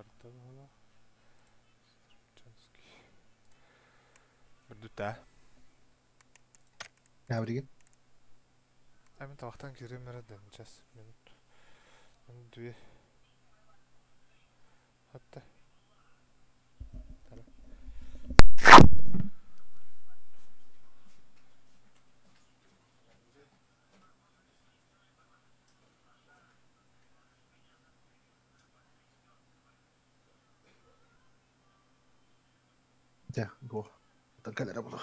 Барда баҕалаах. Үрдүтэ. Билигин. Мин табахтан киириэм эрэ да час минут. Две. Hatta. Дьэ, го. Оттон кэлэрэ буолуо.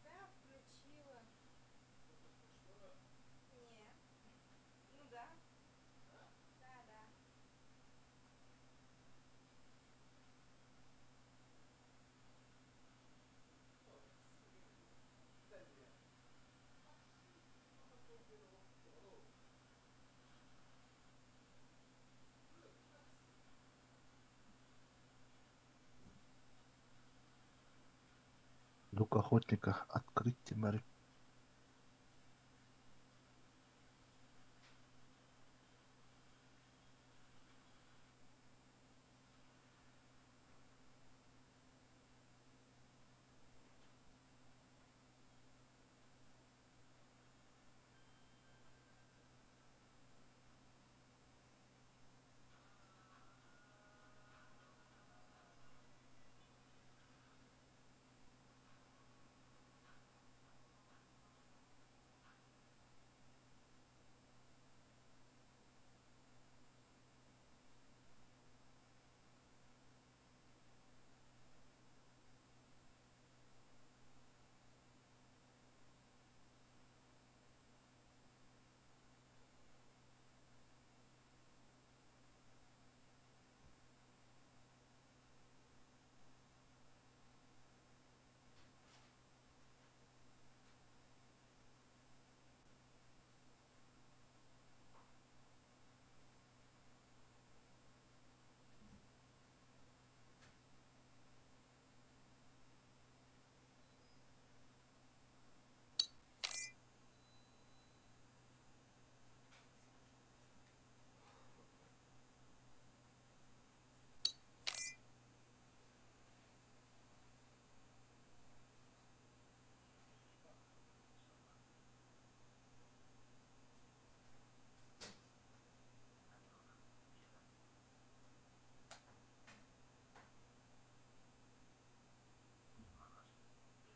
Да, включила. Не. Ну да. Да, да. Лук охотника открыть темари.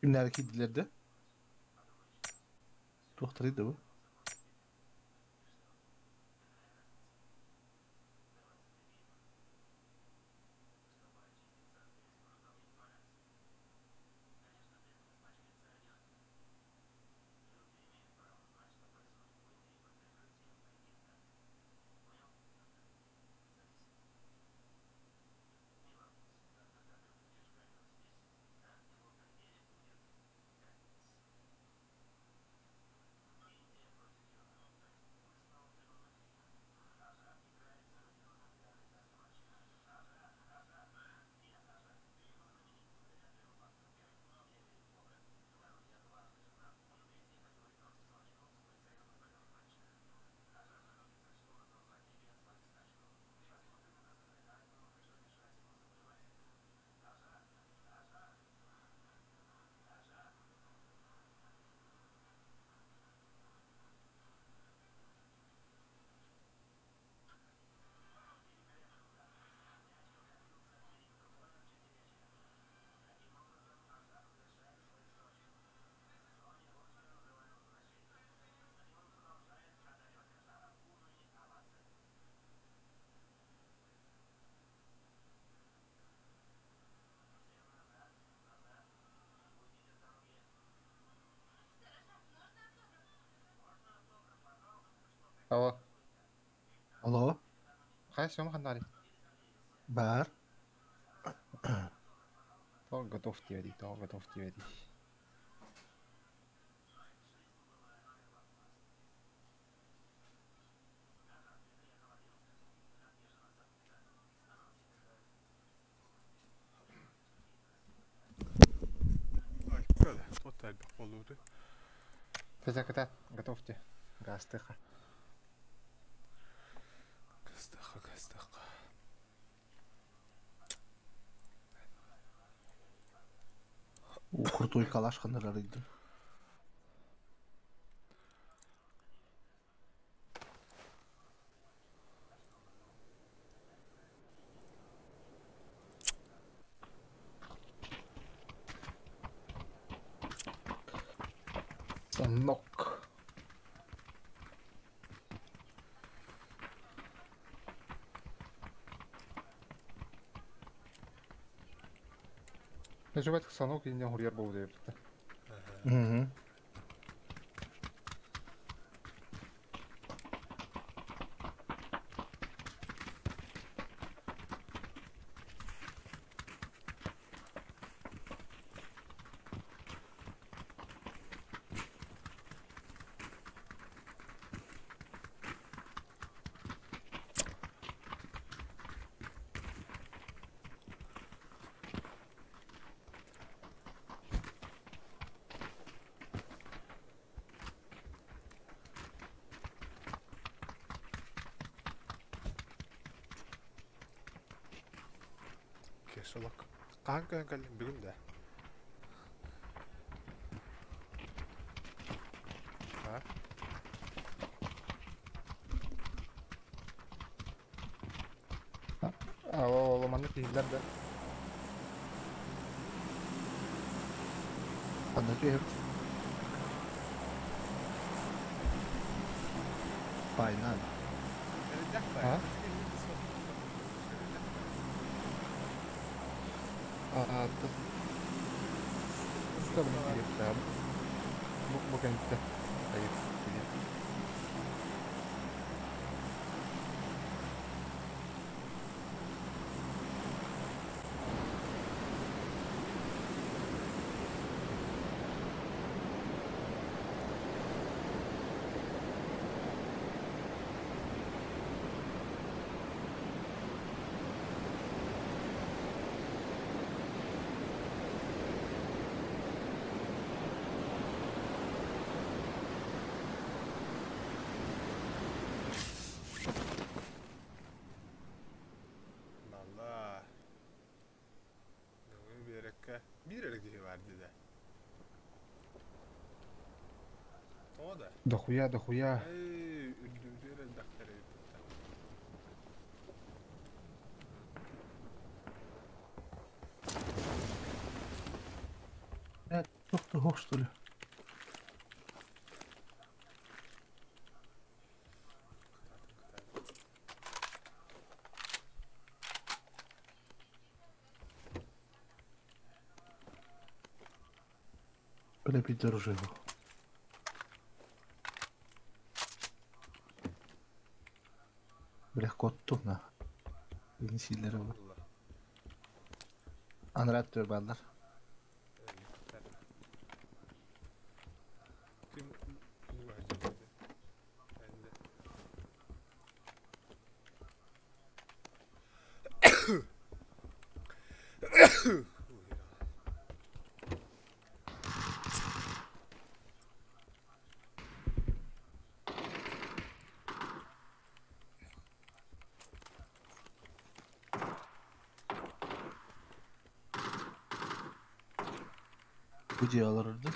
Kimler киирдилэр да? Туохтарый да бу? Алло. Алло, Хайа Сёма ханнаарый? баар. Тоҕо готов диэбэтий, тоҕо готов диэбэтий? Айка да, туох да элбэх буолуутуй. Физакатат готов дии. Гаастыха. У крутой калаш ханнарарыйдым. Станок. Нажимать станок и не хурьер был деп. Угу. Кешалок. Хаһан көһөн кэллиҥ бүгүн да? А? Алло, маннык киһилэр да. Ханна түһэбит? Пайнан. Эрдээх А? баҕайы. Эрдээх баҕайы. А, да, бу бу кэнтэ. Айып. Налла. Нөҥүө биэрэккэ биир эрэ киһи баар дии да. Тоҕо да? Дохуя, дохуя. Эй, үрдүбүтүгэр элбэхтэр эбит да. Туох что ли? Кытаатын, кытаатын. Бля, пидор его. Бля, кот на. Силлер Тоҕо ол. булла? Анрат бааллар. Ким бу Энде. Бу дьиэ олорорду.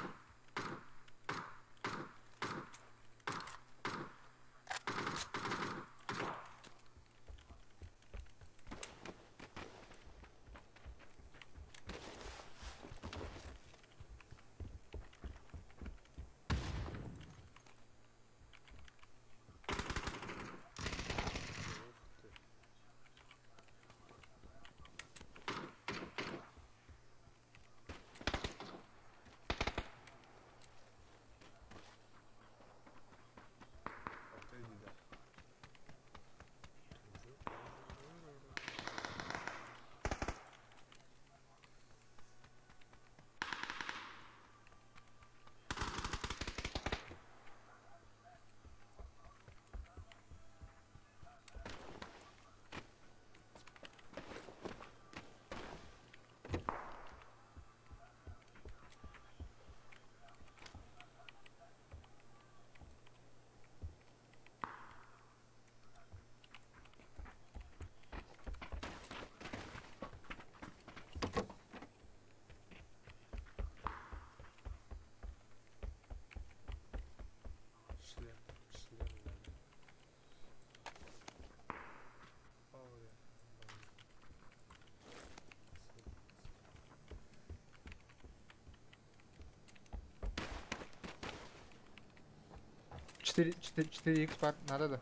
4, 4, 4x бар, надо да.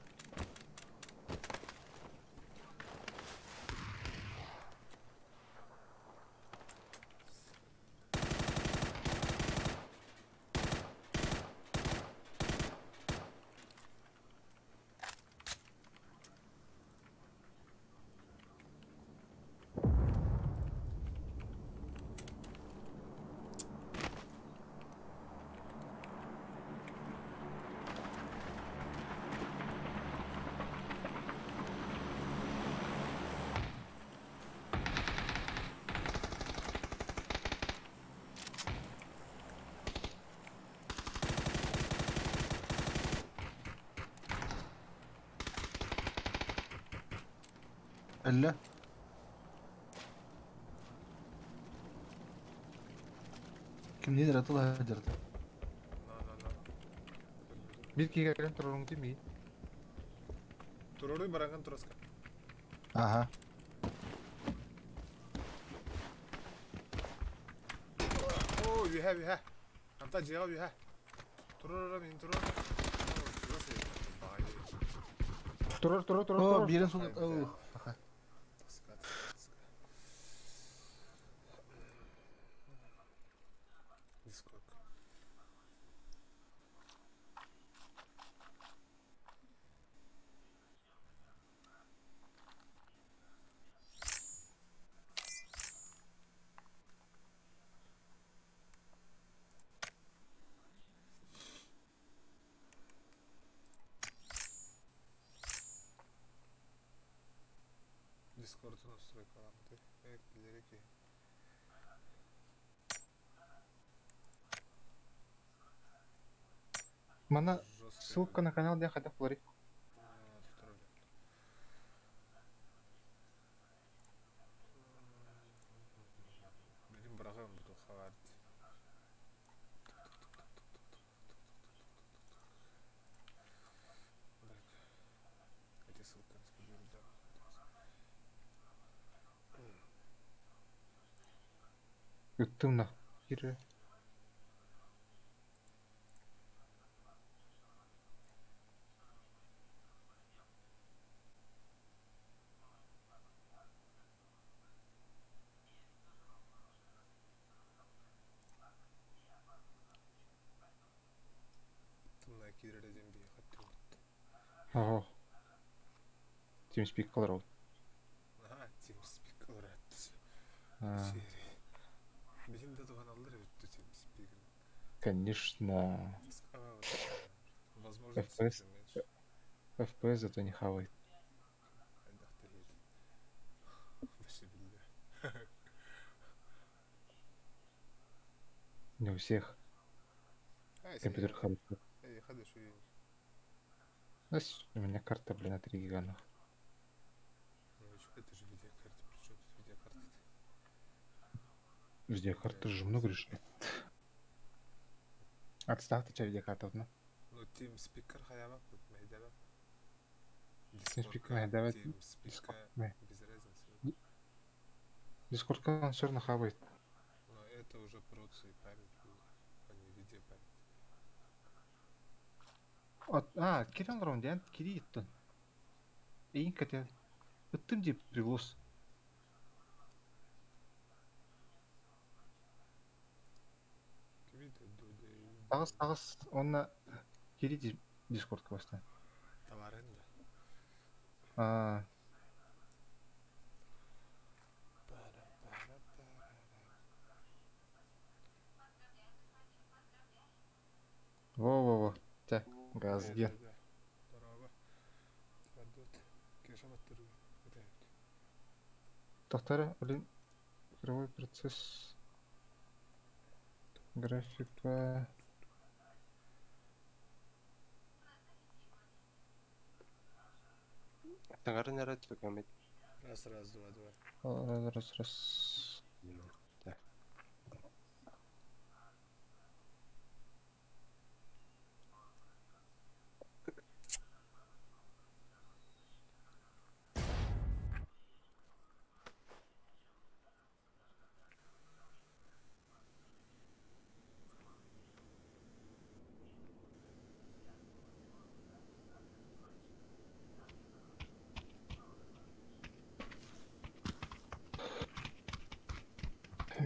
Элле. Ким нидер атыла хадырды. На, на, на. Bir киге кэлэн туруруҥ дии. Туруруй баранган тураска. Ага. О, үһэ, үһэ. Анта дьиэҕэ үһэ. Турура мин турur. Турар, турар, турар, О, турар. биирин сул. Ай, О, бля. аха. Тоска, тоска, тоска. Дискорд. Дискорд'un настройкаланды. Evet, ki. Мана Жесткая. ссылка на канал диэн хайдах буларый? А, второй. Benim bırakıyorum bu haber. Эти ссылки скопирую, да. Ыттым на. Кире. Тымна киирэрэ диэн биһиэхэ түмүт. Ого. TeamSpeak кылар ол. Аха, TeamSpeak ылыратты. А, Биһин да туһаналлар эбит TeamSpeak. Конечно. А, вот, возможности FPS. меньше. FPS зато не хавает. Хайдах тэһиит. Вообще биллэ. Не у всех компьютер хороший. Эй, ходи, шо Знаешь, у меня карта, блин, на 3 гига. Нахуй. Ну, это же видеокарта, при чем тут видеокарта? Видеокарта же много решает. Отставьте чай видеокарта, ну. Ну, TeamSpeak хайабак, тут мэйдэбэк. TeamSpeak мэйдэбэк, TeamSpeak Discord, без разницы. Discord он все равно хавает. Но это уже процы и память будет, а не видеопамять. А, кирен раунд, диэн кири иттен. Эйин кате. Ыттым дип приглас. Кими дуде Тагыс тагыс онна кири Discord баста. товарын да. А, во-во-во. Те, газге. Дорога. Бардут. Кеша баттыры. Тохтара, блин, игровой процесс. Графика. Саҥарын эрэ түгэммит. Раз, раз, два, два. Раз, раз, раз. Да.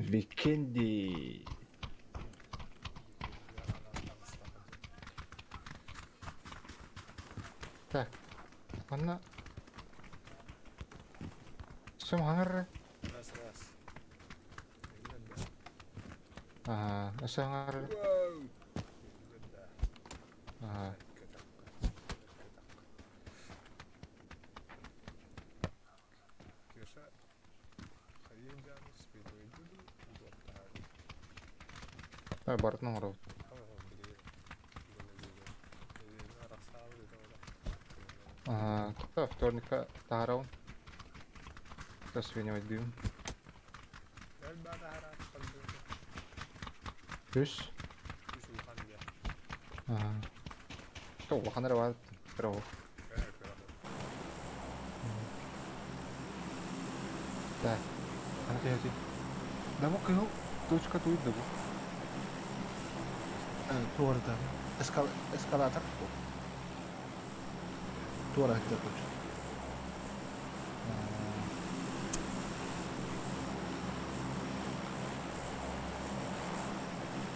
Викенди. Так. Манна Сөм хаҥар. Раз, раз. Ага, өссө хаҥар. Ага. Кеша, хайын дьааны спидвейды ду Ой, барытын оҥоробут. Ага, вторникка таһаарабын. Свиневайдыым. Үс. Ага. Улахан эрэ баар. Кыра оһох. Так. Ана кэһэти. Да бу кыһыл точка туйда бу. Туорда. Эскалатор. Туора сылдьар точка.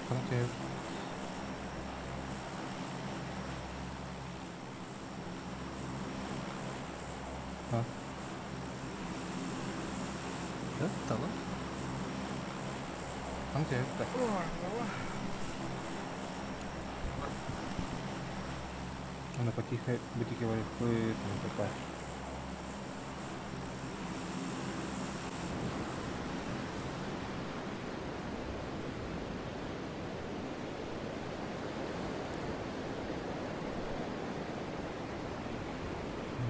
Ана кэһэти. А? Да, тала. Ана кэһэти. Она потихо вытекивает такая.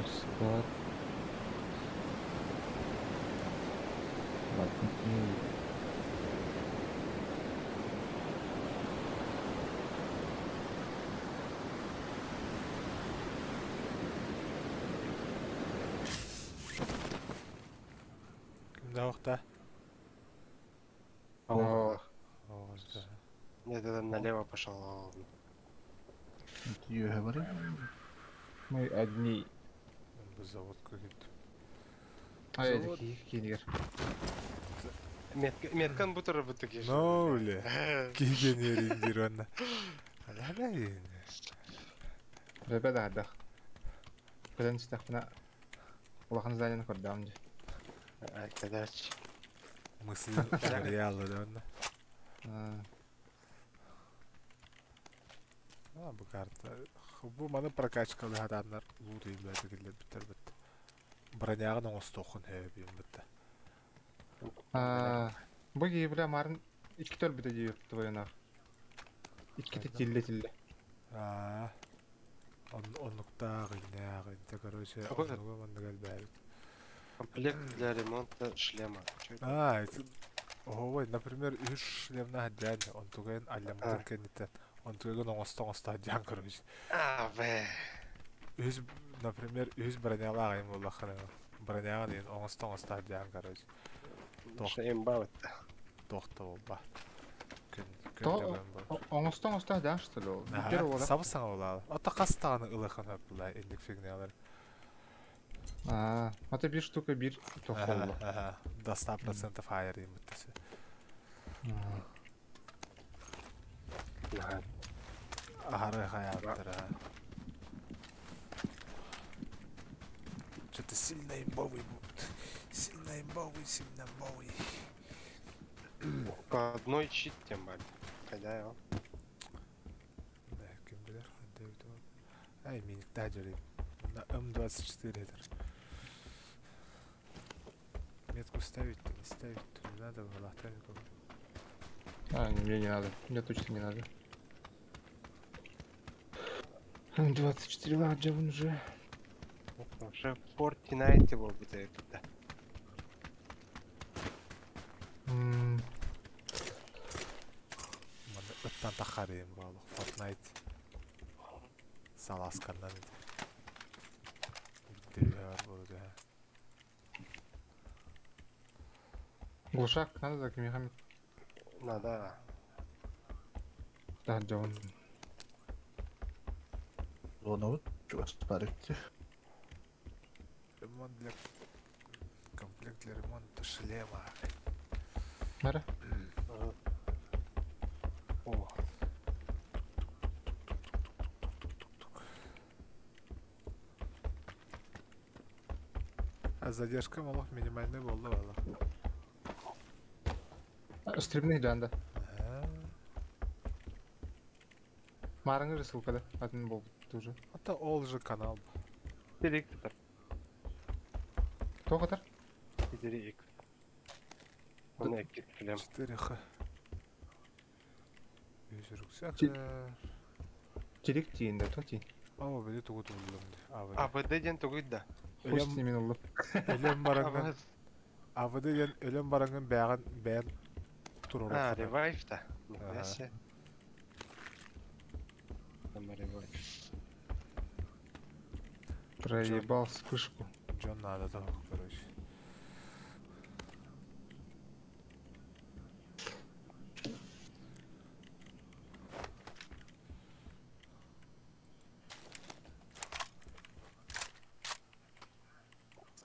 Склад. Ладно. Кимде вақта? О, О, да. Нет, это налево пошел. Үөһэ барый. Мы одни. Бу заводка киттим. Ай, Завод. кинигер. Метка, меткан бутера бутыки. Ну, бля. Кигенерин дир онна. Аля Ребята, дах. Кыдан истэхпинэ улахан зданияны көрдөҕүм дии. Кадач. Мысли реалы да онна. А, А, бу карта. Бу маны прокачкалы хаданнар лут илбәт этилер биттер бит. Бронягын оңостохун хэбин бит. А, бу киһи бля марын икки төрбүтэ дии твоюнар. Иккити тилле тилле. А. Он оннуктаагы нягы инте короче Какой это? оннуга манныгал бәбит. Комплект для ремонта шлема. Чё это? А, это Ой, например, үш шлемна хадян, он туген аллямтын А. кеннитен, он туген оңосто хадян, короче. А, в. Үс, например, үс бронялаа им улахана. Броняга дейин оңосто хадян, короче. Тох. Имба вот. Тохто болба. Күн То- күн бол. Оҥосто оҥосто да что ли ол? Бүтэр уола. Сабы саңа була. Ата кастаганы ылыхан хөп була, индик фигнялар. А, это бир штука бир тохолло. Ага, до 100% хайер им бутасы. Ага. Ахары хаяттар. Что-то сильно имбовый будет. Сильно имбовый, сильно имбовый. Одной чит тем более. Хотя его. Да, ким билер, Дэвид ол. Ай, миник тажери. На М24 это. Метку ставить-то, не ставить-то не надо было, а А, мне не надо. Мне точно не надо. 24 ладжа вон уже. Уже Fortnite его будет это. Ыттан тахарыйым болу. Fortnite. Саласканнан. Битте бар болу да. Глушак надо за мехами. Надо. Да, Джон. Зона вот. Чугас барыкты. Ремонт для... Комплект для ремонта шлема. Мара? О. А задержка малых минимальный болды бала. Стримный жанда. Марыңы же ссылкада. Один был тоже. Это ол же канал. Директор. Кто катар? 4 х. Оны 2 шлем. 4Х. Рюкзак. Директ тиінде, то тиін. Ау, били тугу туллум. АВД. АВД ден тугуйт да. Хуй с ними улы. Өлем бараңын. АВД ден өлем бараңын бәгын бән турор. А, ревайв да. Нихуя себе. Там ревайв. Проебал вспышку. Джон надо того, короче.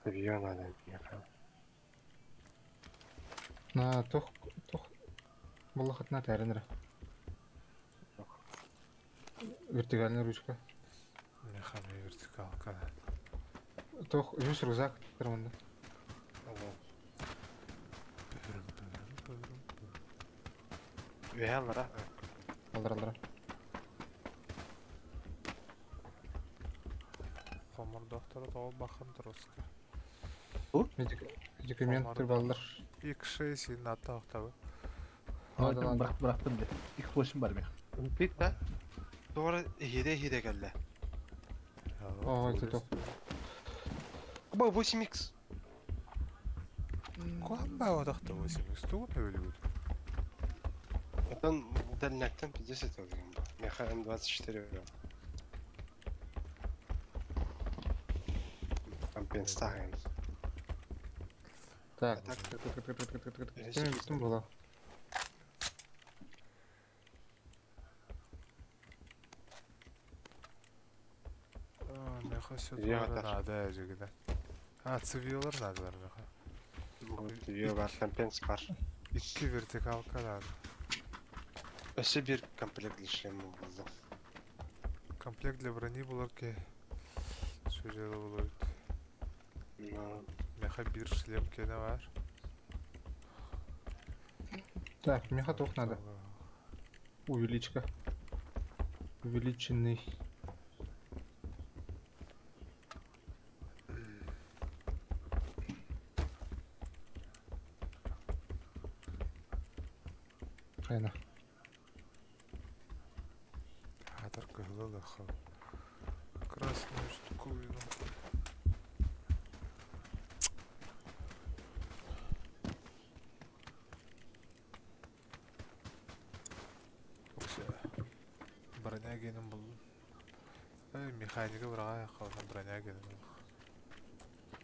Ее надо, ехать. На, тох, тох. Была на теренера. Вертикальная ручка. Мехами вертикалка. Тох, үс рюкзак термонда. Вялра. Алдар, алдар. Хомор доктора того бахан троска. Медикаменттер балдар. X6 и на тохтабы. Надо, надо. Бырак бырактым де. X8 бар мен. Бит да. Doğru hide hide geldi. Ой, это то. Оба 8x. Куан ба отахта 8x тугун өлүгүт. Оттон дальняктан 50 алган бу. Меха М24 Компенсация. Так, Так. так, так, так, так, так, так, так, так. Кем было? Меха Ее сюда атар. надо жигиде. А, цивилар надо меха. Ее бар, компенс бар. Икки вертикалка надо. Өсө бир комплект шлем булду. Комплект для брони булар ке. Сүрелі болот. Но Меха бир шлем кене бар. Так, меха тох надо. Увеличка. Увеличенный. Хайна. Атар кыһылы хыл. Красную штуковину. Окся. Броня геним был. Эй, механика браға қалған броня геним.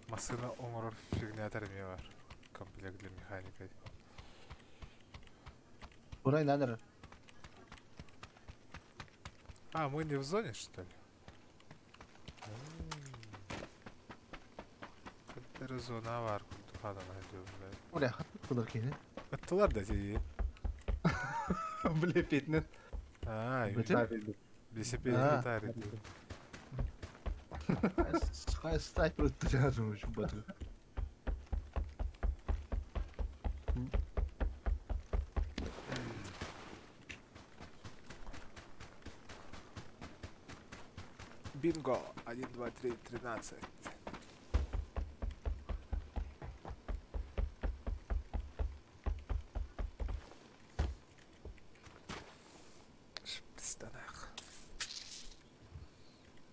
Машина оңорор фигня бар. Комплект для механика. Бурай надо. А, мы не в зоне, что ли? Каддер зона бар. Кудухадан айдыым, блядь. Бурай хат кылыр кени. Ыттылар да тиги. Бля, фитнес. А, Бөтен? велосипед А. гитары. Хай снайпер өттүрөм үчүн баты. Бинго! 1, 2, 3, 13. Шпистанах.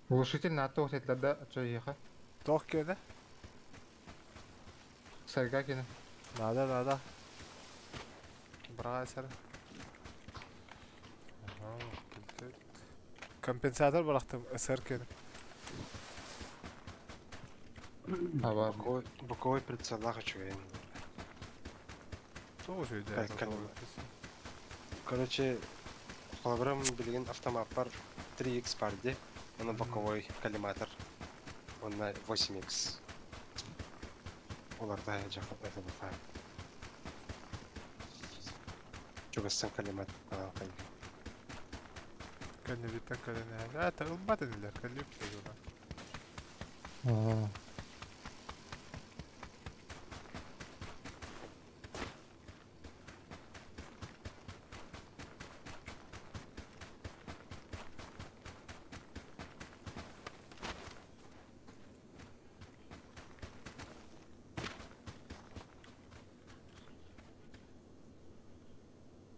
Глушитель на то хотят да, что ехать? Тох кене? Сарга кене. Надо, надо. Брасер. Ага, килтет. Компенсатор барахтым, СР кене. А, бар. боковой боковой прицел хочу я. Тоже үйдө. Так, Короче, холограмм билген автомат бар 3x бар де. Он боковой коллиматор. Он на 8x. Оларда жакын это бухай. Чугастан коллиматор Кэннибиттэн кэлэн иһэр. А, ылбат инилэр, кэлип зона. Аа.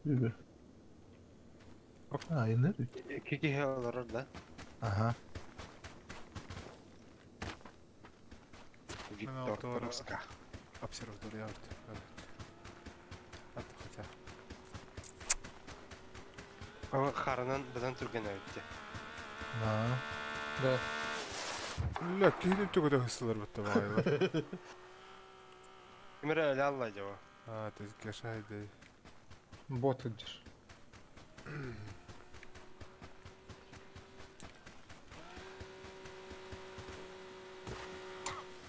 Үбү. А, инер. Икки киһи олорор да? Ага. Виктор Торовска. Обсерватория вот. Хотя. О, харанан быдан түрген өтті. Аа. Да. Ля, киһини түгөтө хысылар бутта баайлар. Кимere öyle Allah acaba? А, ты кешайды. Бот ыдыр.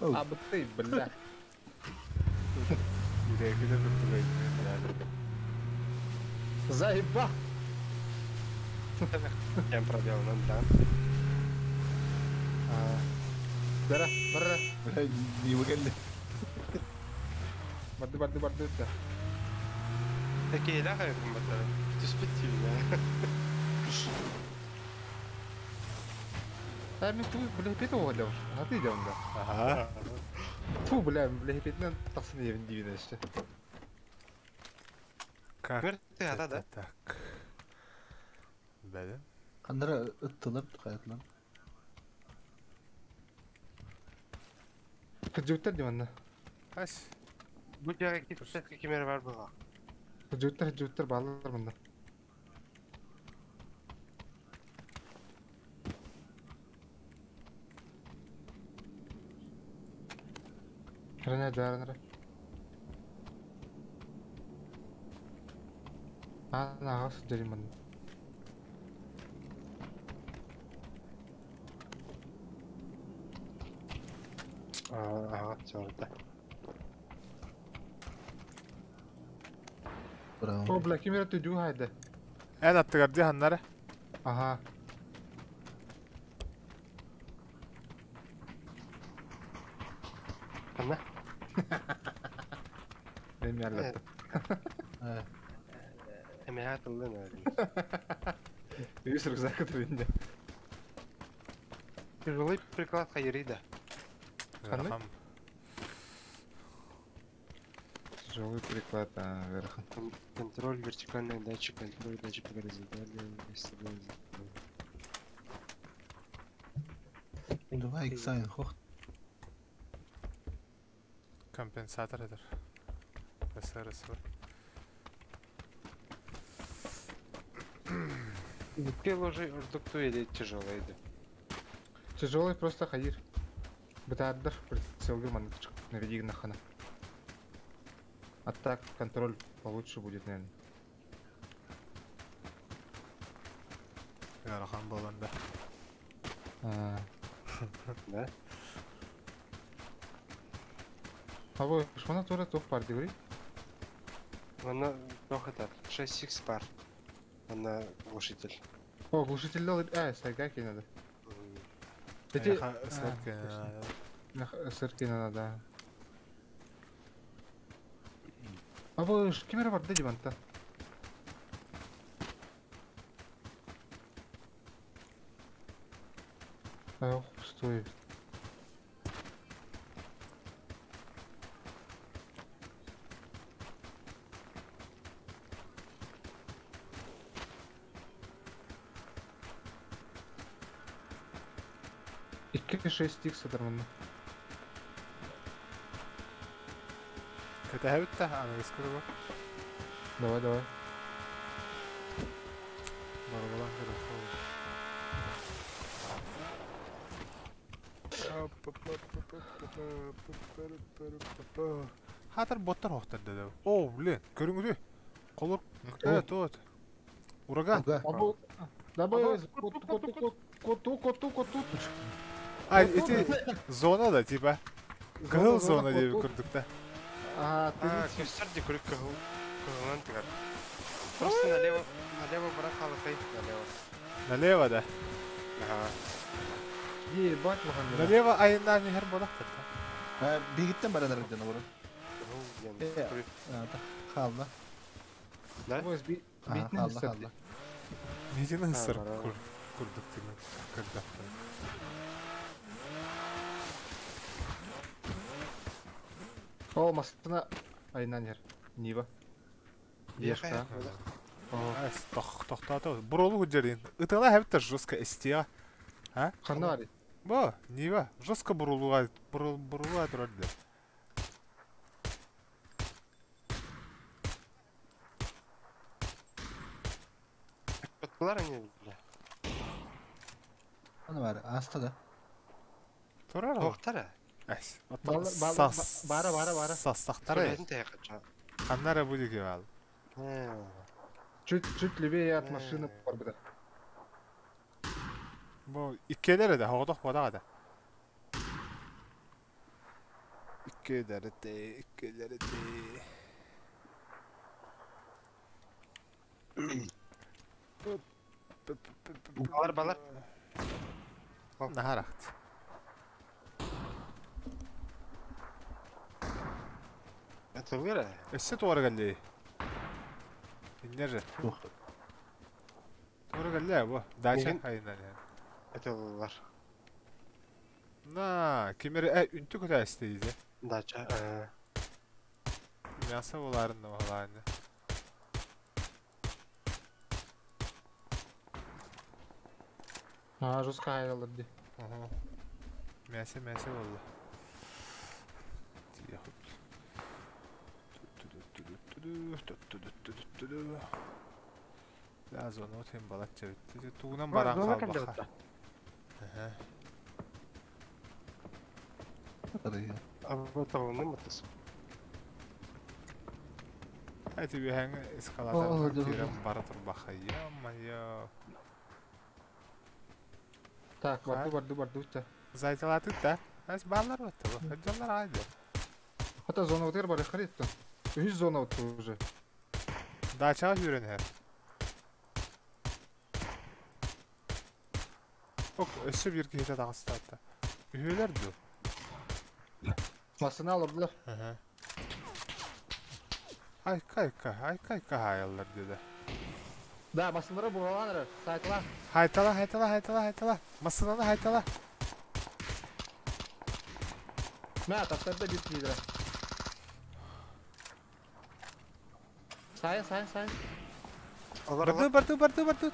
Оу. А ты, бля. Yüreğine tuttu Заеба! Кем пробел нам да. Бара, бара. Бля, не выгодно. Барды, барды, барды. Такие да, как бы Түспет А мен ту, бля, пет оғалау. А ты идем, да. Ага. Фу, бля, бля, петнен тақсын евін дейін еще. Как Мир ты ата да? так? Бәлем. Кандара ыттылар каятлар. Кыджуттар деймін. Ас. Бу жага кипсетке кемер бар буга. Кыджуттар, кыджуттар балалар мында. Рене жарыныры. Ана ағасы деймін. Ага, сорда. Браво. О, бля, кемер түдүү хайды. Эн аттыгар диханнары. Ага. Ана? Мен ярлаттым. Эме атылды нөрү. Үс рюкзак түрінде. Тяжелый приклад хайрида. Қандай? Рахам. Тяжелый приклад, а, верхан. Контроль вертикальной дачи, контроль дачи по горизонтали, Давай экзамен хох. Компенсатор эдер. СРСВ. Ты ложи ордукту или тяжелый да? Тяжелый просто хайыр. Бытардыр прицелгы манытчик наведи на хана. А так контроль получше будет, наверное. Рахам боланда. А, Да? а вы шмана тура тух пар дегри? Она тохатар 6 пар. Она глушитель. О, глушитель дал. А, сайгаки надо. Эти... Сэрке. Сырки надо, да. А вы ж кемер бар да диванта? А, пустой. Икки шесть икс адарманна. Кэтэһэбит да, аныгыскы бу. Давай, давай. Барбалан көрө. Хатар боттар хохтар деді. О, блин, көрүңүдү. Колор, тот. Ураган. Ага. Давай, коту, коту, коту, коту. А, эти зона да, типа. Кыһыл зона деп көрдүк да. А, ты А, көстөр де көрүк кыһыл. Кыһылан тыгар. Просто налево, налево брат халыкай, налево. Налево да. Ага. Ебать маханна. Налево айыннан иһэр буолахтар. Бигиттен баран эрден олорор. Хаалла. Да? Хаалла, хаалла. Митин ысыр курдук тигин көрдөхтөр. О, масына айынан иһэр. Нива. Ешка. Тохтоото. Буролу худдерин. Ытыла хэбитер жестко эстия. А? Ханна бар? Бо, Нива. Жестко бурулуга бурулуга турар де. Подплар они, бля. Аны бар, аста да. Турар. Тохтара. Эс. Бара, бара, бара. Састахтара. Ханнара будет кевал. Чуть, чуть левее от машины барбыда. Бу иккелер да, хоғдох бода да. Иккелер де, иккелер де. Балар, балар. Нахарахт. Это вера? Өссө туара галли. Иннер. Туара галли бу. Дача айынан. Это лар. На, кемер үнтү көтә истейди. Дача. Мясо буларын да. А, жестко айралар ди. Ага. Мясо, мясо болду. Да, зона өтен балатча битти. Тугунан баран калбаха. Эти бихәң эскалатор тирән бара турбаха. Ё-моё. Так, барды, барды, барды. Зайталаты да. Әс баллар батты. Хаджалар айды. Хата зона өтер бар, харитта. Үз зона өтті уже. Дачаға жүрен хер. Ок, өссө бир кихите тағыстатты. Үйелер ду. Масына алырдылар. Айка, айка, айка, айка хайаллар деді. Да, масынлары бураланыр, сайтала. Хайтала, хайтала, хайтала, хайтала. Масынаны хайтала. Мә, таптарда бир кийдіре. Сайын, сайын, сайын. Барды, барды, барды, барды.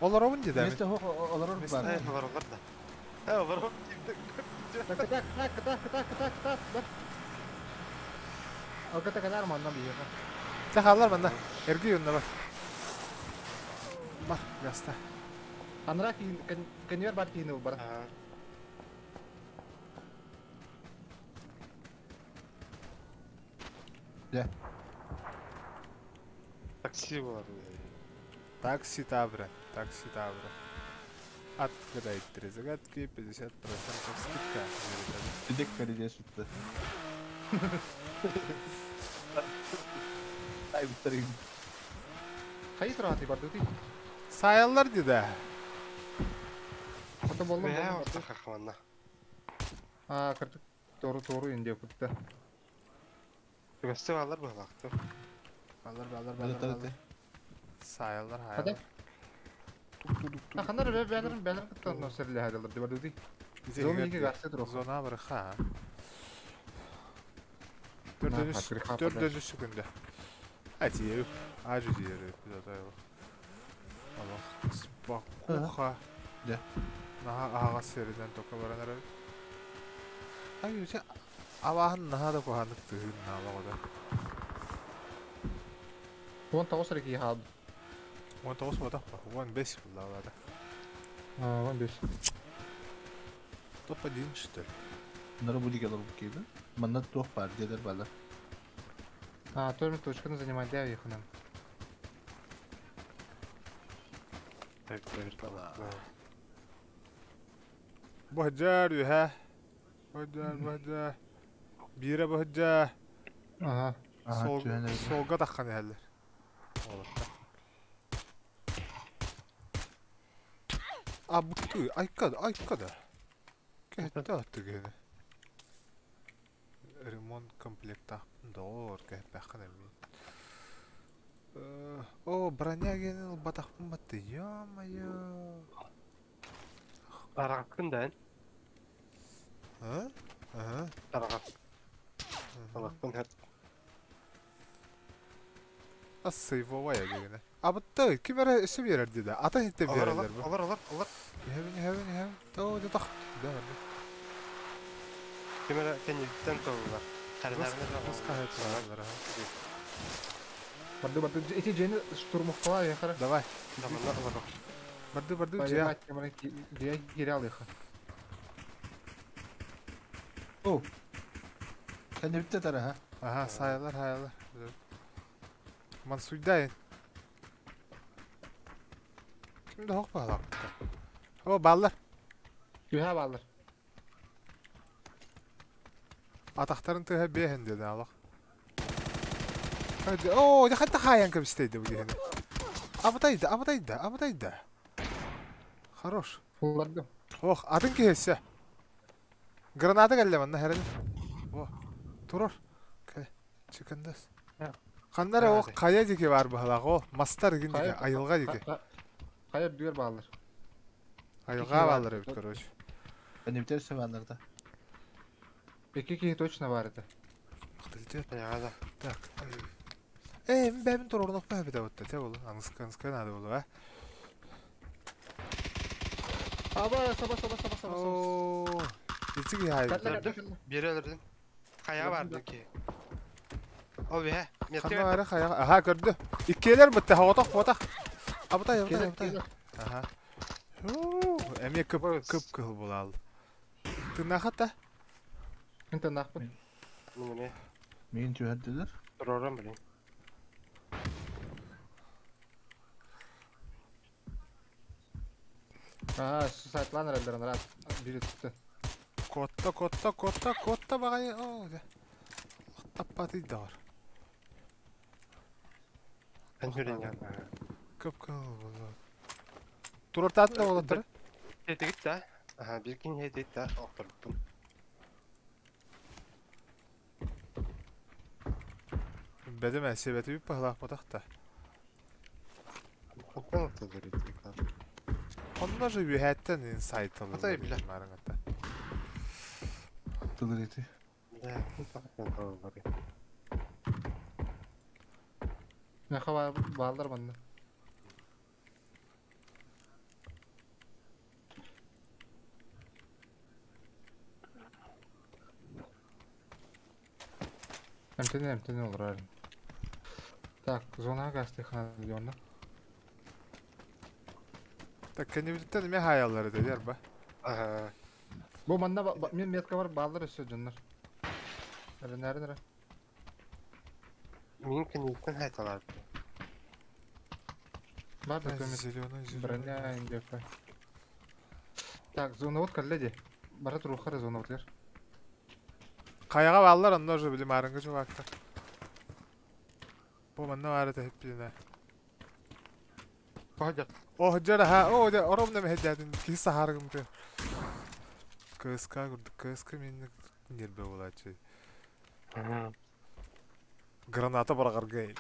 Олар оғын деді. Месте хоқ, олар оғын бар. Олар олар да. Олар оғын дейді. Так, так, так, так, так, так, так, так. Алката кадар манна бийеха. Тах алар манна. Эрги юнна бар. Бар, гаста. Анра конвейер бар кейіні бар. Да. Такси болады. Такси Тавра, такси Тавра. Отгадайте три загадки, 50% скидка. Дедек каридешится. Ай, быстрее. Хайы тұрады барды ты. Сайалар деді. Ата болдым. Мә, орта хахманна. А, кыртык тору тору инде күтті. Түгәсте балар балақты. Балар, балар, балар, балар. Сайалар, хайалар. Ханар бәлер бәлер кыттан носерле хайдалар дип барды. Зона ике гарсы тур. Зона бар ха. Төрдүнчү күндө. Ати, ажы диери бизатайлы. Аллах, спокуха. Да. Наха ага сериден тока баранар. Ай, үче аваһын наха да куханык тыгын налагода. Он тоғыз реки хал. 19 бода, 15 булда. А, 15. Топ-1 что ли? Нара будет келер кейді. Манна туох бар, дедер бала. А, тоже точканы занимать, да, их нам. Так, проверка. Бахджар, юха. Бахджар, бахджар. Бира бахджар. Ага. Солга таққан әлдер. Уолаттар. Абыты, айка да, айка да. Кэһэтте атты киһини. Ремонт комплектаахпын доҕоор, кэһэппэххин эмиэ. О, броня гиэнин ылбатахпын батты, ё-моё. Араҕаккын да эн. А? Ага. Араҕак. Алахпын хэт. Ассыйвовая дигинэ. Абытты, ким эрэ өссө биэрэр дии да. Атын иттэн Олор, олор, биэрэллэр бу. олор, олор, олор. Иһэбин, иһэбин, иһэбин. Тоо, дьэ тох. Да, барда. Ким эрэ кэнниттэн толлар. Гос, Харинарына гос хаһыатылар, аха. Барды барды. Эти дьиэни штурмовкалаа яхара. Давай. Даманна олорор. Барды, барды, дьиэ. Понимать, дьиэ киирэ алыха. О! Кэннибитте тараха. Аха, саайалар, хаайалар. Мансуйдайын. Ким да хоқ баалааппыта. О, бааллар. Үһэ бааллар. Атахтарын тыаһа биэһин диэн алах. Оо, дьэ ханта хаайан кэбистэйдэ бу киһини. Абытайда, абытайда, абытайда. Хорош. Уллардым. Ох, атын киһи өссө. Граната кэллэ манна хэрэн. О, турар. Кэ, чыкындас. Ханна эрэ ол хайа диэки баар быһалаах ол мастар игин диэки, айылҕа диэки. Хайа үрдүгэр бааллар. Айылҕа бааллар эбит, короче. Кэннибитер өссө бааллар да. Икки киһи точно баар этэ. Так. Ээ, мин бэйэбин туруорунуохпун эбитэ буолла, те буолу. Аныска, аныска наада буолуо, а? Аба, саба, саба, саба, саба, саба. Оо, ити киһи айбыт. Биэри өлөрдүм. Хайа барды ки. Ол биһэ. Ханна баара хайа. Аха, көрдү. Иккиэлэр бытта, хоҕотох, хотах. Абытай, абытай, абытай. Аха. Эмиэ кып кып кыһыл булаал. Тынаахата? Мин тынаахпын. Мин Миин түһэрдилэр. Турором билин. Аа, сайтлан эрэллэр анараа биир өттүттэн. Котта, котта, котта, котта баҕайы. Оо, дьэ. Таппатый даҕар. Эн хүрэн Кып кыл буолуо. Турартаатын да уолаттары. Хетигит да. Аха, бир кин хетигит да охторбуппун. Бэдим ээ, себети быһалаахпатах да. Хантан аттылар итик. Онно же үөһээттэн инсайт Атай ылыллар билэ. маарыҥата. Тылыр ити. Да, хантан ылыллар. Меха бааллар манна. Эмтени эмтени олорор. Так, зона гастыхана онно. Так кэннибититтэн эмиэ хаайаллар этэ дэр ба. Аха. Бу манна мен метка бар бааллар өссө дьоннор. Эрэнээрин эрэ. Мин кэнниттэн хайталар. Бар да көмө. Зеленый, зеленый. Броня индиэппэ. Так, зона вот кэллэ дии. Бара туруохха зона вот Хайаҕа бааллар онно уже били маарыҥҥы чуваактар. Бу манна баара тэһиппинэ. Походят. О, дьэ аха, о, дьэ, оромна мэһэйдээтин киһи саһаарыгымты. КСК курдук, КСК минник нербе буолааччы. Граната быраҕарга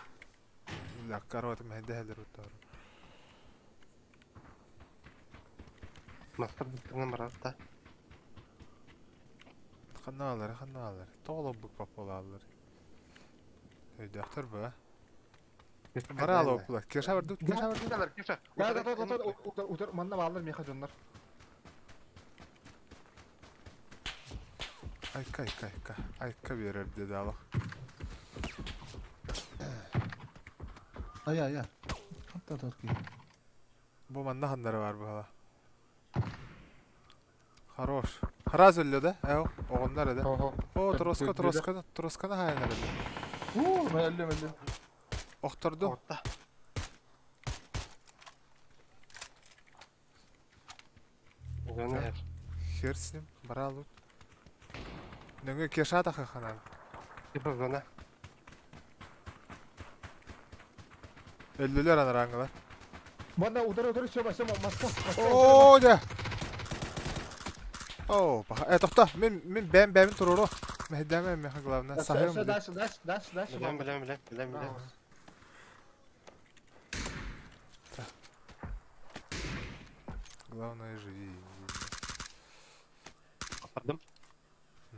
лаккар мэһэйдэһэлэр уттаар. Мастар быттыгынан барар да. Ханна алар, ханна алар. Тоҕолорбук паппалааллар. Өйдөөхтөр ба. Бара алоппулар. Кеша барды, Кеша барды. Кеша. Да, да, да, да, утар, утар, манна бааллар меха дьоннор. Айка, айка, айка. Айка берер деді алах. Ая, ая. Ханта тар ки. Бу манна ханнары бар бала. Хорош. Хараз өллө да? Эо, оҕоннор эдэ. Ого. О, троска, троска, тросканы хайанар эдэ. Уу, мэлле мэлле. Охторду. Отта. Зона хер. Хер с ним, баралу. Нөҥө Кеша тахы ханан. Типа зона. Өллүлэр анарааҥҥылар. Манна утары утары Сема, Сема, маска, маска. Оо, дьэ. Оо, паха. Э, тохто, мин мин бэйэм бэйэбин туруору. Мэһэйдээмэ миэхэ главное. Саһыам. Дальше, дальше, дальше, дальше. Билем, билем, билем, билем, билем. Главное живи. Аппардым.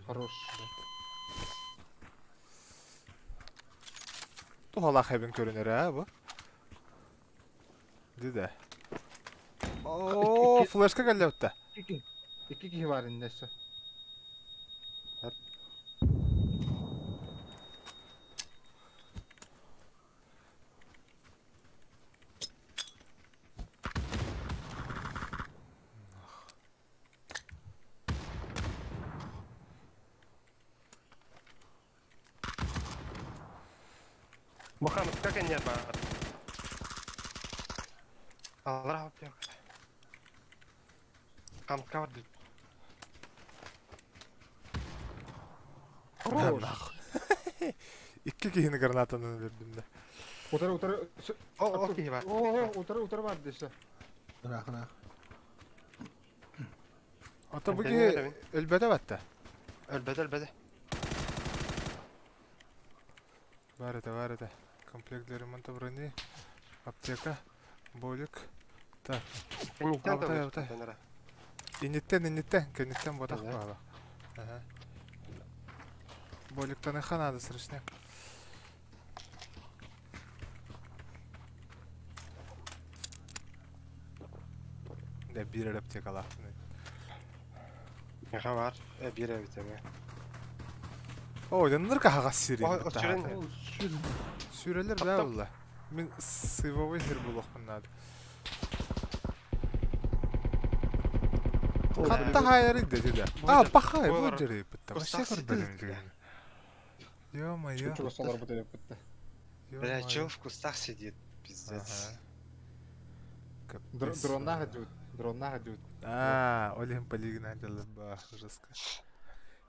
Хорош. Туһалаах эбин көрүнэр аа бу. Диде. Оо, флешка кэллэ бутта. Икки киһи бар инде өссө. Мухаммед, как они бар? Аллах yok. Хамка бар. Хорош. Икки киһини гранатанан бердим да. Утары утары. О, о, киһи бар. О, утары утары бар десе. Ыраах ыраах. Ото бу киһи өлбөтө батта. Өлбөтө, өлбөтө. Бар это, бар это. Комплект для ремонта брони. Аптека. Болик. Так. Кэнниттэн Алтай, да алтай. ара. Инниттен, инниттен. Кэнниттен ботах Ага. баала. Ага. Боликтаныха надо срочно. Да, бир аптекалаах. Меха бар. Бир эбит эме. О, дэннэр каһаҕас сири. О, сүрэн. Сүрэлэр да Таптап. буолла. Мин сывовой сир буолуохпун наада. Хатта хаайары деді да. А, пахай, бу Буолар. дьэрэ бытта. Вообще Кустах көрбөтүм сидит. дьүгэн. Ё-моё. Чугас олар бу деп битте. Бля, Ё-моё. чел в кустах сидит. Пиздец. Ага. Капец. Дроннага дьют. Дроннага дьют. А, Олим полигна ба, жестко.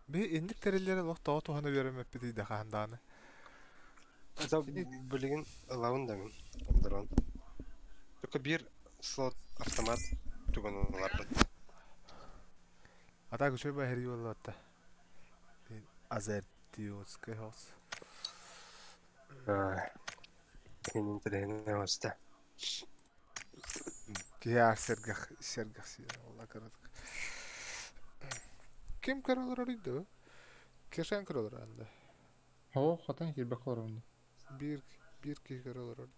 Би инник тереллери лох тоҕо туһана беремеппит да хаандааны. Это, блин, лаун да мин. Дрон. Только бир слот автомат туган олар бит. А так үчүгэй ба хери боллатта. Азертиотский хаус. Менин тилейин оста. Киһи сэргэх сэргэх си олла карадык. Ким көрөлөр оройду? Кешен көрөлөр анда. О, хатан кирбек олар. Бир бир киһи көрөлөр оройду.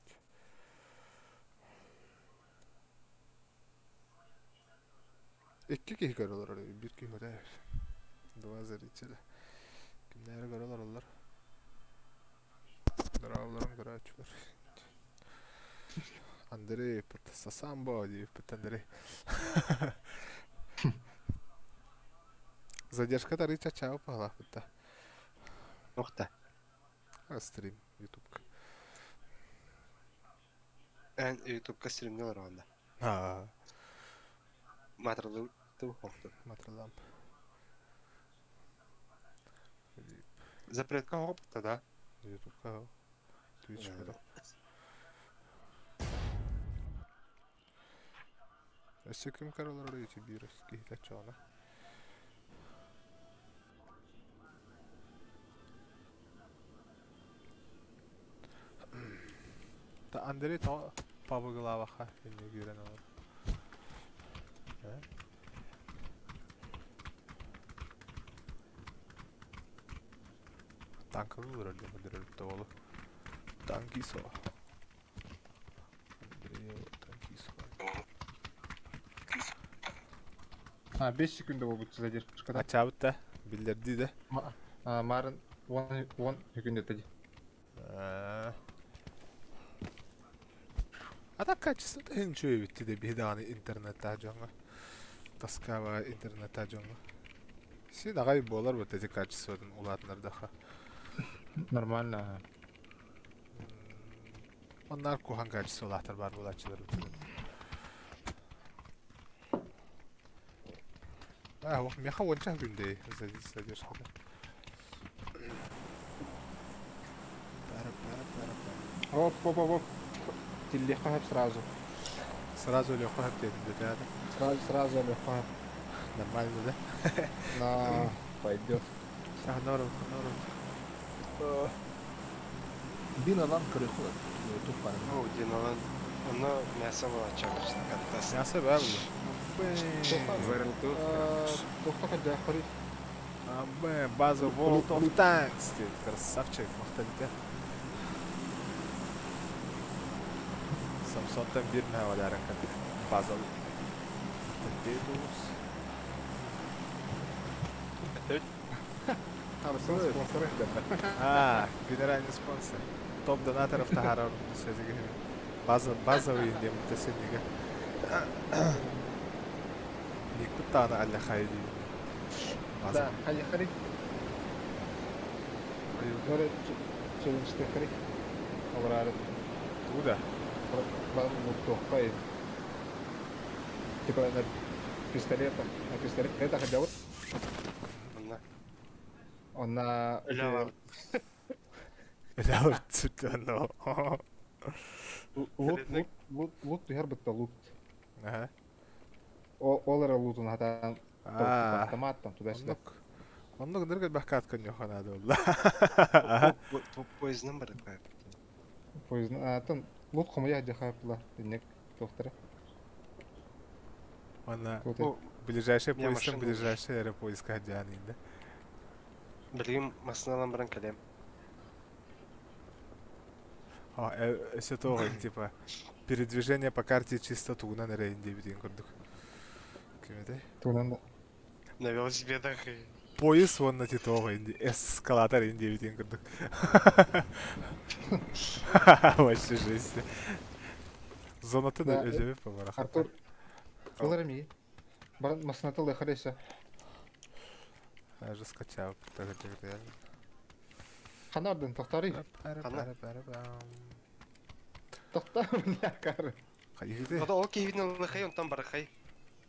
Икки киһи көрөлөр оройду, бир киһи көрөр. Два зрителя. Кимнәре көрөлөр олар? Дравларын көрәчүләр. Андрей, Сасамбо, дип Андрей. Задержка тарыча чао пала бытта. Нокта. А стрим ютубка. Эн ютубка стримнелер анда. А, Матрлы ту хокту. матраламп. Запретка хопта да. Ютубка. Твич Да. Өссө ким көрөлөр оройду бир киһи чоона. Та Андрей то пабыгылабаха инне күүрэн олор. Танкы өлөрдө өдөрөлүптө болу. Танкисо. Андрей танкисо. А, 5 секунда болбут задержка. Ачабыт да билдерди да. А, марын 10 10 секунда тади. А так качество да ничего битти де биһи интернетта жоңго. Тоскава интернетта жоңго. Син агай болар вот эти качестводан улаатынардаха. Нормально. Оннар кухан качество улаатар бар булачылар. А, ох, меха онча күндей задержкада. Пара, пара, пара, пара. Оп, оп, оп, оп. Тиллиэххэ сөп сразу. Сразу өлүөххэ сөп диэтим дэтэ. Сразу, сразу өлүөххэ сөп. Нормально, да? На, пойдет. Норм, норм. Дин алан көрүөххэ туох баар. О, Диналан. Оно мясо было чабычно. Каттас. Мясо баар буолла. Туохта кадяхари. База World of Tanks диэн красавчик махталите. Самсонтан бир мэ валяран кат база Махталитус. Самсон спонсоры. А, генеральный спонсор. Топ донаторов тахарар база базовый диэн тесенниге. Никпут таана алла хайди. База. Да, хайахари. Нора челленджтехари. Олорары. Туда. Бар луттуохха Типа на пистолетах. На пистолетах хотя Онно. Он на... Өлө Это вот но. Лут, лут, лут, лут түһэр бытта лут. Ага. Ол эрэ лутун хатаан А. автомат там туда-сюда. Оннук. Оннук ныргы бахкат коньохана долла. Поездным бар. Поезд, а, там лут хомуя дьахапла, иннек тохтара. Она Тут О, ближайший Я поезд, машину ближайший аэропоезд кадян да. Билигин масыналан баран кэлем. А, все то, типа, передвижение по карте чисто тугунан эрэ диэбитин курдук. Кимете? Тугунан да. На велосипедах. Поезд вон на титого инди, эскалатор инди курдук. Вообще жесть. Зонаты Да, өзөбү побара. Артур, ылар эми. Баран масыната лыхареса. Же скачал. Так реально. Ханардын тохтары. Ханна? Тохта, бля, кары. Кайгыды. Ода ол киһибин ылыхай, онтон барахай.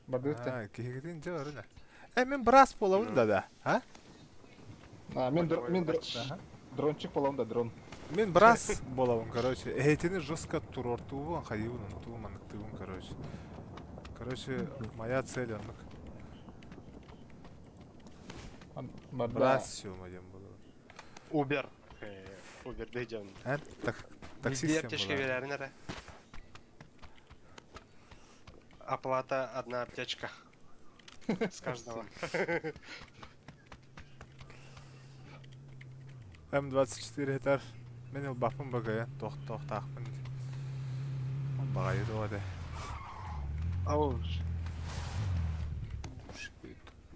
Бардыты. А, кихигитин же бар Э, мен брас болабын да да. А? А, мен др- мен др- дрончик болам да, дрон. Мен брас болабын, короче. Эйтини жестко турортуубун, хайыбын, унтуубун, аныктыыбын, короче. Короче, моя цель оннук. Барда. Брас сюма дем болабын. Убер. Убер дейден. А, так, таксист Аптечка берәрин эрэ. Оплата одна аптечка. С каждого. М24 этар. Мен ил бапын багая, тох тох тахпын. Он багай туады. Ау.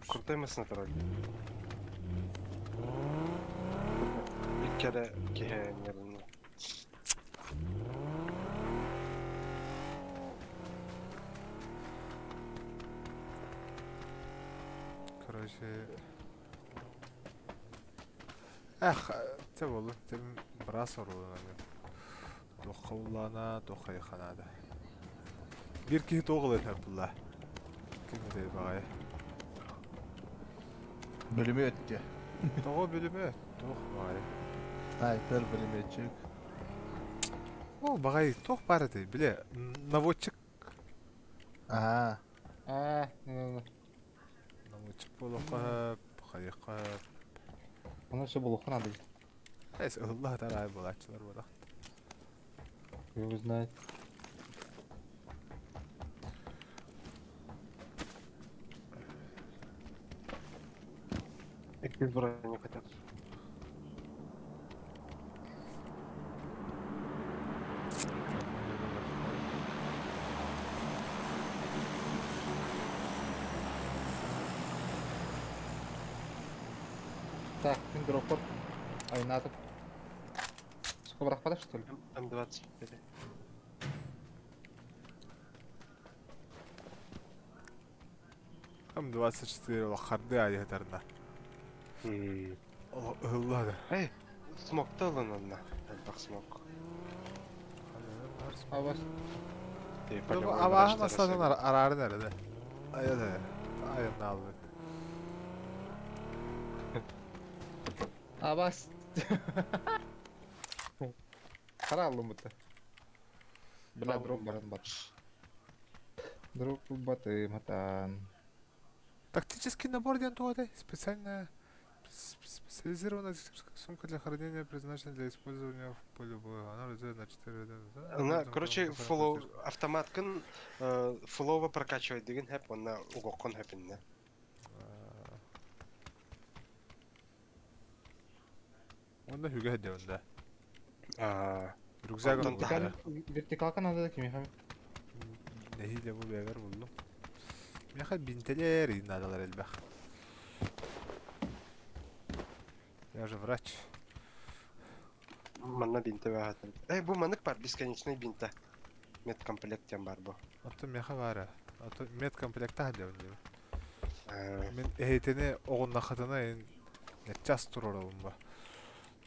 Крутой масына турар. Иккere киһи Короче... Эх, те болу, тем брас орулана. Тохулана, тохайханада. Бир киһи тоғыл этер булла. Ким дей багай. Бөлүмөт де. Того бөлүмө, тох багай. Снайпер бөлүмөтчүк. Ол багай тох бар эти, биле, наводчик. Аа. А, ну, Наводчик болоққа, хайыққа. Оны все было надо. Эс, Аллах тарай болачылар болақ. Его знает. Икки броню хотят. Так, мен дроппор. Ай, надо. Сколько брах что ли? М24. М24 лақарды айытарна. Алла да. Эй, смокта ылын онна. Элбэх смок. А вас Абаһы масладан арарын әрі Айда. Айын алды. А вас. Қара алдым бұты. Бля, дроп баран бар. Дроп батым хатан. Тактический набор диэн туох этэй? Специальная специализированная сумка для хранения предназначена для использования в поле боя. Она разделена на 4. Она, короче, фуллоу автоматкын фуллоува прокачивать деген хэп, онна угоккон хэпинне. Онда хүгэ хэдэ онда. Аа. Рюкзак Онтон онда. Вертикалка надо да кимиэхэ. Нэһиилэ бу бэйэбэр буллум. Миэхэ бинтэлэр наадалар элбэх. Я же врач. Манна бинтэ баһатым. Эй, бу манык бар, бесконечный бинтэ. Медкомплект диэн бар бу. Оттон миэхэ баара. Ото медкомплектаах диэбин диэбин. Мин эһитини оҕуннаххытына ин час туруорабын ба.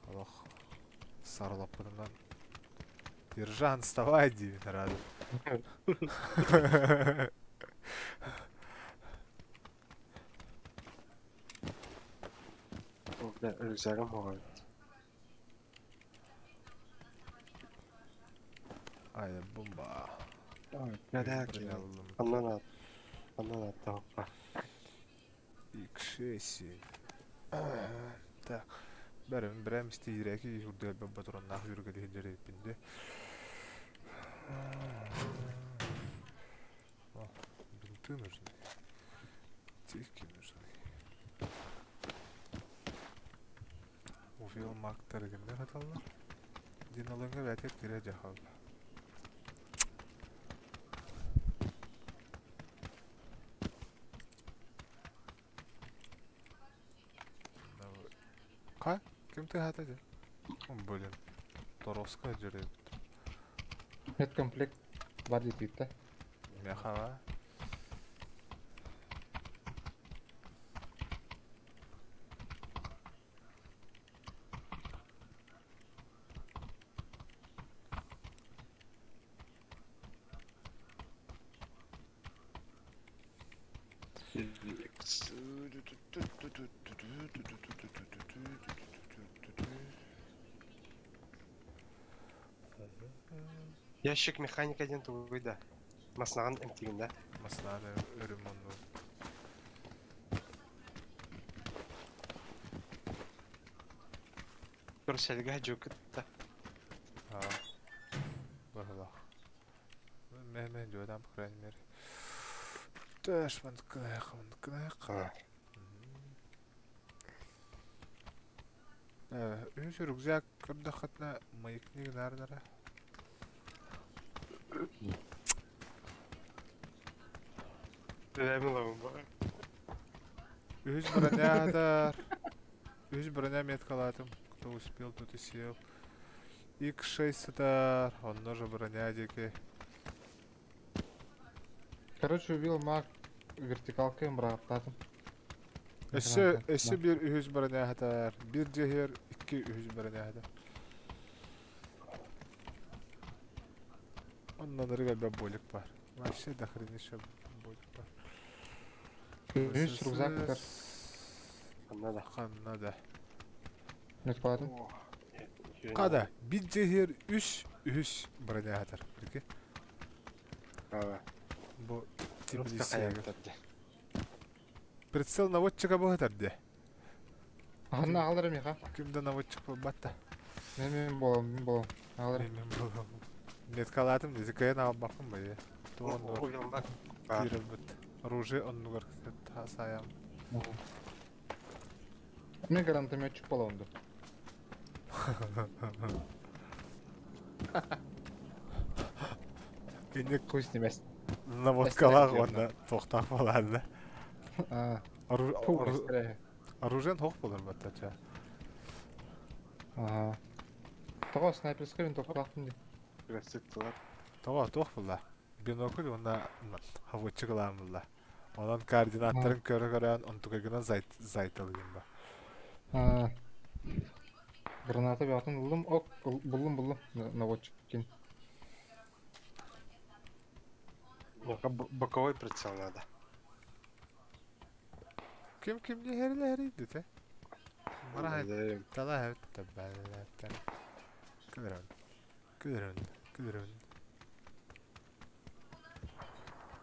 Олох сарылаппытынан Ержан, вставай диибин рада. Бля, рюкзагым хоҕой. Ай, бомба. Да, Аннан ат. Аннан аттаҕаппа. X6. Так. Бәрім бәрім истейреки юрдел бабатроннах юргели хеджереппинде. О, бинты нужны. Тики нужны. Увел мактар генде хаталлар. Диналыңга бәтек тире жахалла. Ка? Ким ты хата же? Блин. Тороска жеребит. Медкомплект бар диэтигит да. Мехава. Ящик механика диэн тугуй да. Маснаҕын эмтигин да. Масланы өрүм онну. Көрсөлгө дьукутта. Аа. Баһылах. Мэ жуодам, по крайней мере. Тэш манкнэх, манкнэх. Үһүс рюкзак көрдөххүтүнэ маякни гынаарнара. Үһүс бронятор. Үһүс броня меткалаатым. Кто успел, тот и сел. X6 сытар. Онно же броня диэки. Короче, убил маг вертикалкой быраҕаттаатым. Өссө өссө биир үһүс броня сытар. Биир дьиэһигэр икки үһүс броня сытар. Онно ынырык элбэх болик баар. Вообще дохренища болик баар. Үһүс рюкзак сытар. Ханна да. Ханна да. Меткалаатым. Хада, биир дьиэһигэр үс үһүс броня сытар. Прикинь. Бу теплицега. Прицел наводчика бу сытар дии. Ханна аҕалар миэхэ. Ким да наводчик буолбат да. Мин мин буолам, мин буолам. Аҕалар. Мен буолам. Меткалаатым дии, кыайан аҕалбаппын байы. Туох оннугар киирэрбит. Оружие оннугар саайам. Мин гранатометчик буолабын дуу. Инник Хуй с ним эс. наводкалаах уонна туохтаах буолаанна. Аа. Фу, эстэрэ. Оружиен туох буолар баттача. Аа. Тоҕо снайперскай винтовкалаахпын дии. Тоҕо туох буолла? Бинокль уонна хавыччык ылаан булла. Онон координаттарын көрө-көрөн онтукайгынан зайталыгын ба. Аа. Граната бөҕөтүн ыллым. Ок, буллум буллум. Наводчик кин. Боковой прицел надо. Ким кимни хэрилэ те? Мараһай тала хэвт бэлэттэн. Күлөрөн. Күлөрөн. Күлөрөн.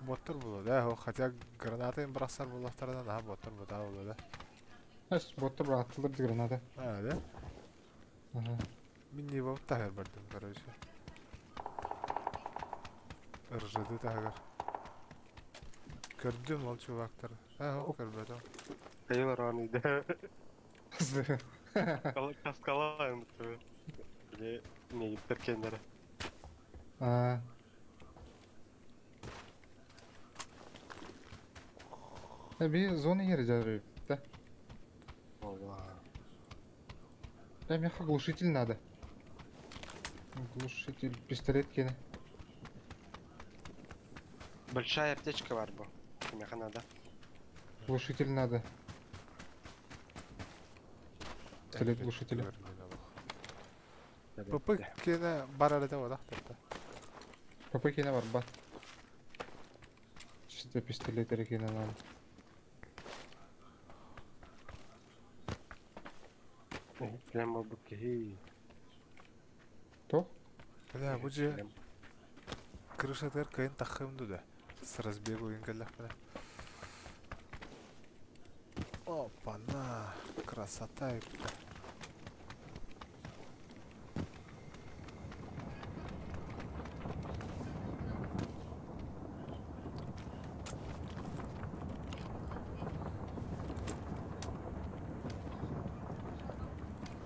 Боттар буолуо да, хотя граната им бырахсар буоллахтарына наһаа боттар бутаа буолуо да. Эс, боттар бырахтылар ди граната. А, да? Ага. Мин Нивабы таһыгар бардым, короче. РЖД таһыгар. Көрдүм ол чувактары. А, ол көрбөтүм. Кайыл ран иде. Каскалаем бу. Или не гиттер А. Би зона ери жарып, да? Ола. Да, мне глушитель надо. Глушитель, пистолет кene. Большая аптечка бар бу. Кимеха надо. Глушитель надо. Пистолет глушителя. ПП кene бар әлі да одақ тіпті. ПП кene бар, бат. Чисто пистолет кene надо. Прямо буки. То? Бля, бу же крышатыр кайын тахым да. С разбегу ингеллах бля. Опа-на, красота это.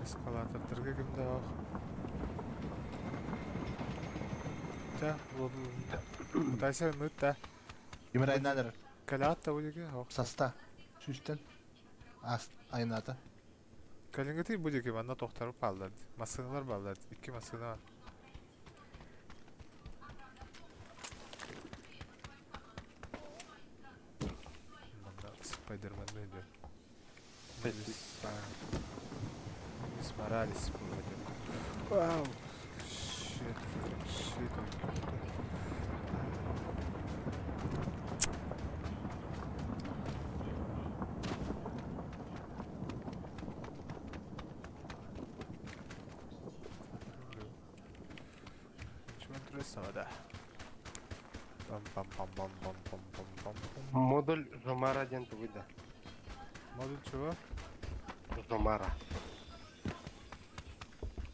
Эскалатордарга ким да ох. Та, Тайса мүт та. Кимер айнадыр. Калаат та будеке, ох. Саста. Сүүстен. Ас айната. Калингати будеке манна тохтарып балдар. Масыналар балдар. Икки масына бар. Манна Спайдермен мейді. Мисс Моралес будет. Вау. Shit, shit. Ничего интересного, да. Пам-пам-пам-пам-пам-пам-пам-пам. Модуль Жомара ден тугуйда. Модуль чего? Жомара.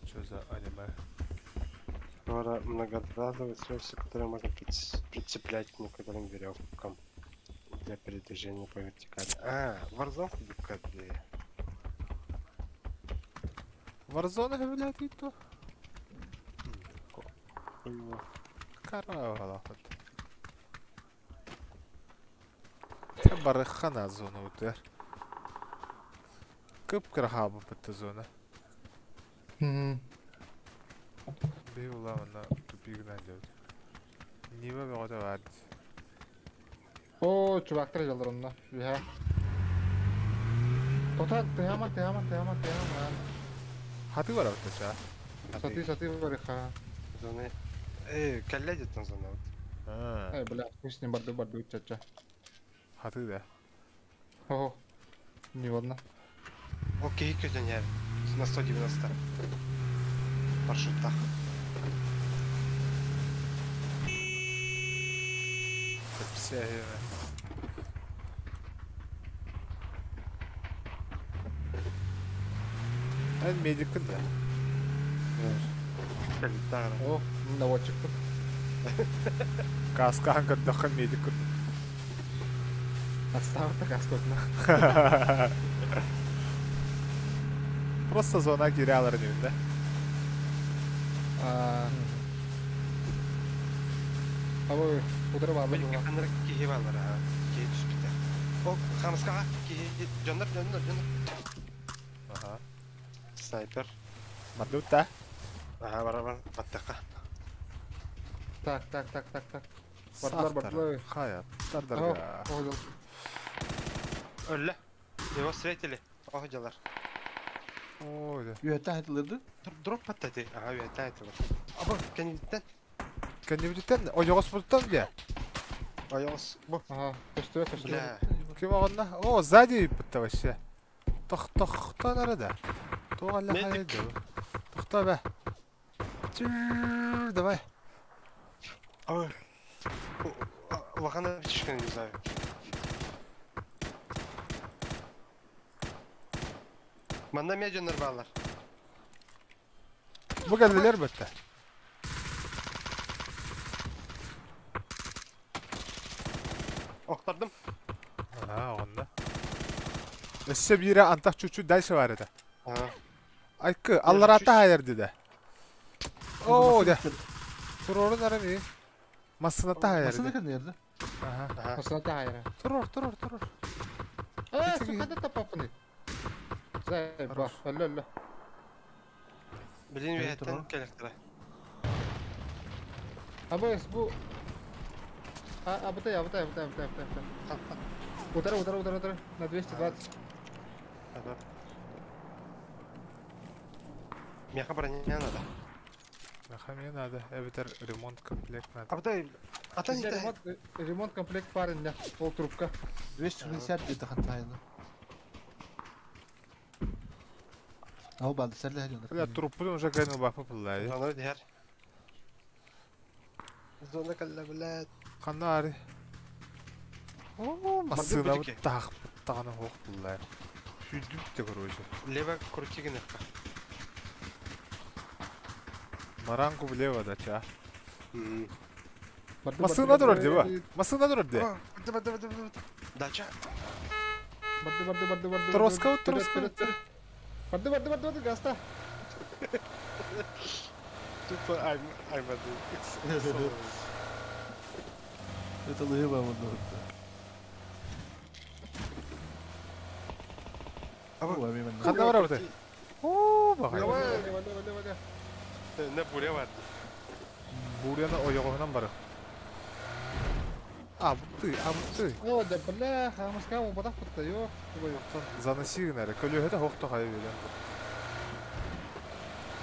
Что за аниме? Жомара многоразовое средство, которое можно прицеплять к некоторым веревкам для передвижения по вертикали. А, Warzone кудукады. Warzone блядь, и то? Каравалахат. Барыхана зона утер. Кып кырхабы бітті зона. Би ула тупигна делать. Нива беғота бар. О, чувактар жалдар онна. Бия. Тота, тыхама, тыхама, тыхама, тыхама. Хаты бар аута Саты, саты бар ха. Зона. Эй, калля деттен зона вот. Эй, бля, пусть с ним барду барду чача. Хаты да. О, не ладно. Окей, көзөн на 190 маршруттах. Эн медикпин да. О, наводчикпын. Каскахан көрдөххө медик көрдүм. Отставка каскотна. Просто зона кире алар деймин да. Абы, удары бар. Каныр кихи балар, а. Кихи түспүтэ. О, хамскага кихи жоннор, жоннор, жоннор. Ага. Снайпер. Мардут да. Ага, бар, бар, баттака. Так, так, так, так, так. Бардылар, бардылар. Хаят, тардарга. Өллө. Его встретили. Ох, дялар. Ой, да. Үөттен айтылырды. Дроп паттады. Ага, үөттен айтылыр. Абы, кенибиттен. Кенибиттен, ойоғос бұлттан де. Ойоғос, бу. Ага, көстүбө, көстүбө. Бля. Ким оғынна? О, сзади бітті вообще. Тох, тох, тон арада. Тоға ля хайды. Тохта бә. Давай. Ой. Улахан аптечканы юзаю. Манна эмиэ дьоннор бааллар. Бу кэллилэр бытта. Охтордум. Аа, онно. Өссө биирэ антах чуть-чуть дальше бар этэ. Айкы, аллараата хаайар деді. Оо, дэ. Турорун арами. Массыната хаайар Массыына деді. кэннигэр да? Аха. Массыната хаайара. Турор, турор, турор. Э, Ити хата тапаппыный. Заебал. Алло, алло. Билин Кэлин үөһэттэн турор. кэлэхтэрэ. Абыс бу А, абытай, абытай, абытай, абытай, абытай, абытай. Удары, удары, удары, удары. На 220. Ага. Миэхэ броня надо. Миэхэ мне надо. Эбэтэр ремонт комплект надо. Абытай, атын Бізде ите. ремонт, ремонт комплект парень, ол трубка. 260 диэтэ хантаайына. Ол баалды сәллэһэ дьоннор. Бля, труппун уже кэлин убаппы пыллаайы. Зона диһэр. Зона кэллэ, блядь. Ханна ари? Оо, массыына Барды таах таҕаны хуох пыллаайы. Сүүрдүм те короче. Лево крути гыныхха. Маранку влево да ча. Барды, Массыына барды, турар дии ба. барды, Массыына турар дии. Барды, барды, барды, барды. Дача. Барды, барды, барды, барды. Троска, барды, троска. вперед, вперед. Барды, барды, барды, барды, гаста. Тупо I'm I'm a Это лыба онно. Аба. Оо, эми манна. Ханна барабытай? Оо, баҕай. Давай, давай, давай, давай, давай. Не буря бар. Буряны ойоҕоһунан бары. Абыты, абыты. О, да бля, хамаска убатах кутта, ёп, твою. Заноси гынары. Көлөһөтө хохто хайы билен.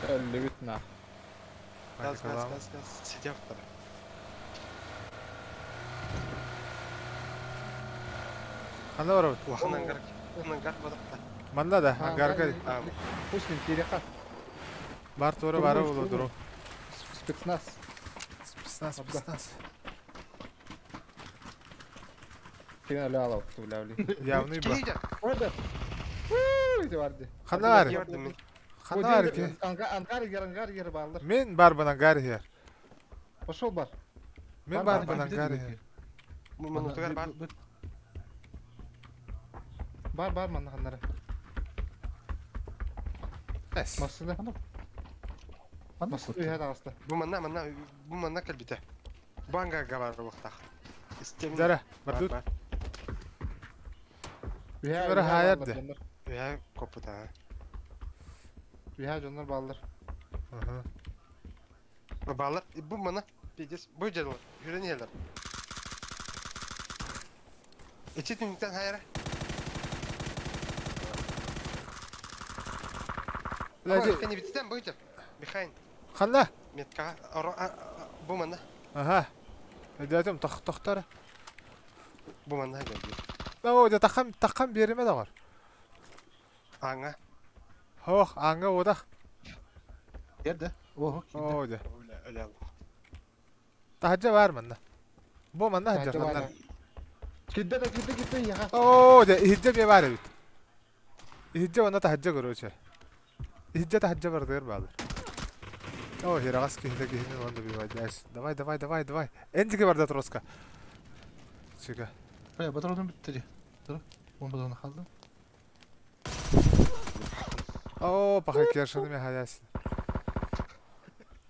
Өллүбүт на. Газ, газ, газ, газ. Сидя второй. Ханна барабыт? Улахан ангар. Улахан ангар бодохта. Манна да, ангарга. А, Пусть киреха. Бар тура бара болу дуру. Спецназ. Спецназ, спецназ. Кина ляла, тулявли. Явный ба. Кире. Ой, да. Уй, барды. Ханна бар? Бардым мин. Ханна бар ки? Ангар егер, ангар егер баалар. Мен барбын ангар хер. Пошел бар. Мен Бар, барбын ангар хер. Мунутугар бар. Бар, бар манна ханнара. Эс. Массыына. Манна Массыына үйэ таҕыста. Бу манна манна бу манна кэлбитэ. Бу ангарга бар буохтаах. Истем. Зара, Бар, бардут. бар. Үйэ Бары хаайар де. Үһэ копута. Үйэ дьоннор бааллар. Аха. Балар бу манна пиздец бу жердер. Хүрен иһэлэр. Ичи түнүктэн хайара. Бля, Ой, кени битен бу жер. Behind. Ханна? Метка. Бу манна. Аха. Өйдөөтүм тох тохтор. Бу манна geldi. Оо, дэ тахам тахам биэримэ доҕор. Аңа. Хоох, аңга одах. Жерде. Оо, киирдэ. Оо, дэ. Өлө өлө. Таһырдьа баар манна. Бу манна сылдьар Таһырдьа ханна. баар. Кидде да кидде кидде яха. Оо, дэ иһирдьэ эмиэ баар эбит. Иһирдьэ уонна таһырдьа короче. Иһирдьэ таһырдьа барытыгар бааллар. Оо, хираҕас киһитэ киһини ылан добивайдаешь. Давай, давай, давай, давай. Эн диэки барда троска. Чика. Бля, патроным бүттэ дии. Тур. Он патрон хаалла. Оо, пахай кершаны мен хаясин.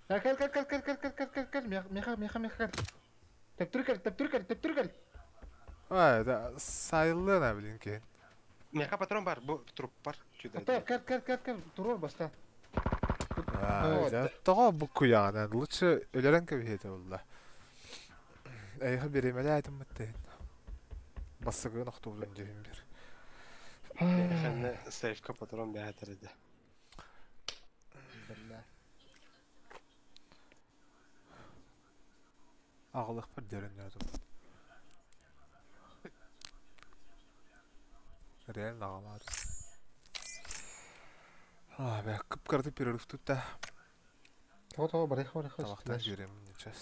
Кел кел кел кел кел кел кел кел кел меха меха меха кел. Тэптүр кел, тэптүр кел, тэптүр кел. Ай, да сайыллыына блин киһин. Меха патрон бар, бу труп бар. Чудо. Кел кел кел кел кел турор баста. Аа, дьэ, тоҕо бу куйаҕынан лучше өлөрөн кэбиһиэтэ буолла. Эйиэхэ бириэмэлээтим быттыын. Бассыгын охтубутун дьүһүн бир. Механы сейфка патрон бэхэтэр этэ. Бля. Аҕалыахпар дьөрөннөөтүм. Реально аҕалаатым. Аа, бля, кып-кыраты перерыв тутта. Того того барыха барыха. Тамактан жиэрэм сейчас.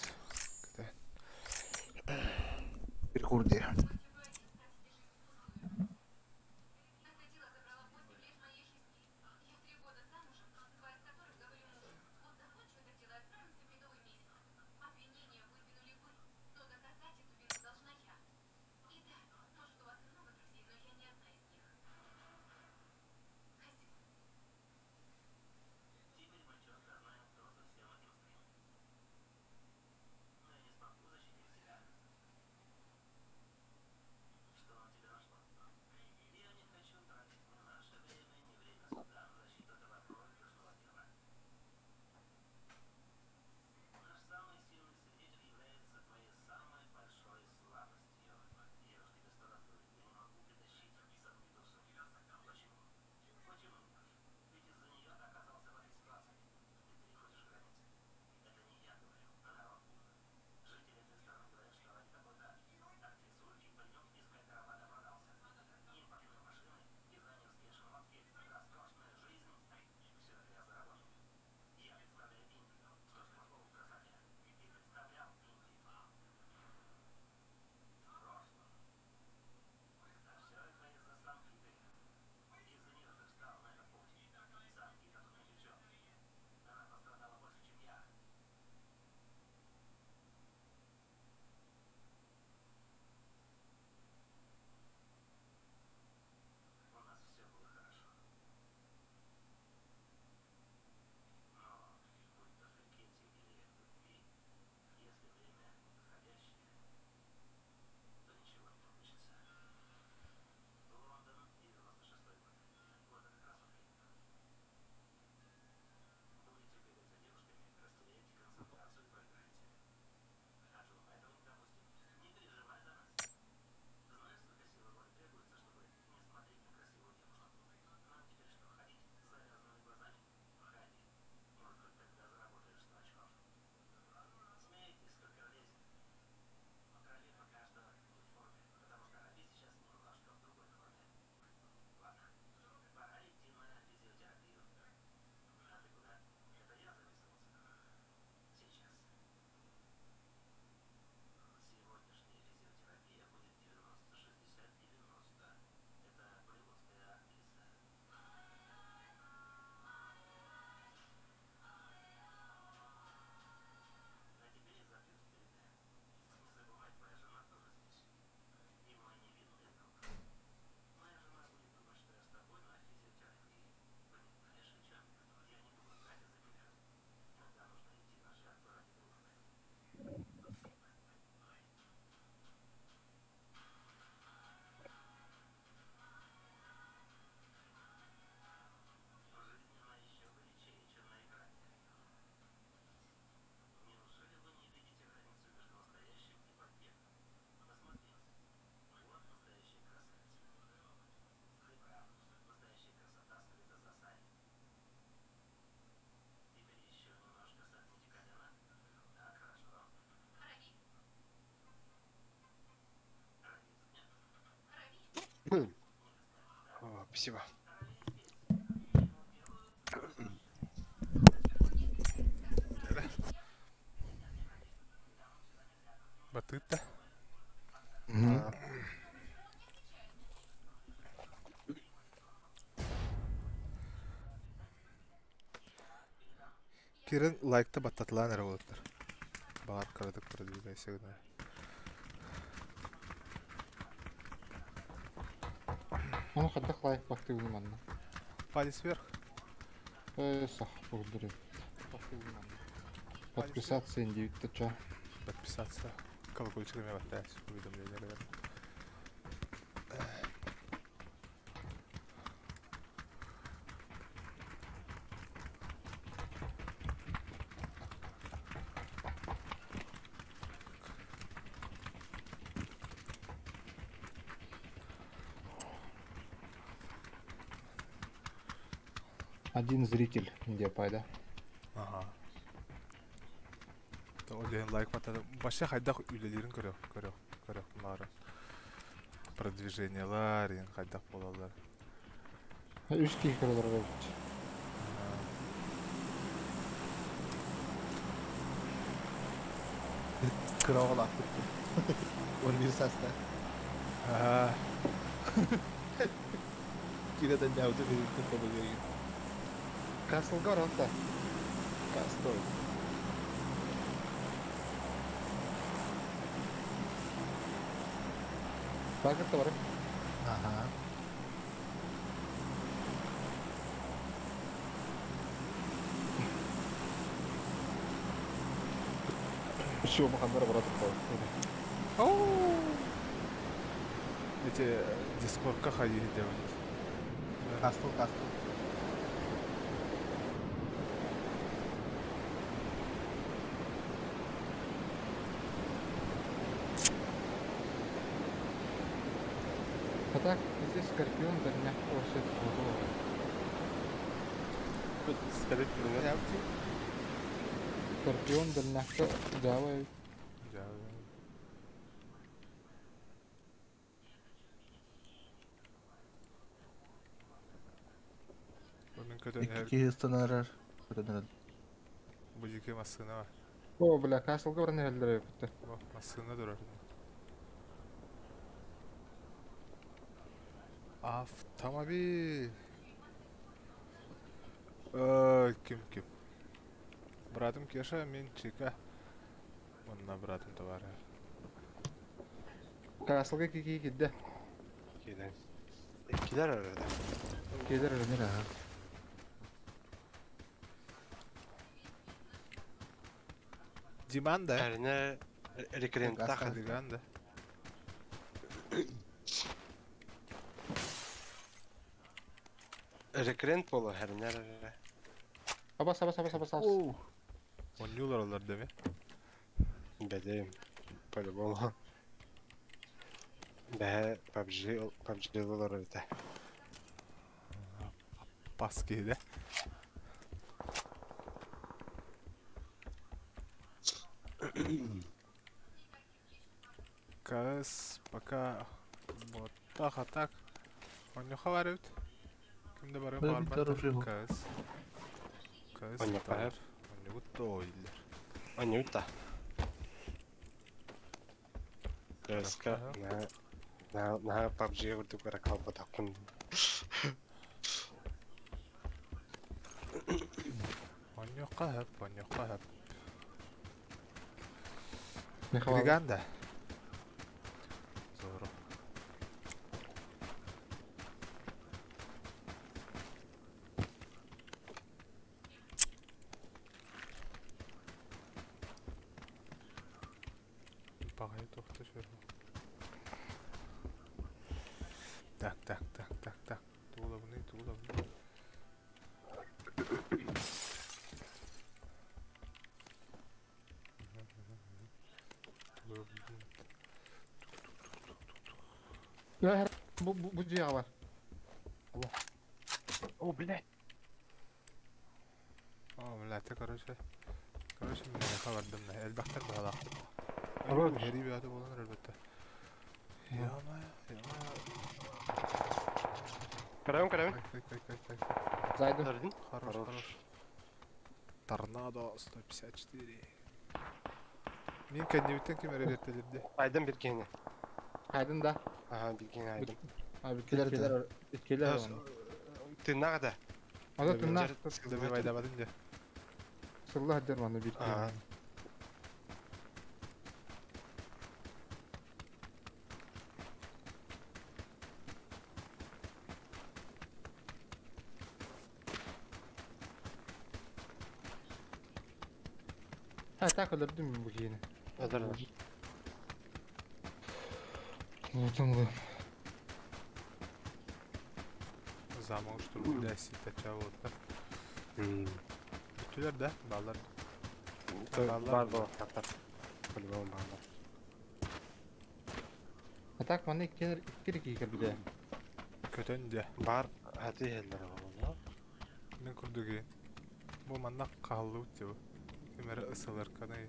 Кытаан. Перекур дии. О, спасибо. Батыта. Кирин лайкта баттатылаан эрэ буолуттар. Баҕар кыратык продвигайся гына. Ону хайдах лайк баттыыбын манна? Палец вверх. Э, сах бугдуру. Подписаться индивид ча. Подписаться. Колокольчик эме баттаайс. Уведомление кэлэр. Один зритель где пайда. Ага. Ол иһин лайк баттата. Вообще хайдах үлэлиирин көрүөх, көрүөх, көрүөх баҕарар. Продвижениелар, иһин хайдах буолаллар. Үс киһи көрөлөр эбит. Кыра оҕолоохпут. 11 саста. Аа. Кира да няуты берилди побегай. Каслга оралта. Кастол. Багырта бар. Ага. Все, махандар барат. Оу. Эти дискордка ходили делать. Кастол, кастол. А так, здесь Скорпион дальняк вообще Скорпион. Скорпион дальняк Java. Java. Bunun kötü Икки станарар. Көтөнөр. Бу жеке массына бар. О, бля, Каслга баран элдер битте. Бу массына durар. Автомобиль. Ким ким? Братым Кеша, мен Чика. Онна братым товары. Каслга кики кидде. Киден. Иккилер арада. Келер өрнер ага. Диман да? Әрине рекрент Диган да. Рекрент болу әрине. Абас, абас, абас, абас, абас. Онюлар олар деме. Бедем. По-любому. Бә PUBG PUBG олар өтә. Пас кейде. КС пока вот так, а так. Онюха бар өт. Кимде бар Бер бар бит оружие. КС. КС. Онюха бар. Онюгу тойлер. Анюта. КСка на на на PUBG үрдүк бара калба такын. Онюха хөп, онюха хөп. Михаил. Григанда. Зоро. Багай тохта шөр. Так, так, так, так, так. Тула буны, тула буны. Тула буны. Я бу бу бу жига бар. О, блядь. О, бля, ты, короче. Короче, мен хабардым на. Элбахтар балак. Алло. Хери бияты болан элбетте. Ё-моё, ё-моё. Караем, караем. Кай, кай, кай, кай, кай. Зайду. Дардин. Хорош, Хорош. хорош. Торнадо 154. Мен кәднебіттен кем әрі Айдан бергені. Айдын да. Ага, бергені айдын. А биткелер Келер биткелер. Тыннага да. Ада тынна. Добивай де. Сылла хадер маны биткелер. Ага. Ha так өлөрдүм бу кийини. Ödür. Утунлу. Замок штурм для ситача вот да. Бүтүлер да, баллар. Бар бол тактар. По-любому бар. А так маны иккер иккер кийкер биде. Көтөн де. Бар хати хеллер болу. Мен күрдүгү. Бу манна кахаллы үтте бу. Кемер ысылыр каны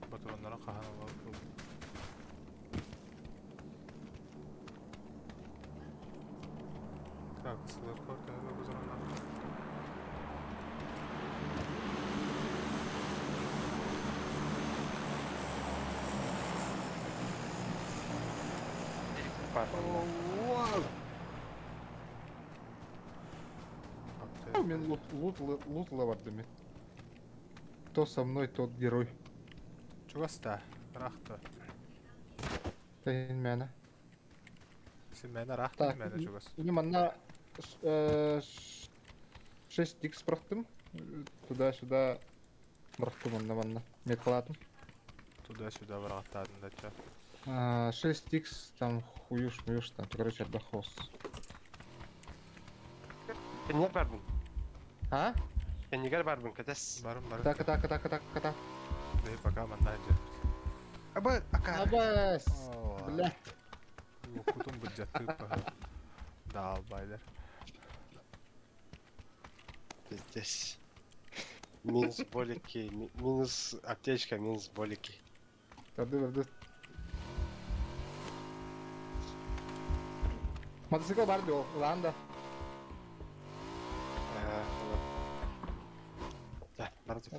батураннара кахан алып. Так, ысылыр корта батураннар. бар манна. Мен лут, лут, лут лабарды мен. Кто со мной, тот герой. Чугас да, ыраах да. Тайын мээнэ. Син мээнэ ыраах Так, мээнэ чугас. Мин манна 6 икс бырахтым. Туда-сюда бырахтым онно манна. Меткалаатым. Туда-сюда быраҕаттаатын да ча. 6 икс там хуюш-муюш там, короче, отдохос. Кэннигэр барбын. А? Кэннигэр барбын, кэтэс. Барым барым. Так, так, так, так, так. Бэйи пока манна дьэ. Аба, ака. Абас! Блядь. Кутун быдьаттыы баһа. Даалбайлар. Пиздец. Минус болики, минус аптечка, минус болики. Тарды, барды. Мотоцикл бар дио, улаан да. Да, барды.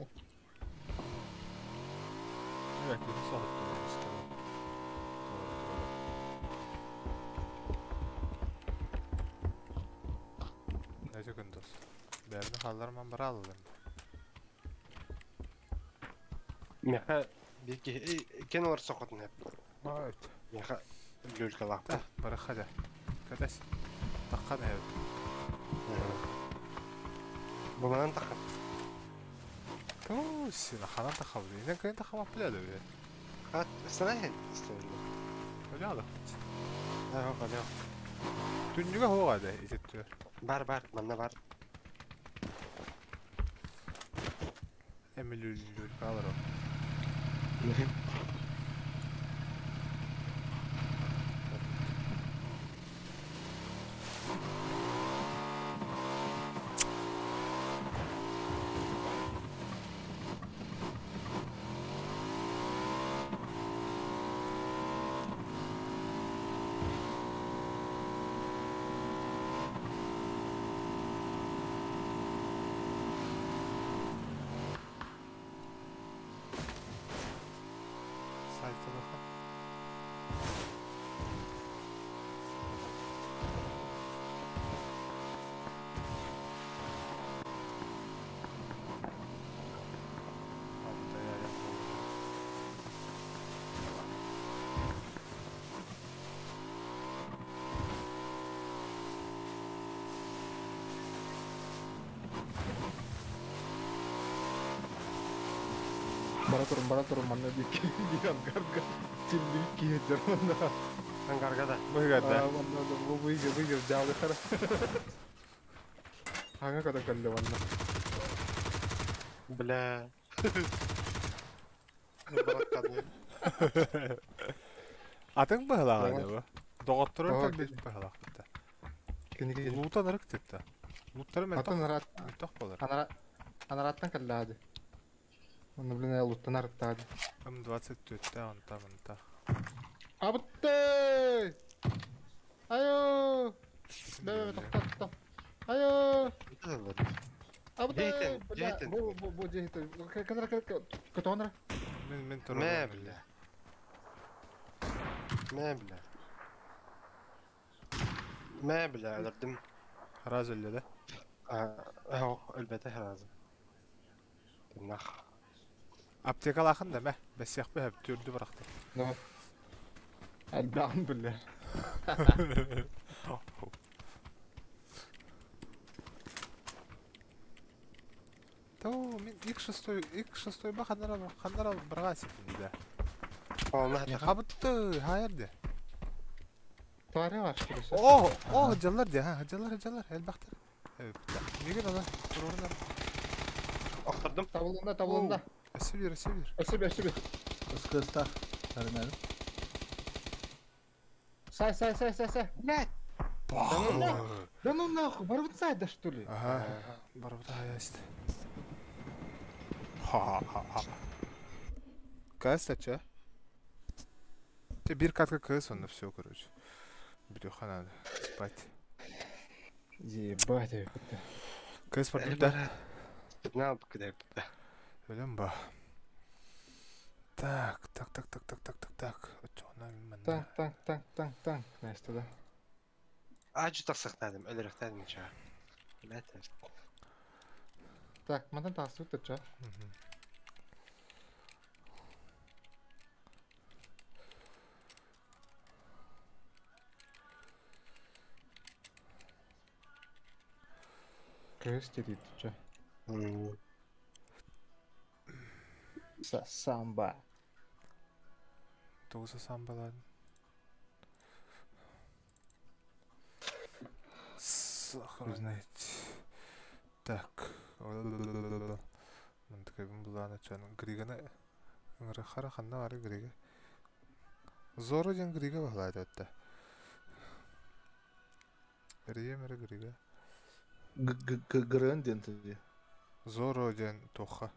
Evet, киһи соһуттулар Нәҗе көндүз. Бәрне халларман бара алалар. Меха бики кен олар соқотун хеп. Айт. Меха люлькалаах. Да, бары хадя. Кәтәс. Таққан әбит. Бу манан тахар. Туу, син ханан тахабы. Инен кайын тахамап биледі бе. Хат, санаһын истерли. Öyle алып. Аа, халя. Түннүгө хоға да изеттү. Бар бар, манна бар. Эми люлькалар о. Сальталаха. Бара турун, бара турун, манна дик. Ангарга. Тилли киетер манна. Ангарга да. Быгада. Манна да бу быйга быйга жалы хара. Аңа када калды манна. Бля. Баракканы. Атың быһылаҕа дии Доҕотторор Ага, кэлбит быһылаахпыта. Киниги. Луутан ырык тетта. Луттары мөлтөх Атын рат мөлтөх болар. анара анараттан каллаады. Онно блин луттан арыттаады. М24-тә онта мынта. Абытты! Айо! Бе, тохто, тохто. Айо! Абытты! Дейтен, Бля, дейтен. Бу бу бу дейтен. Канара катонра. Мен мен Мэ, турар. бля. Мэ, бля. Мэ, бля, өлөрдүм. Раз өллө да. Аа, өлбөтө разы. Нах. Аптекалаахын да мэ. Бэссиэхпэ хөп түрдү бырахты. Да. Албан бля. Тоо мен X6 X6 ба ханнара ханнара бырга ситин да. Онна Абытты хайыр де. Твари var что О, о, жаллар де, ха, жаллар, жаллар, элбахтар. Неге дала? Турорунар. Охтордум. Табылында, табылында. Өсө бир, өсө бир. Өсө бир. Ыскыста. Сарынары. Сай, сай, сай, сай, сай. Блядь. Да ну нахуй, барбыцай да что ли? Ага. Барбыта хаяст. Ха-ха-ха. КС ча? Те бир катка КС, он все, короче. Бирюха надо спать. Ебать, это. КС бар да? На, куда Өлөм ба. Так, так, так, так, так, так, так, так. Оччоҕуна манна. Танк, танк, танк, танк, танк. Настя, да? Аадьу тахсахтаадым, өлөрөхтаадым чаа. Билээт. Так, мантан тахсыбыт да ча. Кырыс дедит ча. Самба. Тугуса самбалаадын. Сохранить. Так. Мантыкайбын булаана чан Григаны ыҥыра хара ханна бары Грига. Зоро диэн Грига баһылаата этте. Эрийэм эрэ Грига. Грен диэн тыйы. Зоро диэн туохха.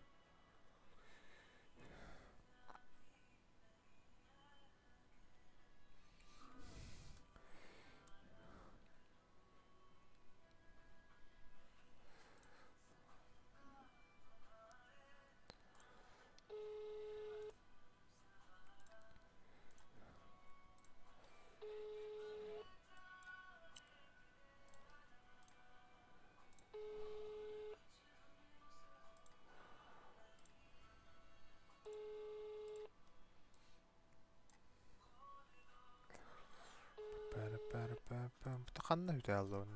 Ханна үтэ аллон.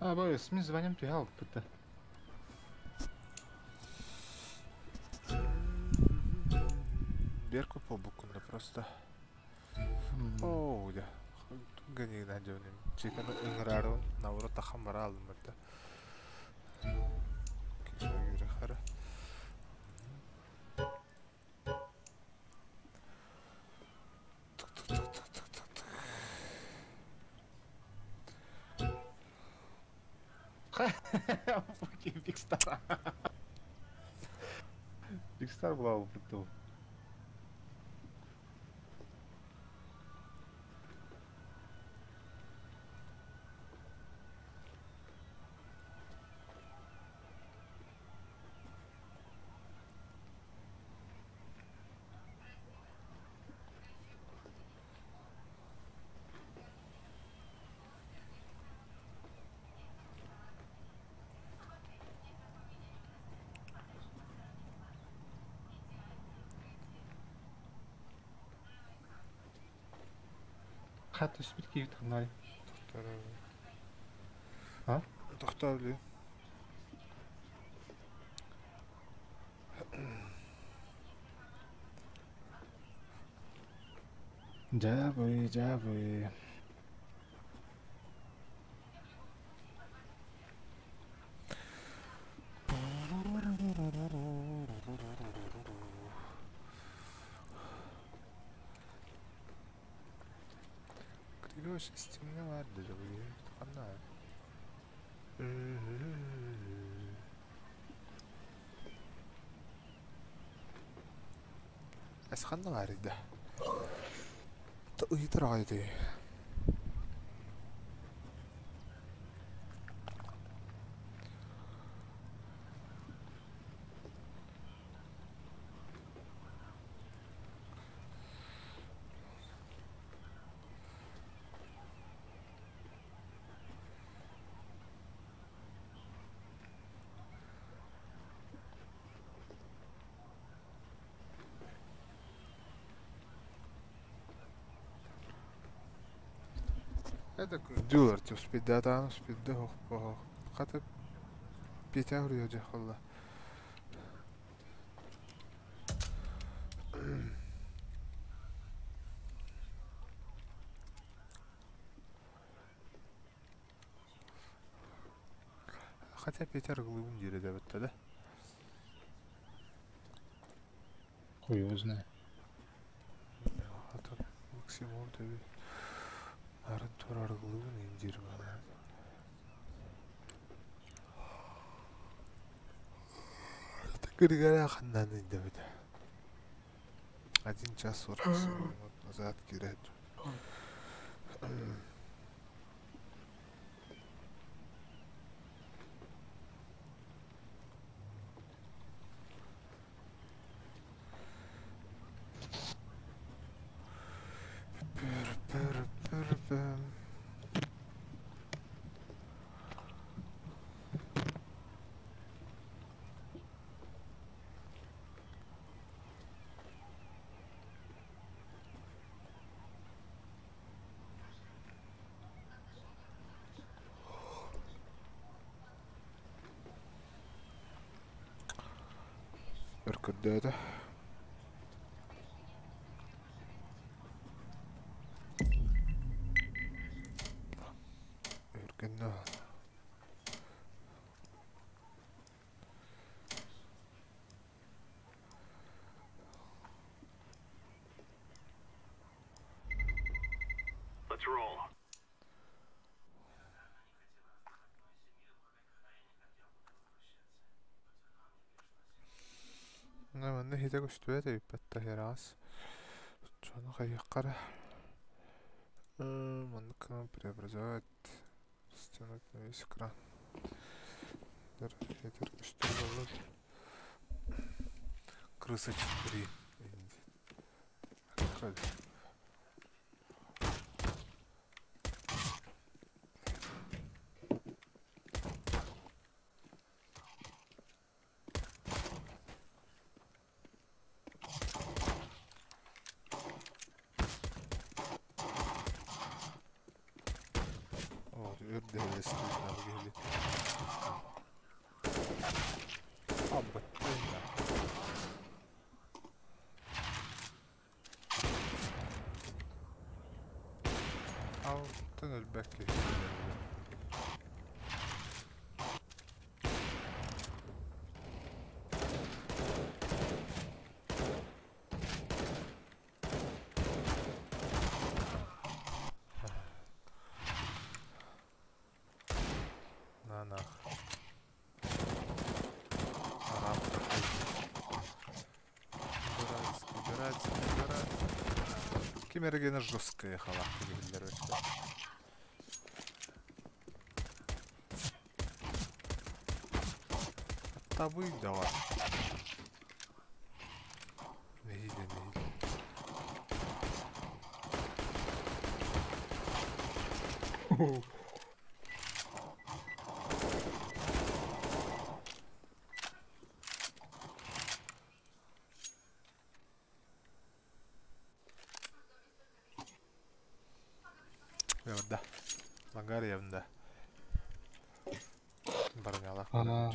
А, Борис, мин звоним түһэ алпыта. Берку по букунда просто. Оо, да. Гани надёнем. Чеканы ыҥыраарыбын наоборот тахан бара алдым бэртэ. Хара. Fucking Big Star. Big Star была опыту. Хат түспүт киһи тахнай. А? Тохтор Дьэ дьэ бый. Кривош стимне бар dedi bu. Ханна. Эс ханна бар иде. Ыйтыр айды. Это дюлар ти успейдатан успейда хох хата петя хурья холла. Хотя Петя глыбын дире да бітті да. Хуй его знает. Атын Максимов деби. Нарын тур арыгылыгын индир бала. Кыргара ханнан индебит. 1 час 47 минут назад кирет. Пыр-пыр-пыр-пым. Өркөрдөөтө. Өркөннө. Манна хите көстүбэт эбиппэтта хераас. Сону хайыккара. Маннык преобразовать стянуть на весь экран. Хитер көстөр болот. Крыса 4. Көл. О, үрдэлэстик кели. Абыттын. Алтын өлбәкке. На-на. Араб Дурацкий, дурацкий, дурацкий. Кемергені жесткая халат дегендер өтті. Табы давай. Нехиле, нехиле. Явда. Лагар явда. Броняла. А.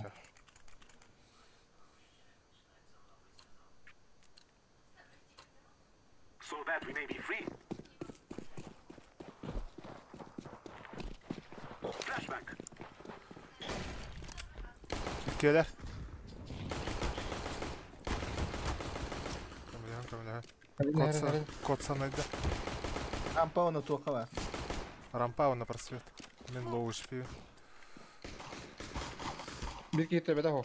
So that we may be free. Flashbang. Иккиэлэр. Көмөлөһөн, көмөлөһөн. Котса, котса найда. Рампа оны туохха бар. Рампа на просвет. Мен лоу шпи. Бир киһи бэдэ хо.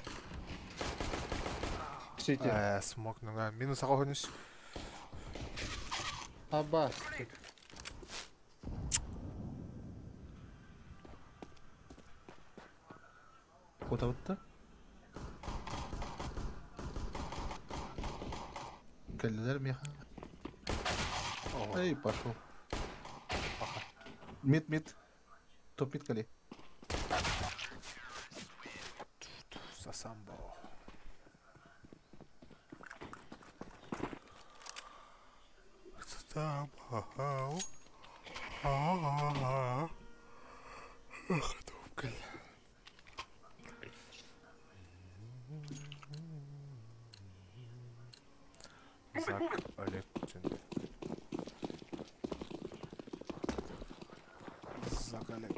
Сити. Смок нуга. Минус ағохониш. Абба. Куотабытта. Кэллилэр миэхэ. Эй, пошел. Мид, мид. Топ мид кали. Сасамбо. Сасамбо. Хатукал. Зак Олег Путин. Зак Олег.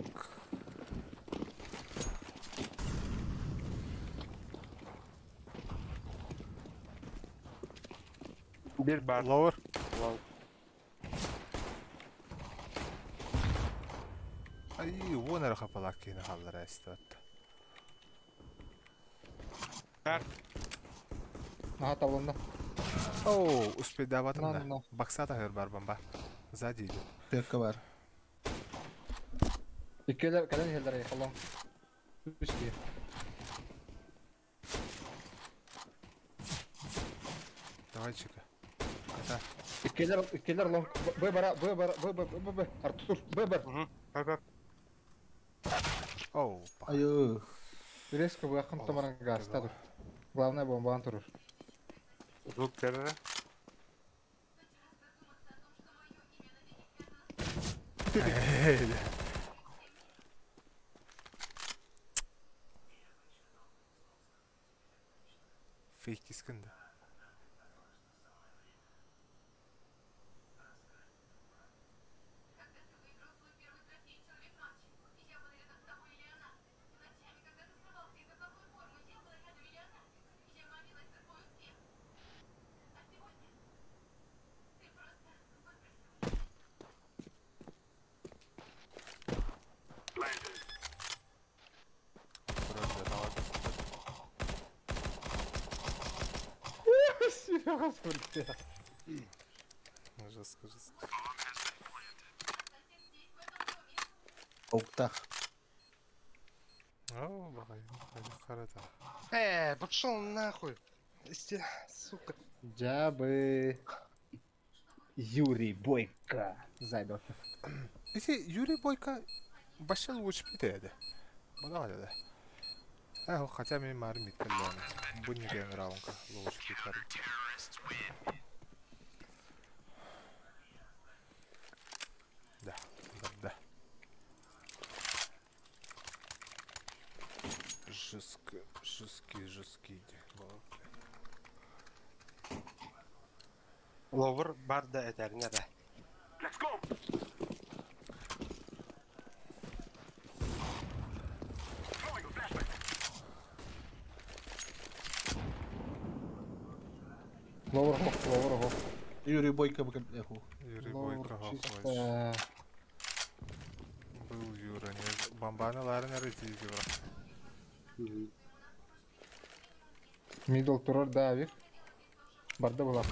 Биир баар. Lower. Long. Ай, уон эрэ хапалаах киһини хааллара эстибэт. Баар. Наһаа табылынна. Оу, успейдаабатым На, да. на, на. Бакса таһыыр бар бомба. Сзади идет. Пекка бар. Иккилэр кэлэн иһэллэр холон. Үс киһи. Давай, чика. Ката. Иккилэр иккилэр long. Б бара, Б бара, Б Б Б Б. Артур, Б бар. Угу. Б Б. Оу, па. Айыы. Резко быакын томаран гаста тур. Главное бомбаан турur. Звук террора. Фейк дискін да. Когда ты выиграл свой первый трофей «Человек-мальчик», я была рядом с тобой или она. Ночами, когда ты срывался из-за плохой формы, я была рядом или она. Я молилась за твой успех. А сегодня ты просто выбросил меня. Вроде давай. Серега сүрдэ. Жестко, жестко. Остайся здесь, в этом доме. Октах. Оу, бахай, бахай, харата. Пошел нахуй. Сука. Дьабы. Юрий Бойко. Зайдов. Эти Юрий Бойко вообще лучше питает. Бадал да. Эх, хотя мне мармит кальяна. Будни генералка лучше питает. Да, да, да. Жестко, жесткий, жесткий. Lower бар да этәрне да. Let's go. Throwing a flashbang. Lower хох, lower хох. Юрий Бойко бакалеху. Юрий Lower Бойко хохлач. чисто. Был Юра, не бомбаны ларын әрі брат. Middle турар да авик. Барда була.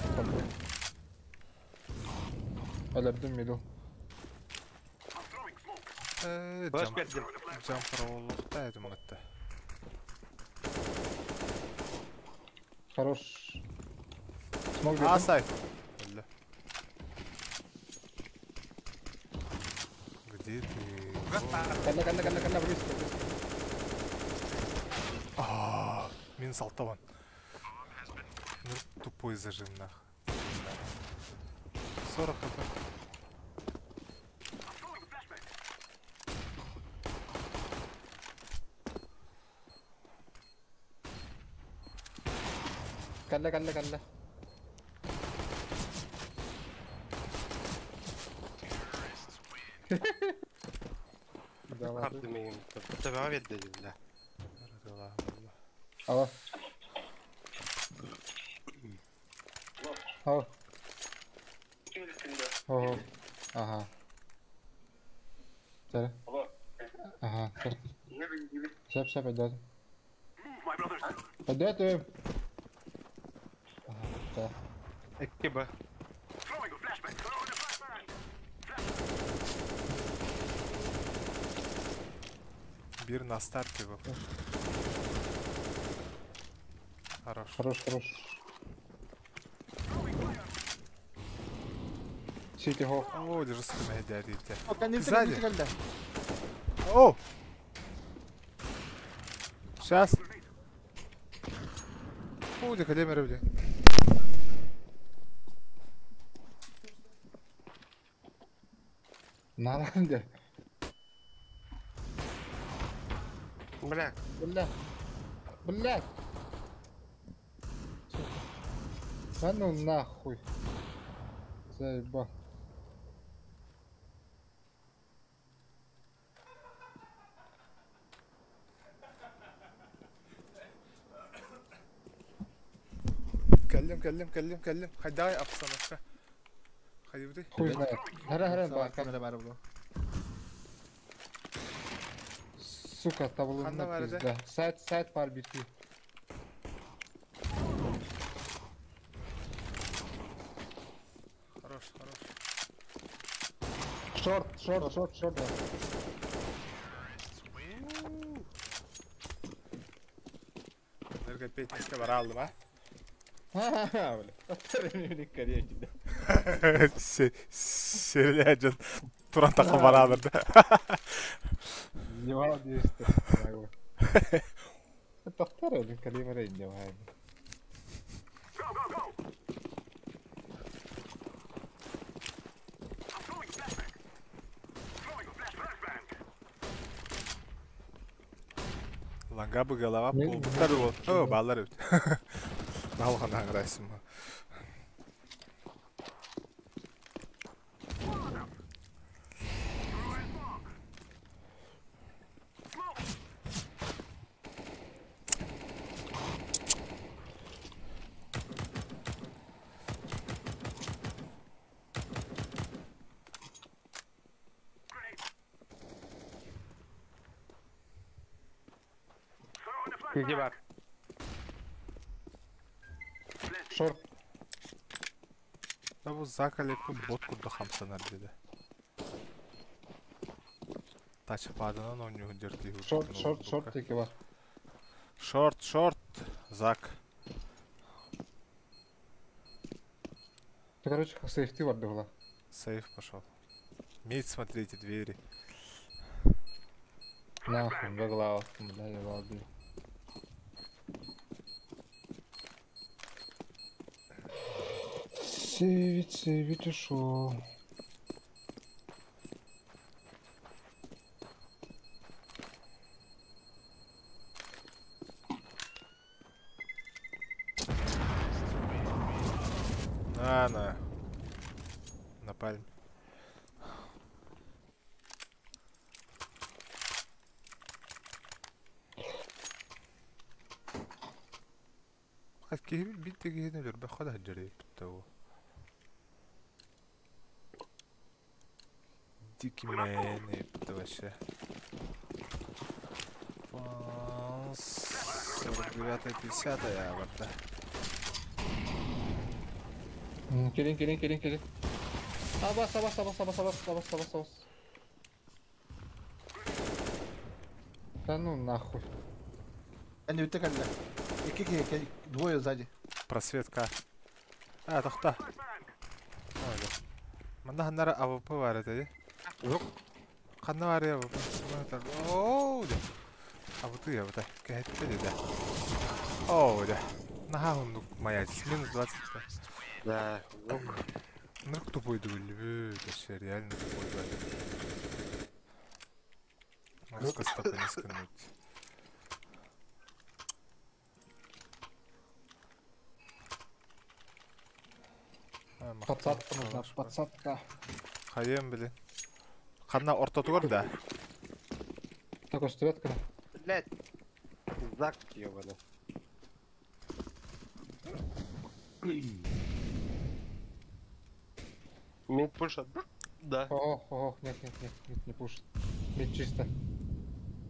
Өлөрдүм middle. I'm throwing smoke. Flash Жам, бердим. жампыр олықта әдім атты. Хорош. Смог бердим. Асай. Өлі. Где ты? Калла калла калла калла близко близко. А, Минус алтауан. Ну, тупой зажим нах. 40 хп. I'm throwing a flashbang. Калла калла калла. Давай. Хардым Табаға берді дедім да. Allah Allah. Ала. Ал. Ого. Ага. Чара. Ага. Шәп, шәп, әйдәдім. Move, my brothers. Әйдәдім. Ага, да. Икки Б. Throwing a flashbang. Throwing a flashbang. Bir на старте был. Хорош. Хорош, хорош. Сити хо. О, держи спина, дядя. Сзади. Сзади. О! Сейчас. О, где камера, блин. На, на, Бля, Бля. Бля. Да ну нахуй. Заебал. Кэллим, кэллим, кэллим, кэллим. Хайдаҕай обстановка? Хайыбытый? Хуй знает. Хара хара баар. Хара баар буолуо. Сука, Ханна табылынна баар этэ? пизда. Сайт, сайт баар битти. Хорош, хорош. Шорт, шорт, шорт, шорт. да. Нырга петничка бара алдым, а? Ха-ха-ха, бля. Сэрилээ дьон туран тахха бараалар да. Зевал десять. Тохтор өлүн калимара инде баай. Go, go, go! I'm throwing a flashbang. Throwing a flashbang. Ланга голова Не- буолбуттар буол. Оо, баалар эбит. Наалхан аңырайсың. Throwing smoke. Smoke. Grenade. Throwing a flashbang. Где бар? Planting. Шорт. Да бу закалекпи бот курдук хамсанар диде. Тачпадынан оонньуһун дьэртии Шорт, шорт, шорт диэки бар. Шорт, шорт, Зак. Ты, короче, сейфти бар была. Сейф пошел. Мид, смотрите, двери. Нахуй, во главу. Бля, я балдею. Сейвить, сейвить ушел. На, на. На пальме. Киһи биир киһини өлөрбөххө да сылдьар эбиппит уу. Дикий мэн эбит вообще. 49-50 барда. Кэлин, кэлин, кэлин, кэлин. Абас, абас, абас, абас, абас, абас, абас, абас. Да ну нахуй. Они бүттэ кэллэ. Икки киһи, двое сзади. Просветка. А, тохтоо. Манна ханнара АВП баар этэ дии. Ханна баар АВП? Оо, дьэ. АВТ АВТ. Кэһэттэ дии да. Оо, дьэ. Наһаа уһуннук маячит. Минус 25. Да, лук. Нырк тупой дүллүбүт, вообще реально тупой баар. Маска стопа скинуть. Подсадка нужна, подсадка. Хайым, блин. Ханна ортотугар да. Такой стветка. Блять. Зак ебаный. Мид пушат. Да. Ох, ох, нет, нет, нет, мид не пушит. Мид чисто.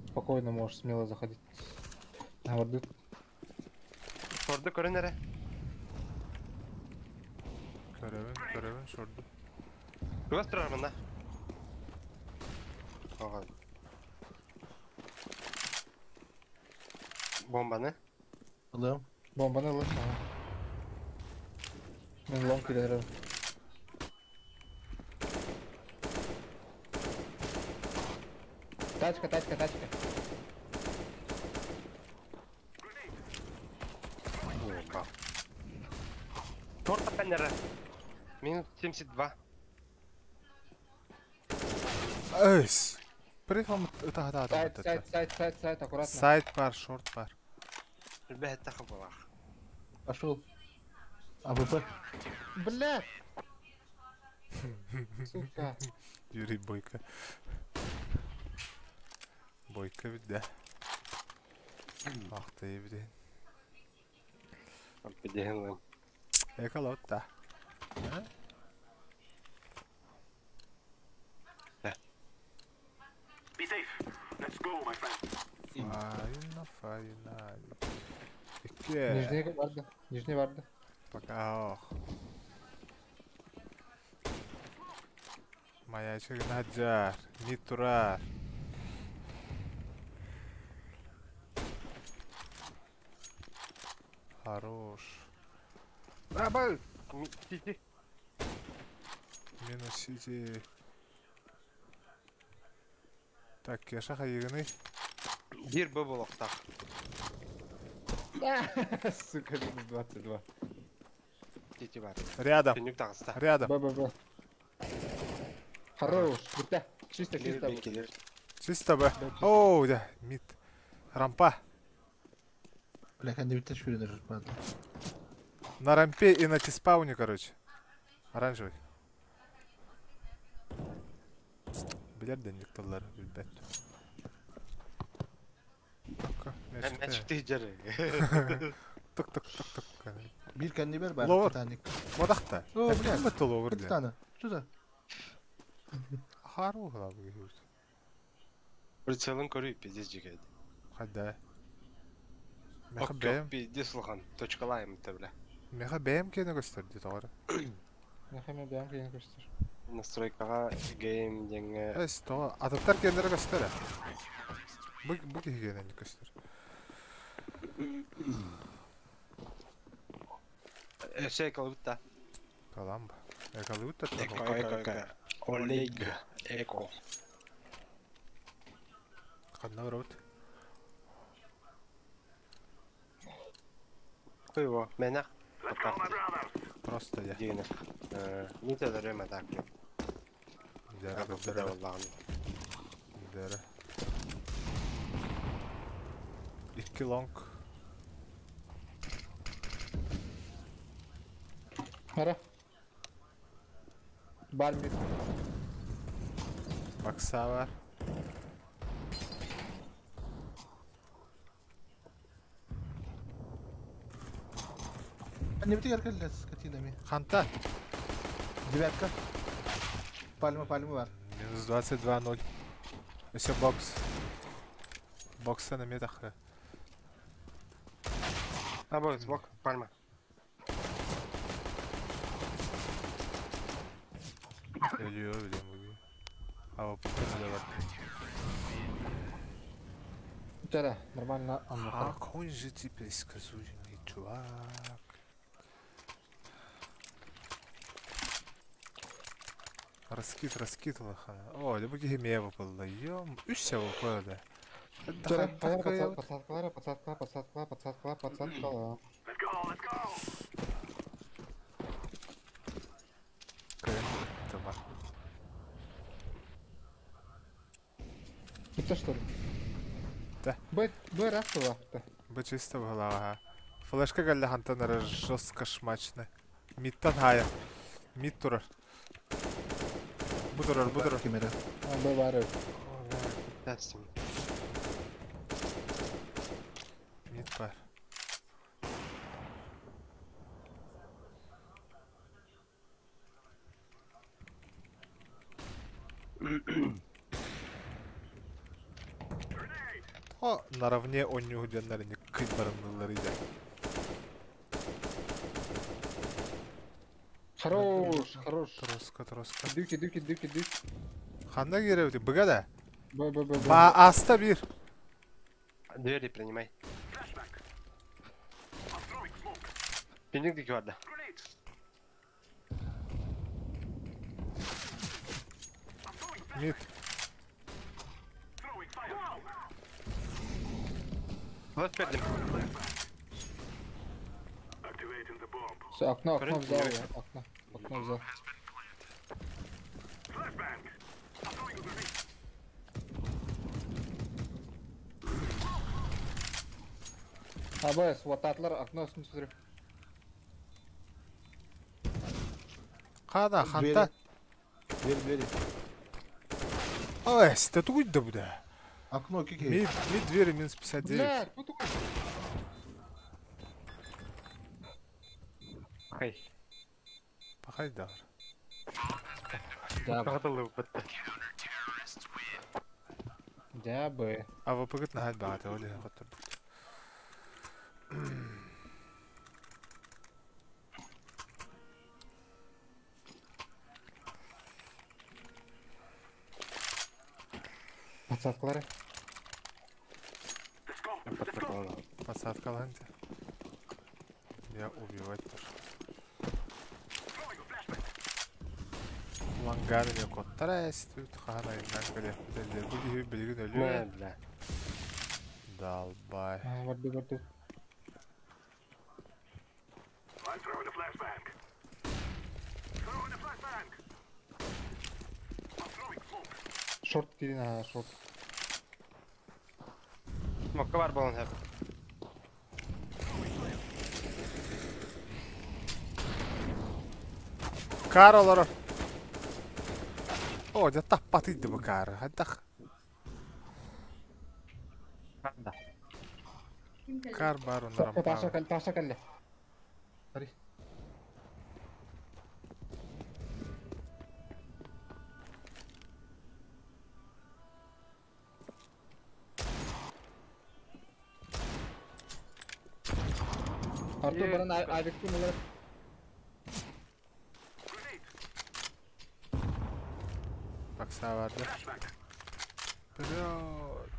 Спокойно можешь смело заходить. На воду. Шорды көрүн эрэ. Көрөбүн, көрөбүн, шорду. Чугас турар манна. Ага. Бомбаны. Ылым. Бомбаны ылы. Ага. Мин лонг киирэр. Тачка, тачка, тачка. Опа. Торта камера. Минус 72. Эс. Прифам та та та Сайт, та. сайт, сайт, сайт, сайт, аккуратно. Сайт бар, шорт бар. Ребята, хабалах. Пошел. АВП. Бля! Сука. Юрий Бойко. Бойко ведь, да? Ах ты, блин. Пидеген. Эколот да. Be safe. Let's go, my friend. Файна, файна. Икки. Нижний барды. Нижний барды. Пока ох. Маячок Наджар. Не турар. Хорош. Браво! Сити. Минус сити. Так, Кеша хайыгыный. Бир Б болохтах. Сука, минус 22. Сити бар. Рядом. Түнүк тагыста. Рядом. Б, Б, Б. Хорош. Бутта. Чисто, чисто. Килер, килер. Чисто Б. Оу, да, мид. Рампа. Бля, кэннибиттэн сүүрэн эрэр. На рампе и на тиспауне, короче. Оранжевый. Билер денник таллар, билбет. Мәчикти жер. Тук тук тук тук. Биир кэннибэр баар Ловер. Титаник. Модахта. О, блядь. Бля. Ловер дия. Капитана. Что за? Хару хлабы. Прицелын көрүй пиздец жигет. Хада. Меха бэм. Пиздец улахан. Точкалайм те бля. Меха бэм кene көстөрдү тоҕор. Нахами бэм киин көстөр. Настройкаға гейм деңе Эс тоҕо ататтар кеннere көстөр. Бу бу киһи кene көстөр. Эсэ калбытта. Каламба. Экалыбыт та Эко, эко, эко. Олег. Эко. Ханна барабыт. Хуево. Менах. Let's go, my brothers. Просто я. Дигенер. Не тедерем атак. Дәрі, дәрі, дәрі. Икки лонг. Хара. Бар мид. Бакса бар. Кэннибитигэр кэллэ скотина ми. Ханта. Девятка. Пальма, пальма бар. Минус 22-0. Еще бокс. Бокса на метах. А бок, бок, пальма. Ölüyor biliyorum bugün. Ama bu da var. Да, нормально. А какой же ты предсказуемый чувак. Раскид, раскид лоха. О, да буги химия выпала. Ем, үс выпала, да. Подсадкалара, подсадкала, подсадкала, подсадкала, подсадкала. Let's go, let's go. Это что ли? Да. Б, Б раз да. Б чисто была, ага. Флешка галля хантанара жестко шмачно. Мидтан хая. Мид турар. Бу турар, бу турар. Кемера. А, Б бары. Тестим. Мид бар. О, наравне оннюгу дьоннор кыт барымнылар иде. Хорош, хорош. Троска, троска. Дюки, дюки, дюки, дюки. Ханна керебити, быга да. Б, Б, Б, Б. Ба аста бир. Двери принимай. Пинник дики барда. Мид. Вот пердем. Все, окно, окно взял я. Окно, окно взял. АБС, вот атлар, окно, смотри. Хана, ханта. Двери, двери. Ой, это тугуй да буда. Окно, кики. Мид, мид двери минус 59. Блядь, ну такой. Хей. Хайда. Да. Хатылы бит. Да бы. АВП-гыт наһаа баҕата ол иһин хотторбут. Подсадкалары. Подсадка алан Я убивать пошел. Лангар не коттара эстүт хаана иннан кэлэ. Бу киһи билигин өлүө. Бля. Далбай. Барды барды. Шорт кирин ага, шорт. Мокка бар болон хэп. Кар олорор. О, дьэ таппатыйды бу кары. Хайдах. Да. Кар бар оннорон. Таша кэл, таша кэллэ. Смотри. Артур баран авиктин олар. Бакса барды. Вперед.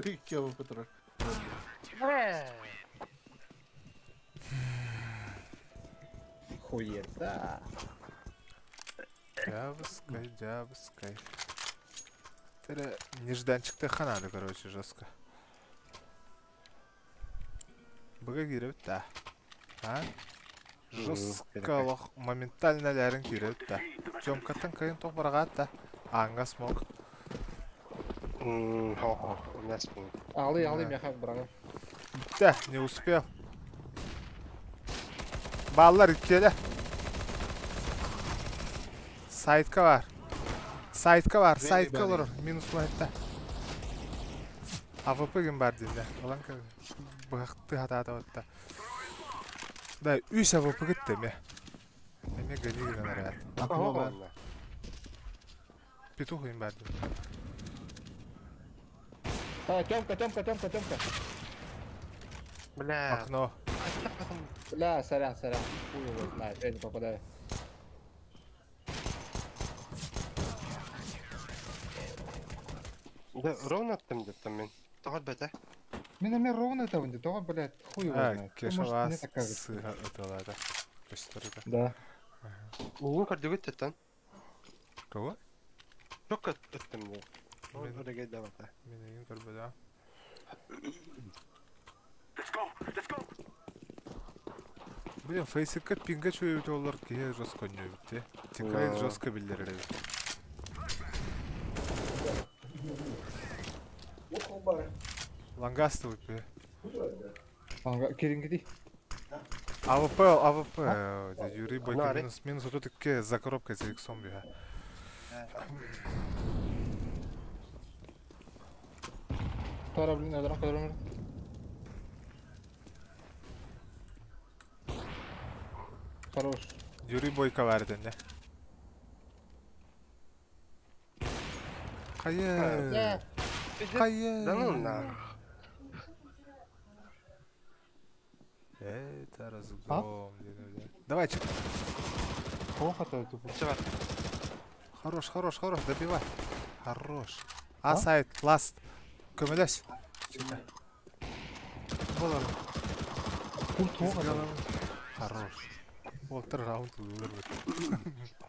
Икки АВП турар. Хуета. Дябыскай, дябыскай. Тере нежданчикте ханады, короче, жестко. Быга кииребит да. А? Жестко лох моментально ләрин кииребит да. Тёмкаттан кайын тоқ барагаат да. Анга смог. Хо, у меня спин. Алы, алы, мяха брага. Да, не успел. Баллар иккиэлэ. Сайтка бар. Сайтка бар, сайтка олорор. Минус лайтта. АВП ким бар динде. Олан быхты хатаата отта. Да, үс АВП гытты эме. Эме гани гынан арат. Окно бар. Петух им бар дин. А, Тёмка, Тёмка, Тёмка, Тёмка. Бля. Окно. Бля, сорян, сорян. Хуй его знает, я не попадаю. Да, ровно там где-то мен. Тоғат бәтә. Мен мен ровно там где, тоға, блядь, хуй его А, знает. Кеша Может, мне вас так кажется. сыра ыталада. Көстөрдө. Да. Мин көрдүгүт тэттэн. Кого? Çok өттүм не. Мен- Өрегей да бата. Мен эгин көрбөдө. Блин, фейсикка пинга чуйбут олар киһи жестко ньөбүт те. Тикрейт Да. жестко биллер эле. Лангасты выпи. Ага, кирингиди. АВП, АВП, Юрий Бойко Нари. минус, минус вот таки за коробкой за иксом бега. Тара, блин, öldürem, öldürem. Хорош. Юрий Бойко бар дэнне. Хайы. Хайы. Да ну нах. Это разгром. Давай, чик. Плохо то тупо. Все бар. Хорош, хорош, хорош, добивай. Хорош. А сайт, ласт. Көмөлөс. Болар. Пульт Из плохо. головы. Хорош. Олтыр раунд ылыр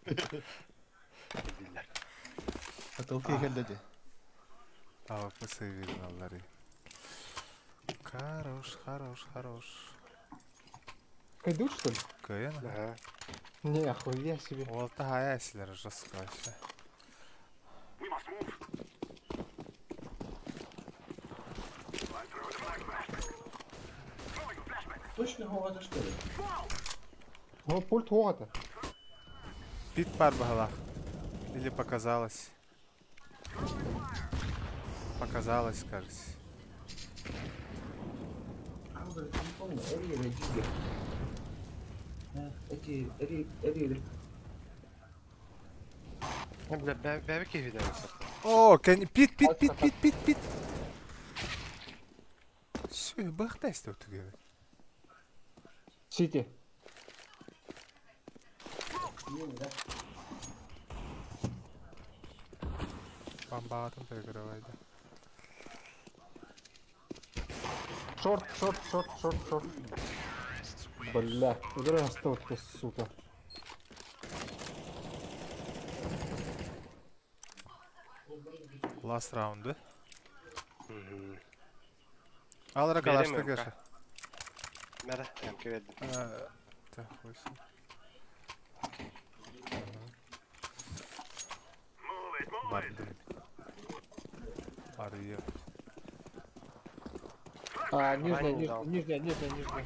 бит. Атылки келді де. АВП сейвин аллары. Хорош, хорош, хорош. Кайдут, что ли? Кыйын. Ага. Не, охуя себе. Олта хая силер жестко вообще. О, пульт плохо. Пит баар баһылаах. Или показалось. Показалось, кажется. Бля, бэбик киһи О, кэн пит пит пит пит пит пит. Сүй, бахта истеп түгебе. Сити. Бамбаатын перекрывайды. Шорт, шорт, шорт, шорт, шорт. Бля, здравствуй, сука. Last round'ы. Алра калашты кеша. Мәрә, МК бердим. Так, қойсын. Барды. Арыя. А, нижняя, Ранее нижняя, дал. нижняя, нижняя, нижняя.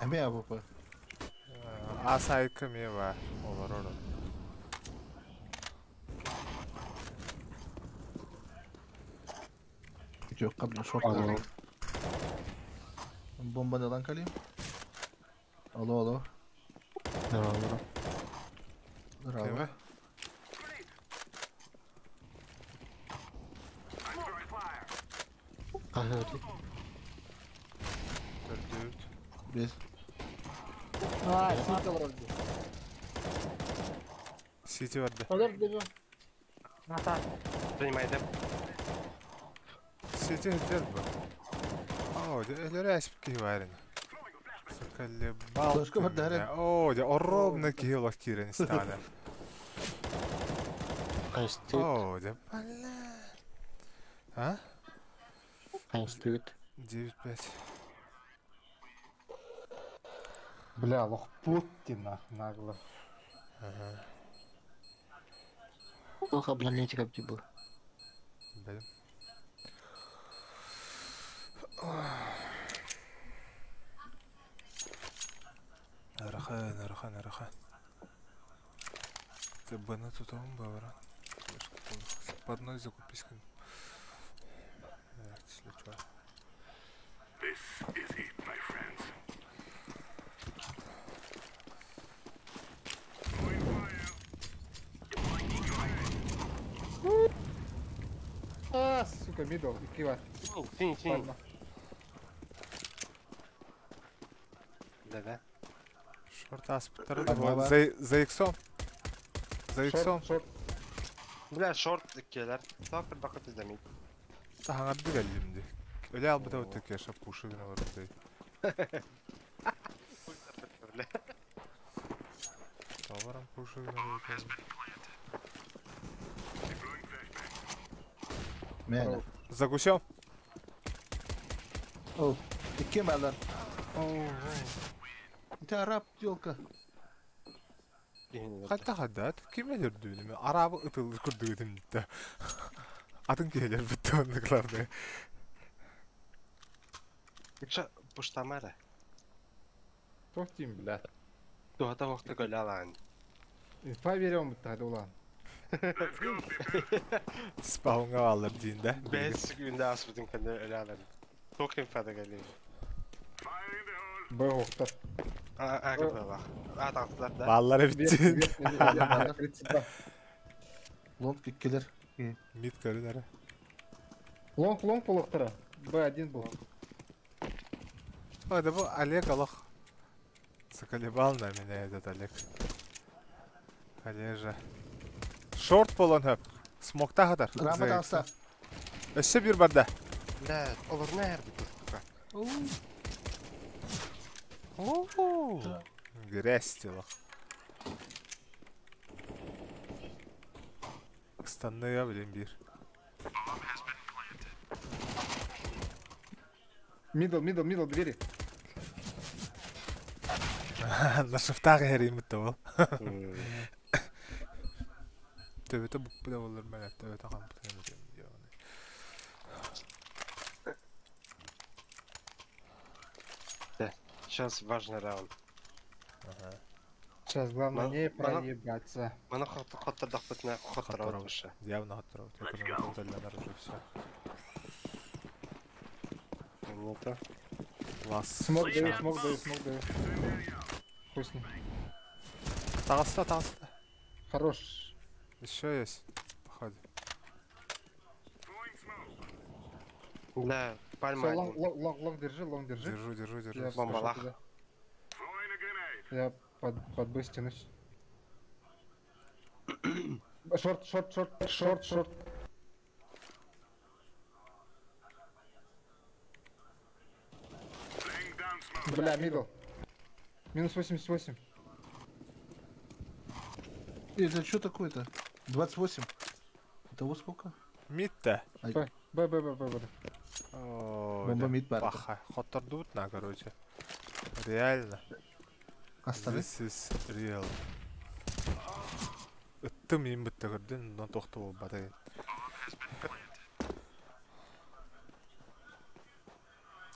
Эми АВП. Асайкы ме бар. Олар оры. Жоқ, қабыл шорт. Алло. Бомбаны алан калим. Алло, алло. Здорово. Здорово. Кеме? Төрдүт. Без. А, Сити вроде. Сити барды. Подожди, Принимай, да. Сити хетер бу. О, элер әсіп киһи барын. Заколебал. Флешка бар, ты да, меня. О, дя оробно киһи олох киирен истаҕына. О, дя бля. А? 9-5. Бля, лох ты нах, нагло. Ага. Плохо обновление как было. Блин. Арахан, арахан, арахан. Ты бана тут он бавра. По одной закупись. Если чё. This is it, my friends. А, сука, мидл, и кива. Синий, синий. Ладно. Да, да. Шорт аспектары Одна бар. За, за иксом. За иксом. Шорт, шорт. Бля, шорт келер. Сапыр бакыт издемейт. Тахаңарды кэллимди. Өлө албыта өттө кеша пушы гына барып. Бля. Табарам пушы гына барып. Мені. За гусем. О, кем алар? Это араб телка. Хатта хаддат ким өлөрдүүнү арабы ытыл курдугутум да. Атын келер бүттү оннукларды. Якша пуштамара. Тохтим, бля. Туһата вакыты көлө алаан. Инфа берем тогда улан. Спаунга алыр дейін да. Бес күндө аспытын күндө өлө алан. Туох инфада кэлли. Б оқтар. А, а, кырдалах. А, тақтылар да. Баллары бітті. 32. Лонг келер. Мид көрінәрі. Лонг, лонг был оқтара. Б1 был. Ой, да бұл Олег Аллах. Заколебал на меня этот Олег. Олежа. Шорт болон хөп. Смокта хадар. Рама алса. Өссө бір барда. Бля, олар нәрді сука. О, Грязь телах. Станная, блин, бир. Мидл, мидл, мидл, двери. На шифтах херимит ол. Төбөтө буппу да болар мен төбөтө кампыт. Сейчас важный раунд. Ага. Сейчас главное Ман- не мана- проебаться. Мана хоттордохпутуна хотторобут вообще. Явно хотторобут. Я уже уже все. Не то. Лас. Смог даю, смог даю, смог даю. Хуй с ним. Таҕыста, таҕыста. Хорош. Еще есть. Походу. Бля, пальма Всё, long, один. long, long, long держи, long держи. Держу, держу, держу. Я Бомба пошёл лах. туда. Я под Б стянусь. Short, short, short, short, short. Бля, middle. Минус 88. Это что такое-то? 28. Того сколько? Mid-то. Б, Б, Б, Б, Б, Б. О, Бомба mid бар. Паха. Хоттордут на, короче. Реально. Остальные? This is real. Ыттым им бітті көрден, но тоқты бол бата.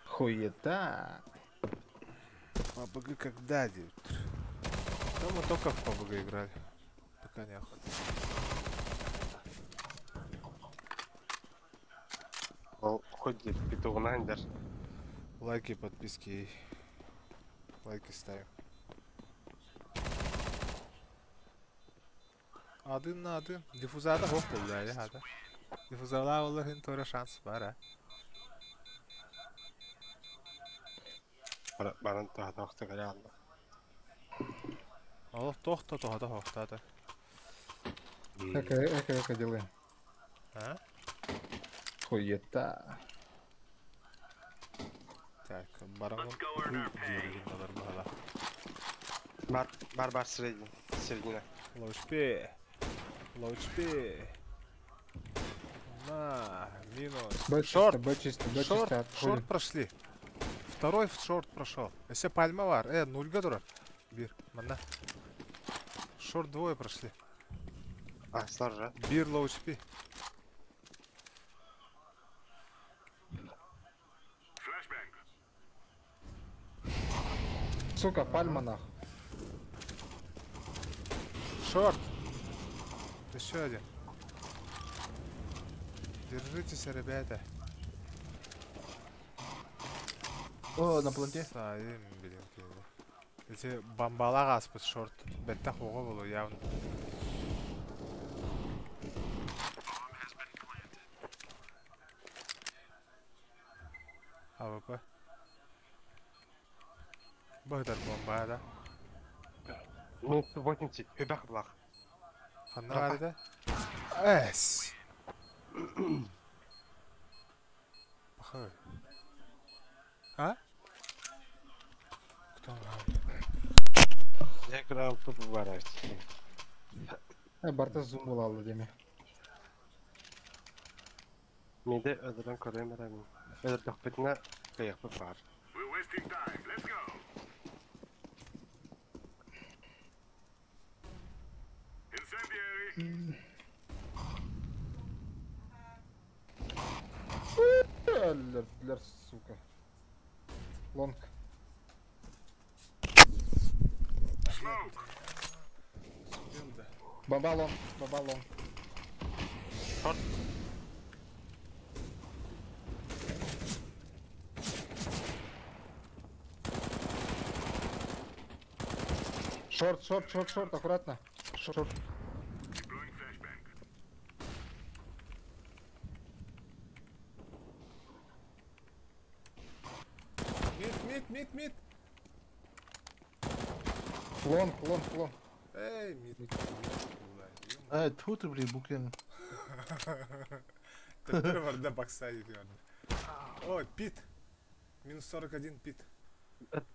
Хуета. ПБГ когда, девять? Да мы только в ПБГ играли. Пока не охота. Ол ходит петугунан дер. Лайки, подписки. Лайки ставим. Один на один. Диффузада хоп был, да, да. Диффузала олар хин тора шанс бар, а. Баран тухата галялла. Ол тохта тухата хохтата. Эко, эко, эко делаем. А? Хуета. Так, баран бар Бар, бар, бар, средний. Середина. Лоучпи. Лоучпи. На, минус. Б Short. чисто, Б чисто, Б Short, чисто. отходим. Short прошли. Второй в short прошел. Если пальма бар. Нульга дура. Биир, манна. Short двое прошли. А, снаружи. Биир low HP. Сука, пальма нах. Short. Еще один. Держитесь, ребята. О, на планте. Сайын, блин, киһи. Эти бомбалар аспыт short. Бетте хуга болу явно. АВП. Быдар бомба да. Минус 80. Хүбэх блах. Ханна бар да? Эс. Пахай. А? Кто? Я играл тут бывает. Барта зум була деме. Миде öldüren көрөм. Öldürdük кыйыкпы бар. Өлдүрдүлөр, сука. Long. Бомба long, бомба long. Short. Short, short, short, short, аккуратно. Short. Mid, mid, mid, mid. Long, long, long. Эй, mid. Эй, тьфу ты, блин, букен. Төттөрү барда бакса диэн барда. Ой, pit. Минус 41 pit.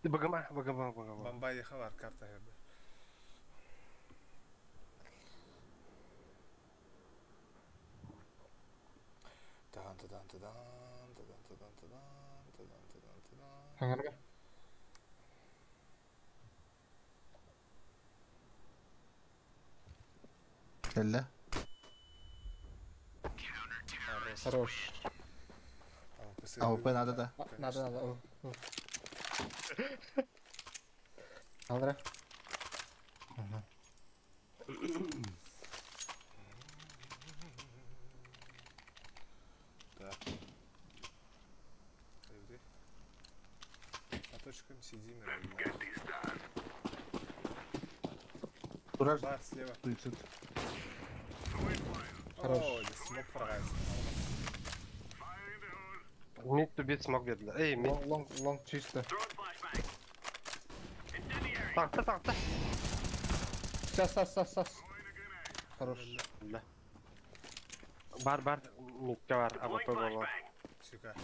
Богома, богома, богома. Бомба ехала карта херде. Тадан тадан тадан тадан тадан тадан тадан тадан тадан. Хаңарга. Кэллэ. Хорош. АВП надо, да. Надо, надо. Алра. Так. Подожди. По точкам сидим. Турар Бар слева. суицид. Хорош. О, здесь смог прорваться. Мид тубит смог бедля. Эй, мид. Лонг, лонг, лонг чисто. Так, так, так. Сейчас, сас, сас, сас. Хорош. Бля. Бар, бар, мидке бар, АВП болар. Сюка.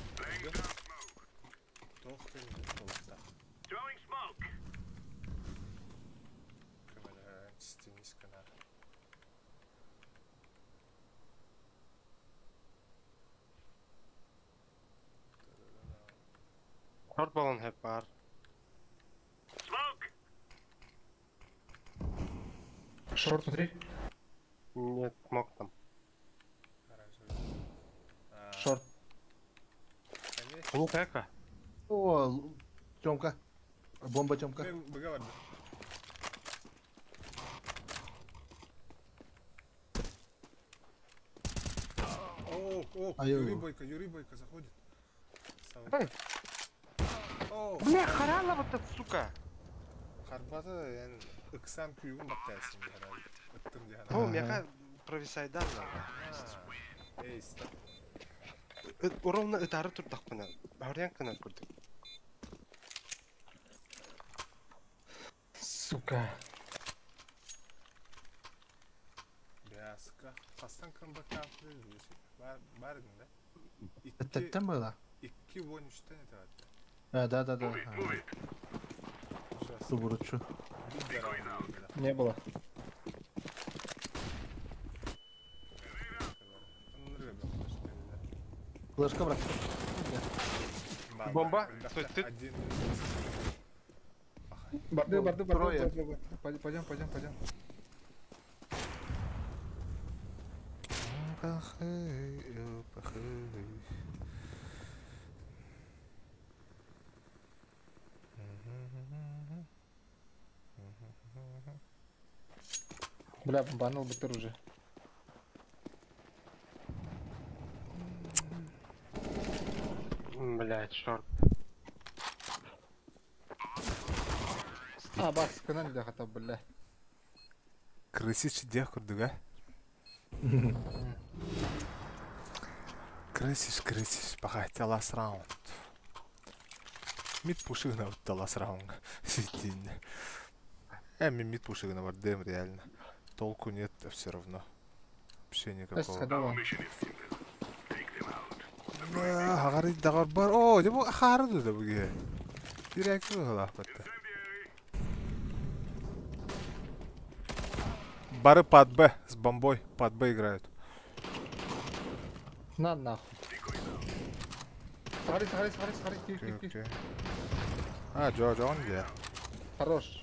Тох ты не болта. Шорт баллон хэп бар. Шорт внутри. Нет, смог там. Шорт. Ну как? О, Тёмка. Бомба Тёмка. О, о, А я Юрий его. Бойко, Юрий Бойко заходит. Сау. Эй. О, Бля, харала вот эта сука. Карбата, yani ыксан күйүгүн баттайсың herhalde. Ыттым диэн. О, меха провисайдан Эй, стоп. Ровно ытары турдакпына. Барян кына көрдүк. Сука. Бяска. Хастан кымбакка Бар бар да? Тэттен было? 2.13-тен это бар. А, да, да, да. Субуручу. Не было. Флешка, брат. Бомба? Стой, ты- Один. Барды, барды, барды, Трое. барды, барды. Пойдем, пойдем, пойдем. Пахы, пахы. Бля, бомбанул бы ты уже. Блять, шорт. А, бас, канал для хата, бля. Крысич дьэх курдуга. Крысиш, крысиш, пока last round. Мид пушигна вот last round. Сидин. Мен мид пушигна бардым реально. Толку нет, а все равно. Вообще никакого. Хагары дагар бар. О, бу хары да буге. Директ бу Бары под Б с бомбой. Под Б играют. На нахуй. Сохрани, сохрани, сохрани, сохрани, тихо, тихо, тихо. А, Джо, Джо, он где? Хорош.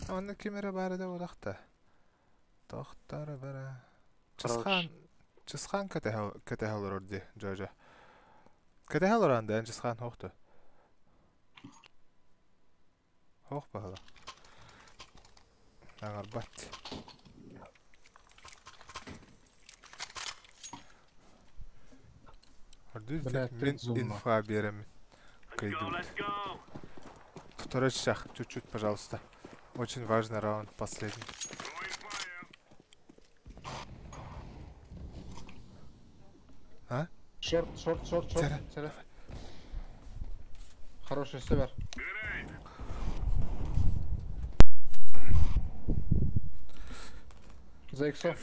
Онна кемере бары да улахта. Тохтары бара. Чысхан, Чысхан кэтэ орди, Джо, Джо. Кэтэ оранда, Чысхан хохту. Хох бахала. Агарбат. Бля, Мен инфа берем. Второй шаг, чуть-чуть, пожалуйста. Очень важный раунд, последний. А? Шорт, шорт, шорт, шорт. Хороший север. За иксом.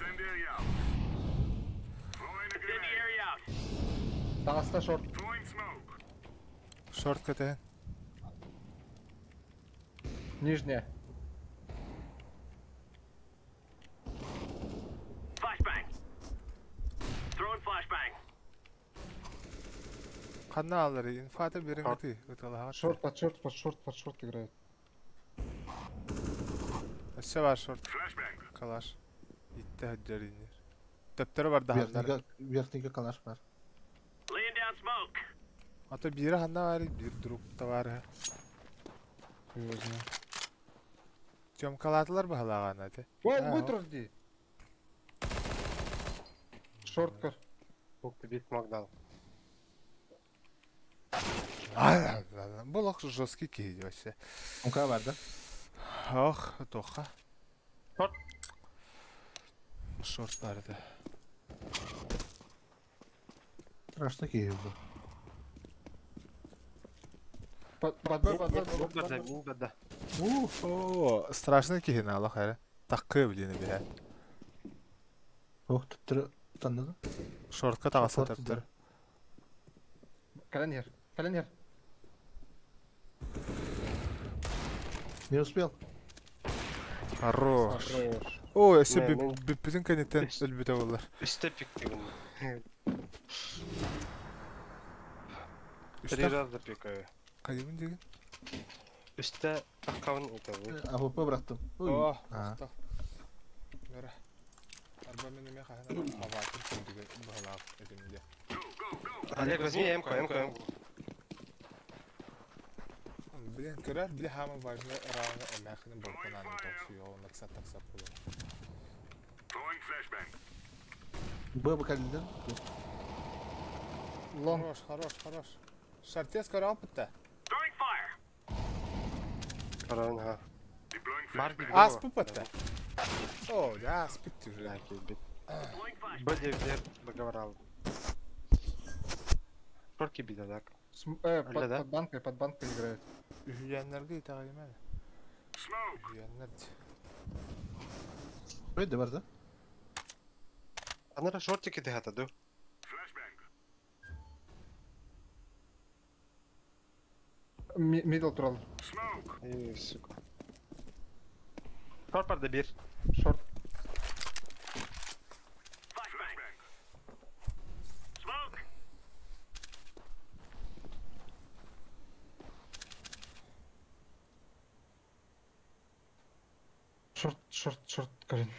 Таста шорт. Шорт КТ. Нижняя. Каналлары инфата бериңити. Шорт под шорт, под шорт, под шорт играет. Все бар шорт. Калаш. Итте хаджаринер. Төптөрө бар да. Верхнийге калаш бар. А то бири ханна бар, бир друг та бар. Его знаю. Тёмкалаатылар баһылааҕа ати. Ой, бу дии. Шорткар. Бит мог дал. Бу лох жесткий киһи вообще. Онка бар да? Ох, тоха. Шорт. Шорт барды. Страшно киһи бу. Под Б, под Б, под Б. Мин бада. О, страшный киһи наалах эрэ. Таккы билини биһэ. Ох, туттары таннады. Шортка таҕаса Шорт төптөр. Кэлэн иһэр. Кэлэн иһэр. Не успел. Хорош. Хорош. О, өссө Не, мен- бүппүтүн кэнниттэн өлбүтэ боллар. Үстэ пиктигин. Три раза пикаю. Кайыбын деген? Үстэ таккабын итабы. АВП бырахтым. Ой. О, Аа. махтал. Бара. Арба мен эме хаһан аватыр күндүгө баһылаах этимде. Олег, возьми М-ку, М-ку, М-ку. Блин, көрөр, били хаама важный рауна эмээхини болконан токсуйо, накса такса болор. Throwing flashbang. Б бакалидан. Лонг. Хорош, хорош, хорош. Шартес көрө алыппыт Throwing fire. Каран, ха. Deploying Бар flashbang. бит. Аспыппыт О, да, аспыт уже. Да, бит. Deploying flashbang. Б девдер договорал. Шорки бида, так. Под, да? под банкой играет. Үһүйэннэргэ итаҕайымааны. Smoke. Үһүйэннэр Б бар да? Анара шортики дыхата, ду. Flashbang. Мидл тролл. Smoke. Эй, сука. Шорт бар да бир. Шорт. Flashbang. Smoke. Шорт, шорт, шорт, Карин.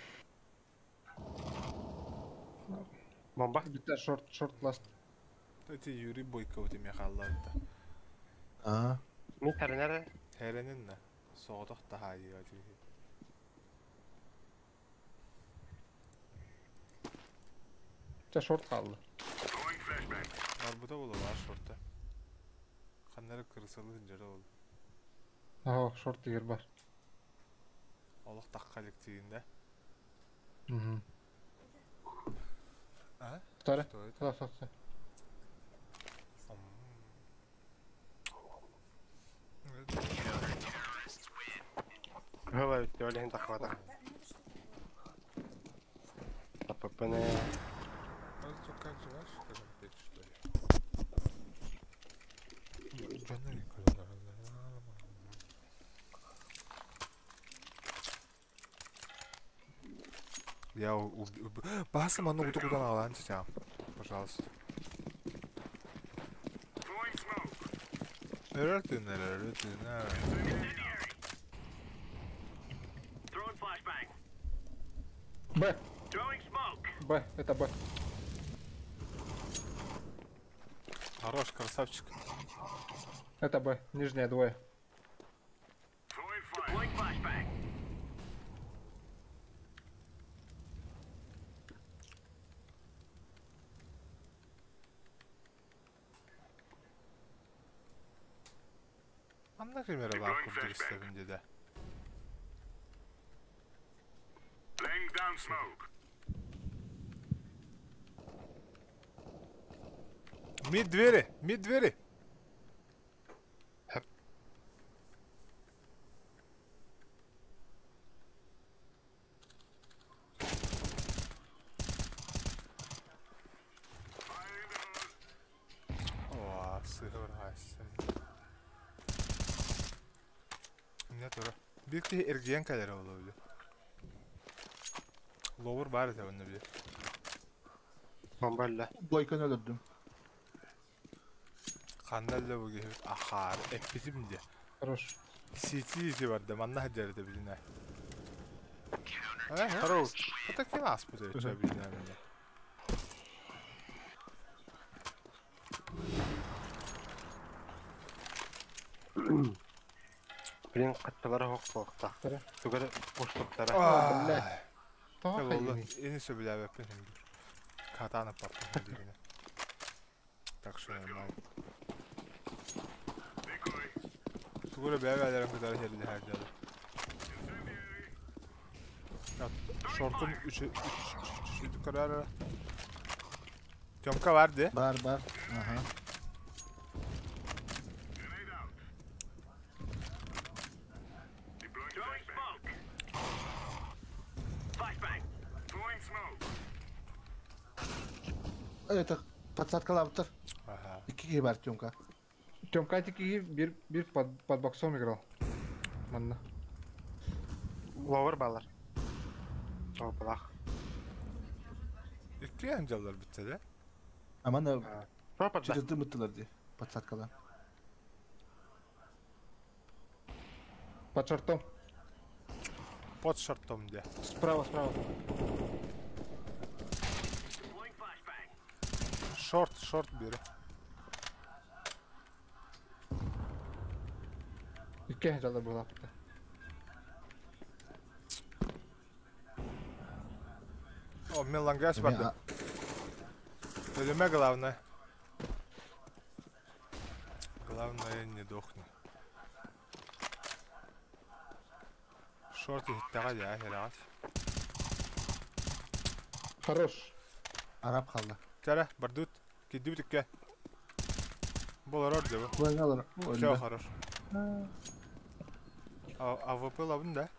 Бомба. Битә шорт, шорт ласт. Эти Юрий Бойко вот эме халларда. Аа. Мин тарынара. Хэрэнин на. Соодох тахайы ажы. Ча шорт қалды. Throwing flashbang. Барбыта боло бар шорта. Ханнары кырсалы жары ол. Ага, шорт егер бар. Олох такка лектигинде. Угу. А? Второй. Что это? Сюда, сюда, сюда. Хыла бит, олехин тахвата. АПП-не. А что, как живешь? Скажем, петь, что ли? Я Басы ману куда куда налан чачам. Пожалуйста. Throwing smoke. Throwing flashbang. Б. Throwing smoke. Б, это Б. Хорош, красавчик. Это Б. Нижняя двое. Throwing fire. Deploying flashbang. Анна примеры бар курдук истебин деди. Laying down smoke. Мид двери, мид двери. Хэп. Fire in the hole. О, сыгыр хайсы. Не тура. Бир киһи эргийэн кэлэр олу били. Ловер бар этэ онно били. Бомба эллэ. Бойканы өлөрдүм. Ханна эллэ бу киһи ахаар эппитим де. Хорош. Сити ити барда манна хаджар этэ билинэ. Э, хорош. Это ким аспыт өчө билинэ мене. Блин, хатталара хоқ буолуохтаах. Тара. Тугары уустуктара. Блядь. Тоҕо Дьэ буолла, хайыный? ини сөбүлээбэппин иһин биир. Хатаан ыппаппын иһин бииринэ. Так что нормально. Тугу эрэ бэйэ-бэйэлэрин кытары сэллэһэр дьалар. Шортун үчү үчү көрөр эрэ. Тёмка бар дии. Бар бар. Аха. Это подсадкалаабыттар. Ага. Икки киһи бар Тёмка. Тёмка ити киһи биир биир под, под боксом играл. Манна. Ловер балар. Опалах. Икки дьаллар бүттэ да? Аман Пропадда. чырды мыттылар дии. Подсадкалаан. Под шортом. Под шортом дии. Справа, справа. Шорт, шорт бери. Икки дьаллар буолааппыта. О, мен лангаш барды. Өлүмэ главное. Главное не дохни. Шорт иһиттэҕэ дьаа хераҕас. Хорош. Араб хаалла. Чара, бардут. Кирдибит икке. Болорор дьэ бу. Буолалар. Все хорош. А АВП лабын да?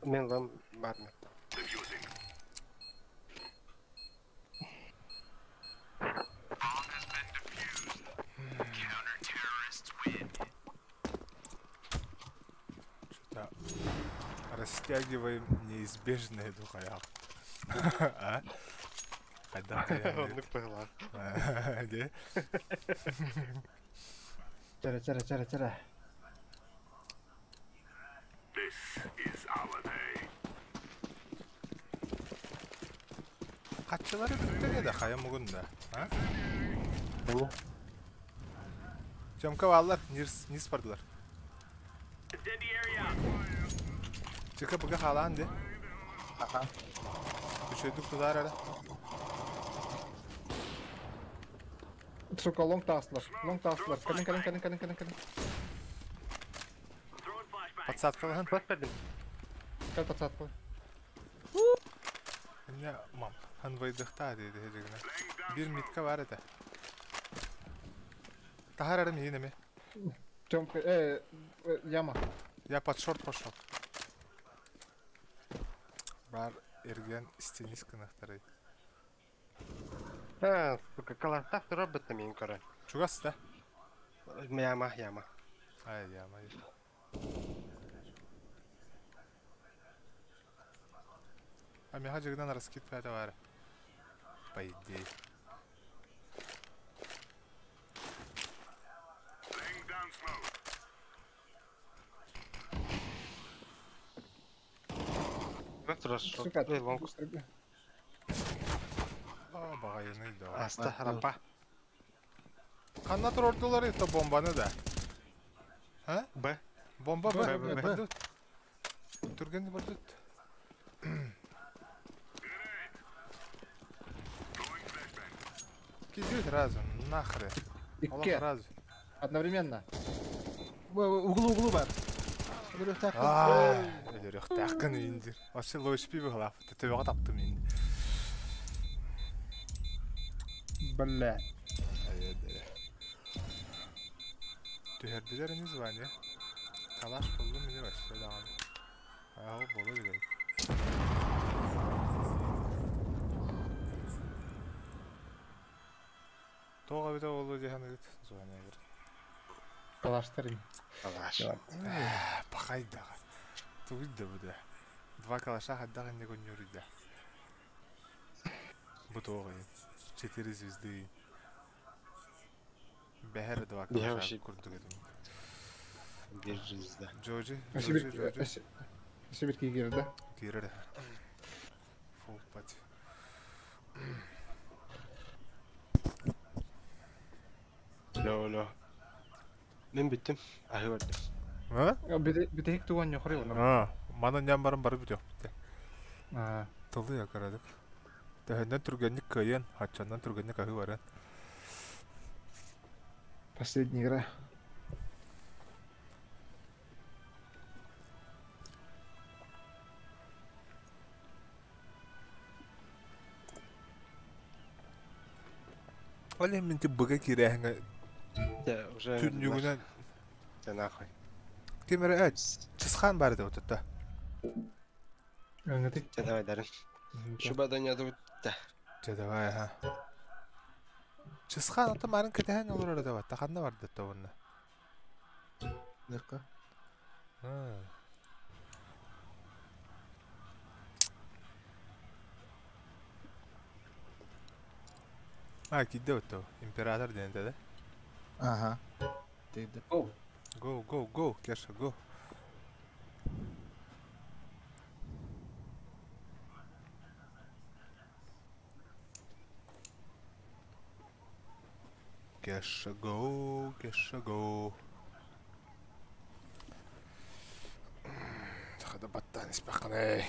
Мен лам барна. Что-то растягиваем неизбежное духая. А? Когда Оннук быһылаах. Де? Чара, чара, чара, чара. Хатчылары бүттэ да хайа мугун да. А? Эне. Тёмка бааллар, нирс, низ бардылар. Чыка быга хаалаан де. Аха. Үчөйдүк тутаар эрэ. Сука, лонг таслар. Лонг таслар. Кэлин, кэлин, кэлин, кэлин, кэлин, кэлин. Подсадкалаһын. Бас бердим. Кэл подсадку. Инне мам, ханвайдыхтаа диэди хедигинэ. Бир митка бар этэ. Таһар эрэ миин эми. Тёмка, яма. Я под шорт пошел. Бар эрген истинис кынахтарай. А, сука, каластах робот мен көрө. Чугас да? Яма, яма. Ай, яма. А меха жигынан раскид пәті бар. По идее. Быстро шорт. Сука, Эй, лонг. быстро. О, бағайыны да. Аста, рампа. Ханна турордулар это бомбаны да. А? Б. Бомба Б, Б. Б, Б. Бардут. Түргенди бардут. Кидет разу, нахрен. Аллах Икки. разу. Одновременно. Углу углу бар. Өлүөхтээххин. Өлүөхтээххин индир. Вообще лош пиво халаф. Төбөҕө таптым инди. Бля. Түһэрдилэр ини звание. Калаш буллум мини вообще даҕаны. Аа, ол буолуо дигэр. Тоҕо эбитэ буолуо дии саныгыт звание бер. Калаштар им. Калаш. Пахайдаҕа. Тугуй да бу да. Два калаша хайдах инник онньууруй да. Бу туоҕай. Четыре звезды. Бэһэр два Биһэ калаша вообще- курдук этим. Бир звезда. Джоджи, Джоджи, Джоджи. Сибирь кигер, да? Киирэр. Фул пати. Ло, ло. Мен бүттүм. Аһы көрдүм. А? Бүтэһик туган ньохрой онно. А, манан ньам баран бары бүтүөхпүт. Тылы якарадык. Төһөннөн түргэнник кыайан, хаччаннан түргэнник аһыы баран. Последняя игра. Ол иһин мин быга киирээһиҥэ Да, уже түннүгүнэн Да нахуй. Ким эрэ Чысхаан баар этэ отутта. Өҥөтүк. Чэ, давай, Дарин. Шуба не да. Чэ, давай, аха. Чысхаан ата марын кэтэһэн олорор этэ батта ханна барда уонна? Легко. А, киирдэ отто. Император диэн этэ да? Ага. Тиийдэ. Go. Go, go, go, Кеша, go. Кеша, go, Кеша, go. Хада баттан испэххэнэй.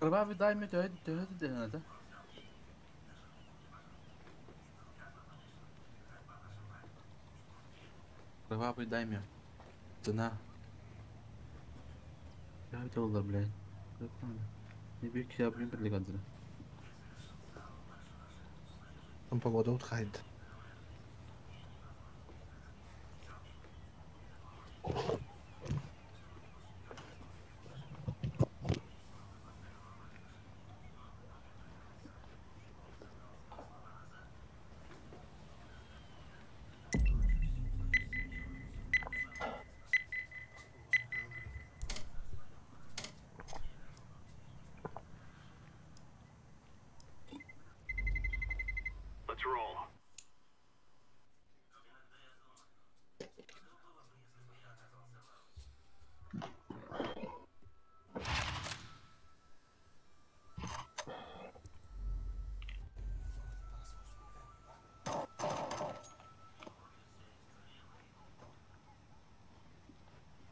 Кровавый дайме төһө дэнэ да? Кровавый дайме. Цена. $5, блядь. Как надо? Не биг я, блин, предлагать. Там погода утхайд. Let's roll.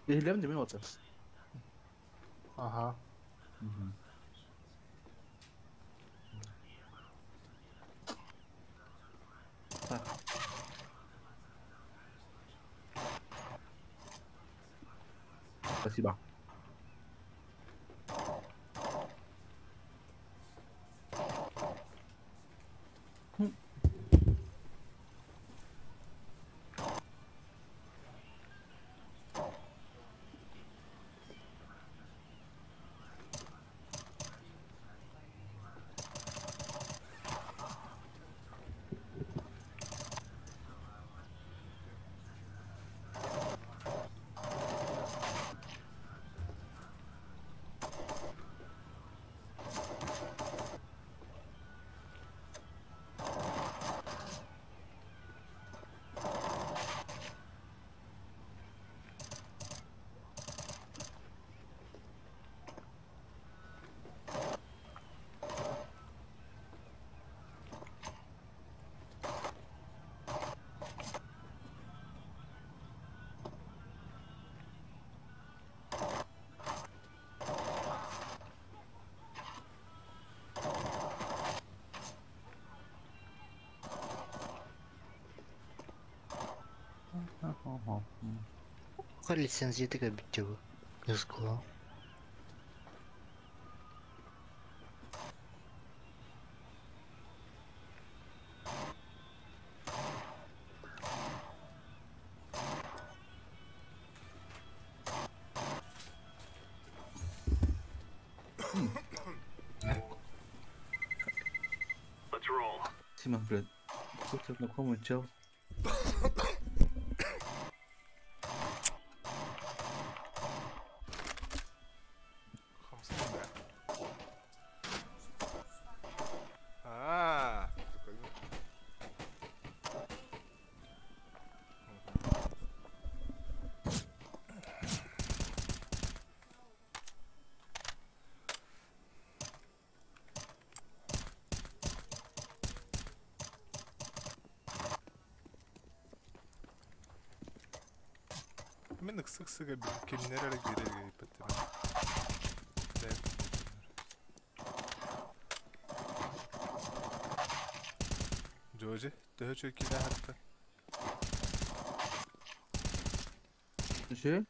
Билем деме отыр. Ага. Так. Спасибо. Лицензия такая битева. Не сказал. Let's roll. Сима, блядь. Какой-то знакомый чел. Мен ыксы-ыксыга кимнер эрэ киирэргэ ыйыппыттара. Джорджи, төһө үчүгэй киинэ аһарта? Үчүгэй?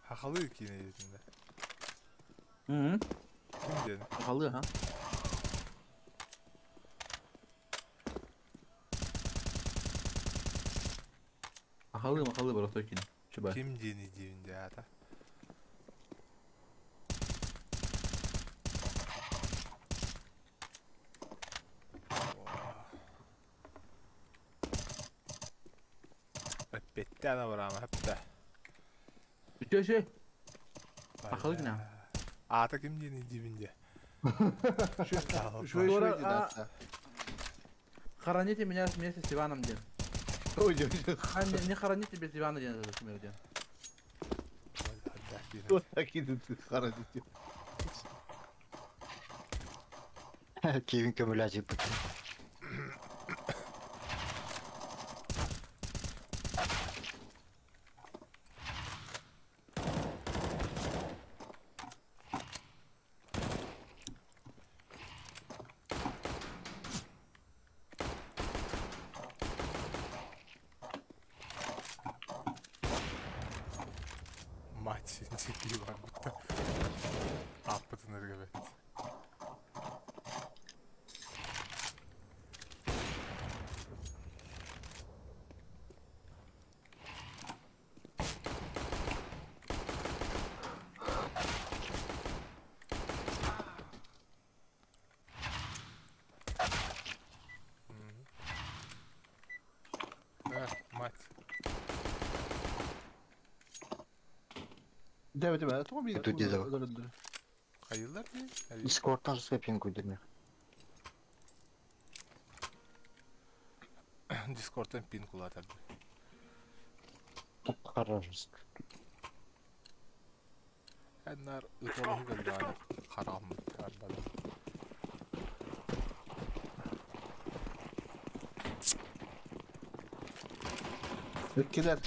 Хахалыы киинэ диэтиннэр. Мм. Ким диэн? Хахалыы, ха? Махалыы, махалыы боростой киинэ. Чубай. Ким диэни диибин дии аата. Эппиэттээн абыраама хэптэ. Үчү үчү. Махалыы киинэ. Аата ким диэни диибин дии. Үчүгэй үчүгэй диэн аата. Хороните меня вместе с Иваном диэн. Ой, ой, А, не, не хороните без Ивана диэн это смею диэн. Кто такие ты хороните? Кевин көмөлөсүппүт. Мать, дикий барбыта. Ааппытын эргэбэт. Эх, мать. Дәбе дәбе, тоҕо биир Тут дедо. Хайылар дии? Дискордтан скайпин көйдөрмө. Дискордтан пин кулатар. Хорош. Эннар ыталаһы кэллэҕинэ хараҕым арбада. Иккилэр.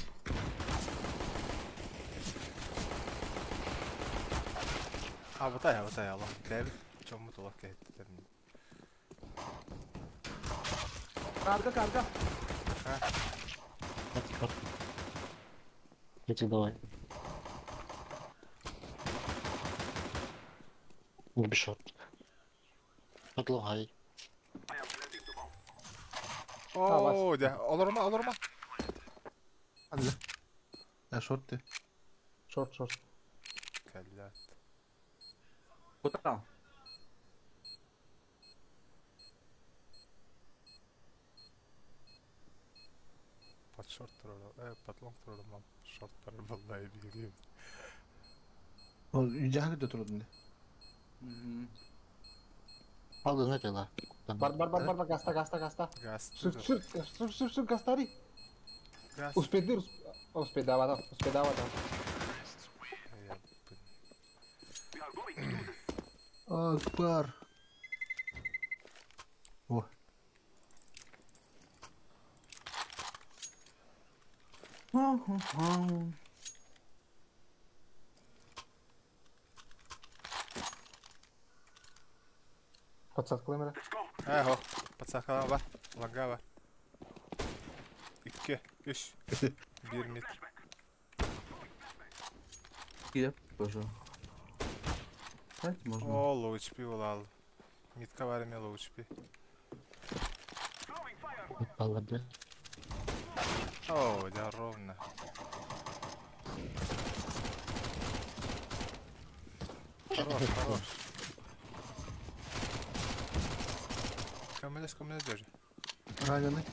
Абатай, абатай, Аллах кээбит. Чоммут олох кэһиттэр. Карга, карга. Эти давай. Не бешот. Отлагай. Оо, дьэ, олорума, олорума. Алла. Я шорт ты. Шорт, шорт. Кэллэт. Куда? Под шорт турар, под лонг турар, мам. Шорт турар баллай биирим. Ол дьаһак да турудун. Алдына дела. Бар, бар, бар, бар, бар, гаста, гаста, гаста. Газ. Сүр, сүр, сүр, сүр, сүр, гастари. Газ. Успедыр, успедава, успедава, да. Акбар. О. Подсадка лымера. Эхо, подсадкалама бар, ланга бар. 2, 3, 1 метр. Я тоже. Дать можно. О, лоу HP улал. Митка бар эме лоу HP. Алла, бля. О, да ровно. Хорош, хорош. Көмөлөс, көмөлөс даже. Раненый.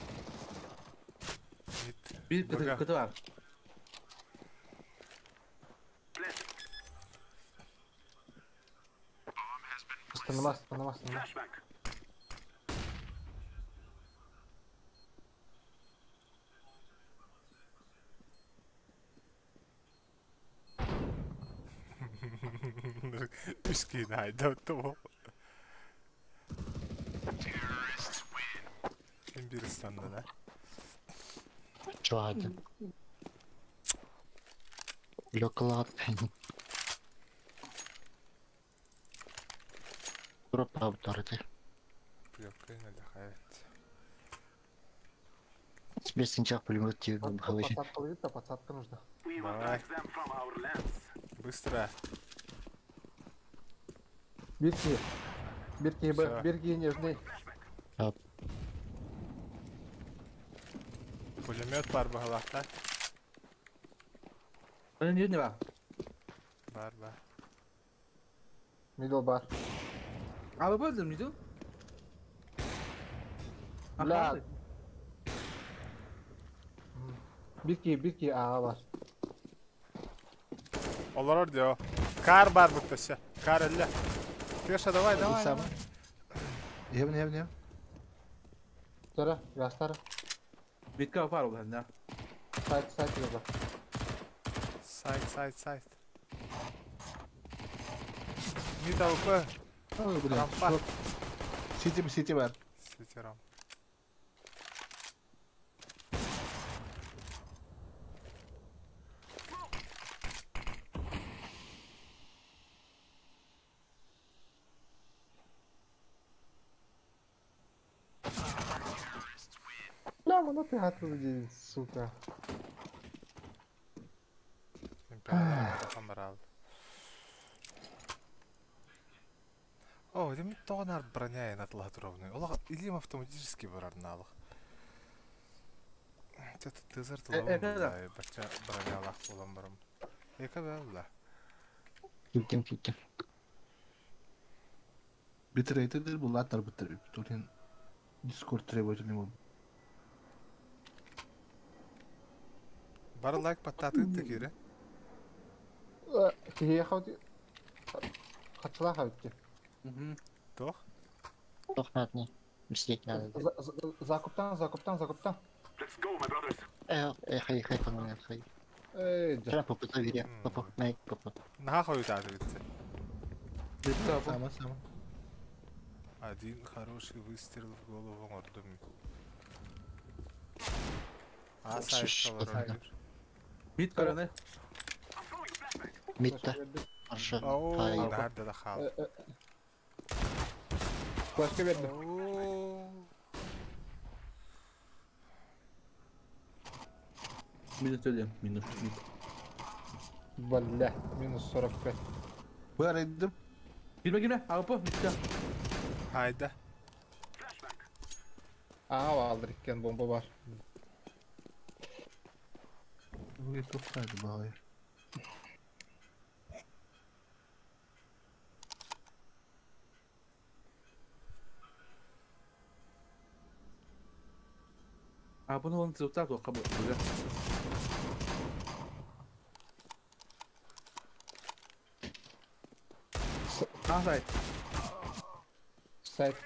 Bir кıtı кıtı var. Остановас, остановас, остановас. Үс киин айда того. Ким бир станды да? Чё один? Лёклат. Пропавторы. Пленка не дыхает. Бесенчах пулемет тебе бахалыч. Подсадка ловит, подсадка нужна. Давай. Быстро. Бирки. Бирки, Всё. бирки нежный. Пулемет бар баһалахта. Они не бар. Бар бар. Мидл бар. А вы пользуем, не Бля. Бирки, бирки, аа бар. Олорор дио. Кар бар буттася. Кар элле. Кеша, давай, давай. Сам. давай. Ебен, ебен, ебен. Тара, ястара. Битка бар ол да. Сайт, сайт бар. Сайт, сайт, сайт. Мид АВП. Ой, блин. Рампа. Сити, сити бар. Сити рам. Бля, мана ты хатыл сука. Император хамрал. О, это тоғанар броня натлатровный. Олақ илим автоматически барар налық. Чата тызар э, бача броня лақ болан барым. Эка бәлла. Киттем, киттем. Битрейті бұл аттар бітір. Турин Discord требовательный был. Бар лайк паттаты текире. Кихе хавти. Хатчыла хавти. Тох? Тох надо не. Мстить надо. Закуптан, закуптан, закуптан. Э, э, хай, хай, хай, хай. Эй, да. Вчера попытал вере. Попа, най, попа. Наха хойутаты битсе. Битка Сама, сама. Один хороший выстрел в голову мордум. А сайт Шш, олорор. Битка не. Митта. Хорошо. Оу, Хай. нахар да хал. Флешка берді. Оу. Минус төлем, минус. Бля, минус 45. Бар едім. Кирме, кирме, АВП, битка. Hayda. Аа, алдыр екен бомба бар. Бүгін тоқтайды бағай. А бұны оны зуптап тоққа бұл. А, сайт. Сайт.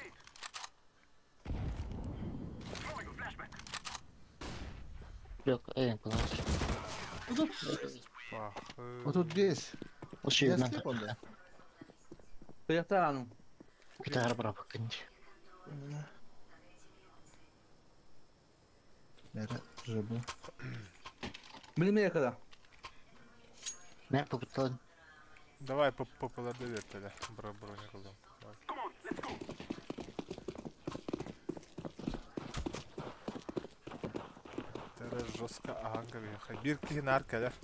Лёг, эй, пожалуйста. Вот тут здесь. Лучше Я надо. слеп он, да? Тояқтар аның. Гитара брап, конечно. Бәрі жыбы. Білмей қада. Мен попытал. Давай популярды бер тогда. Бро броня кылдым. Давай. Тәрі жестко ағанға бер. Bir кихин аркалар.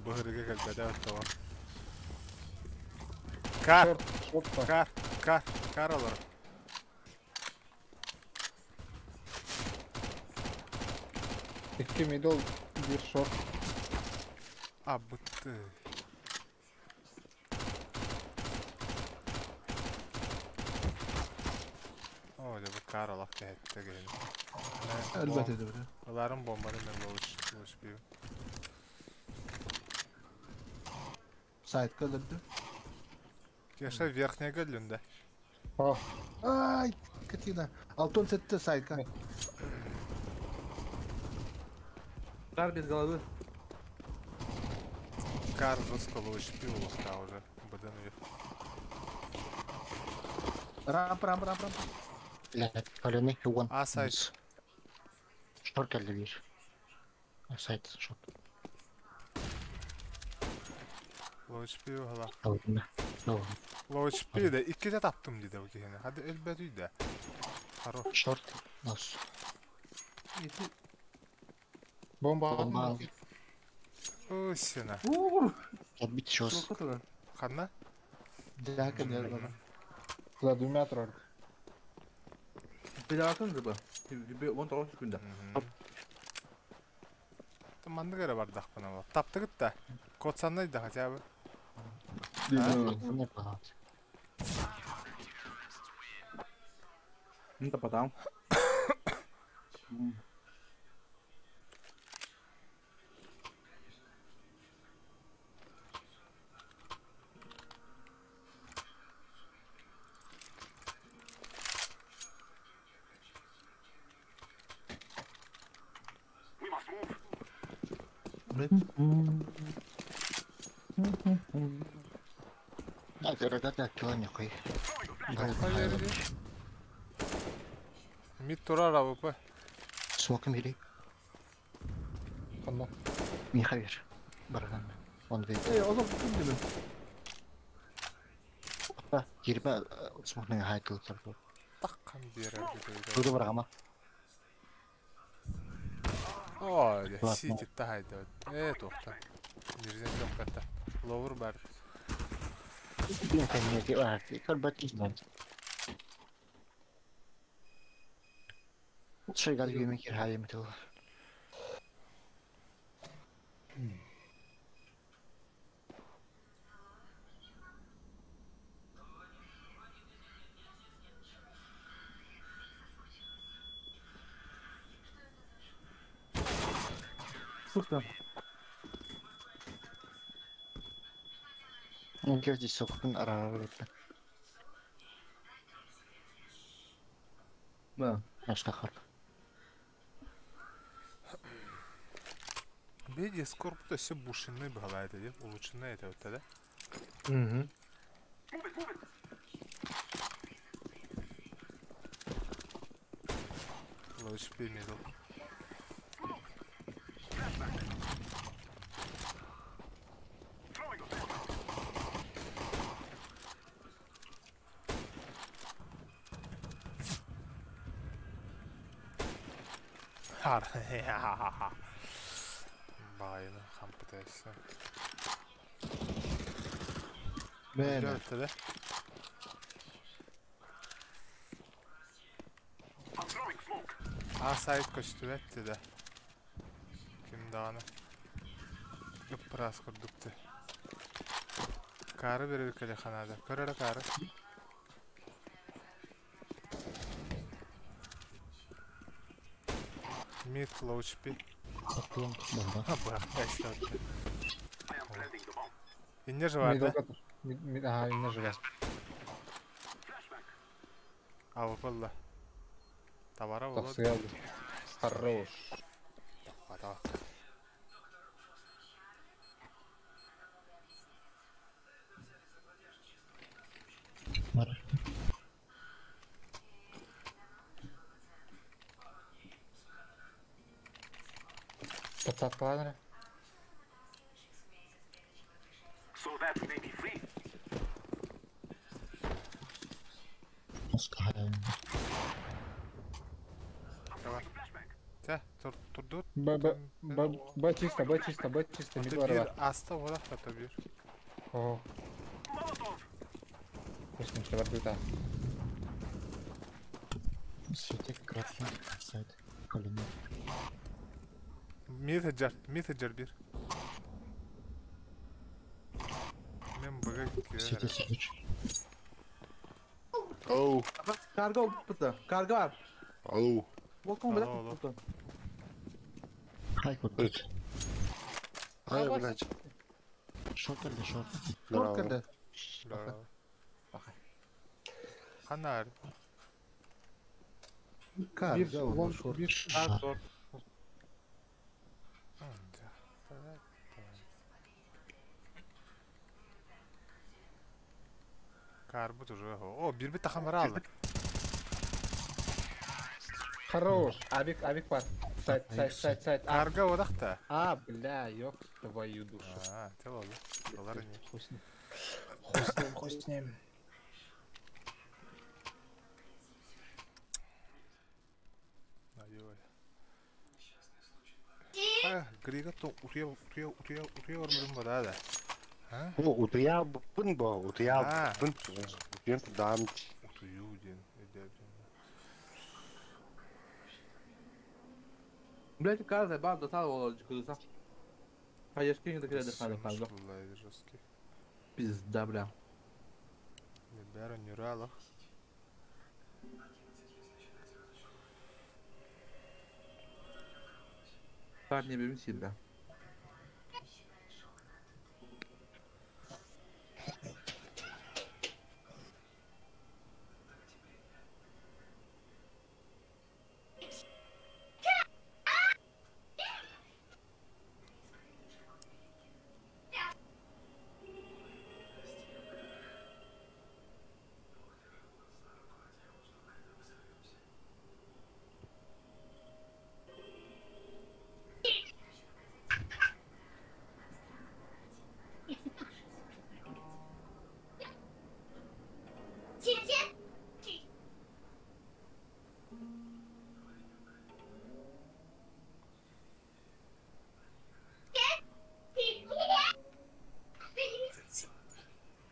Бұғырыға кәлбәді аттауа. Кар, Шорт, шорт бар. кар, кар, кар олар. Икки мидл, бир шорт. А, бытты. О, bu kar olaq kəhətdə gelin. Әлбәт еді бір. Onların bombanı mən loş, loş bir. Сайт көлірді. Кеша верхняя гөллүндә. О, Ай, Катина. Алтон сетті сайтка. Кар без головы. Кар жестко лош пил лохта уже. Бден ее. Рамп, рамп, рамп, рамп. Бля, каленый, вон. А, сайт. Шорт әлі бер. Сайт шот. Лоучпи уһала. Алына. Лоучпи да икките таптым диде бу киһини. Hadi өлбөт үйдэ. Хорош. Шорт. Нос. Бомба Бомба алдым. Ой, сена. Отбить щас. Ханна? Дяка не За двумя тролль. Билатын рыба. Тебе он того секунда. Маннык эрэ бардахпына бол. Таптыгыт да. Код да хотя бы. Не багат. Ну то потом. We must move. А, рогатый километр. Hayır. Mid турар АВП. Смоком бери. Ханна. Михавер. Барган. Он видит. Эй, олох күндүмүн. Опа, кирбе смокның хайтыл тарпы. Таккан берер. Буду баргама. Ой, Ладно. сити тахайда. Э, тохта. Нирзен жоқ катта. Ловер бар. Блин, конечно, а, калбат не знаю. Шагал юмикер хайметыл. Сука. Ну, здесь сокпын арарыпты. Да. Аштахар. Беди скорб все бушины была это, де? Улучшены это вот тогда. Угу. Move it, move it. Лучше мидл. Throwing a flashbang. Байны хампытайсы. Мен. Өтті да? I'm throwing smoke. А сайт көстү өтті да. Ким дааны. Ыппырас көрдүктү. Кары берер келе ханада. Көрөрө кары. Мид лоучпи. Саплон бомба. Бах, кайсы өтті. I am planting the bomb. Инне же бар да? Ага, инне живе. Flashbang. АВП-ла. Табара болот. Тахсыял. Хорош. Ата. Бар. Подсадка So that we may be free. Аскахай. I'm throwing a flashbang. Те, турду. Б, Б, Б, Б чисто, Б чисто, Б чисто, мид Бир бар. аста болат та бир. О, Molotov. вкусно, бар Светик красный сайт. Колено. Мид хаджар бир. Мен бага Светик кирер. светик. Оу, Карго бутта. Карго бар. алло. Балкон Алло, алло. билет. Хай курдук. Ай, блядь. Шорт или шорт? Здорово. Да. Ханар. Кар, Бир, да, лонг, шорт. бир. А, шорт. Карбут уже. О, бир бит тахамар алды. Хорош. Авик, авик бар. Сайт, сайт, сайт, сайт. А, Карга одахта. а, бля, ёб твою душу. А, те болду. Олар не. Хуй с ним. Хуй с ним, хуй с ним. Айой. А, Грига то утуя утуя утуя утуя ормурум бада да. А? О, утуйабын бо, утуйабын. Утуйан дам. Утую ден. Эдебден. Блять, каждая банда стала кудыса. Хаешки не такие дыхали, правда. Жесткий. Пизда, бля. Бәрі нюралах. Так не берем бля.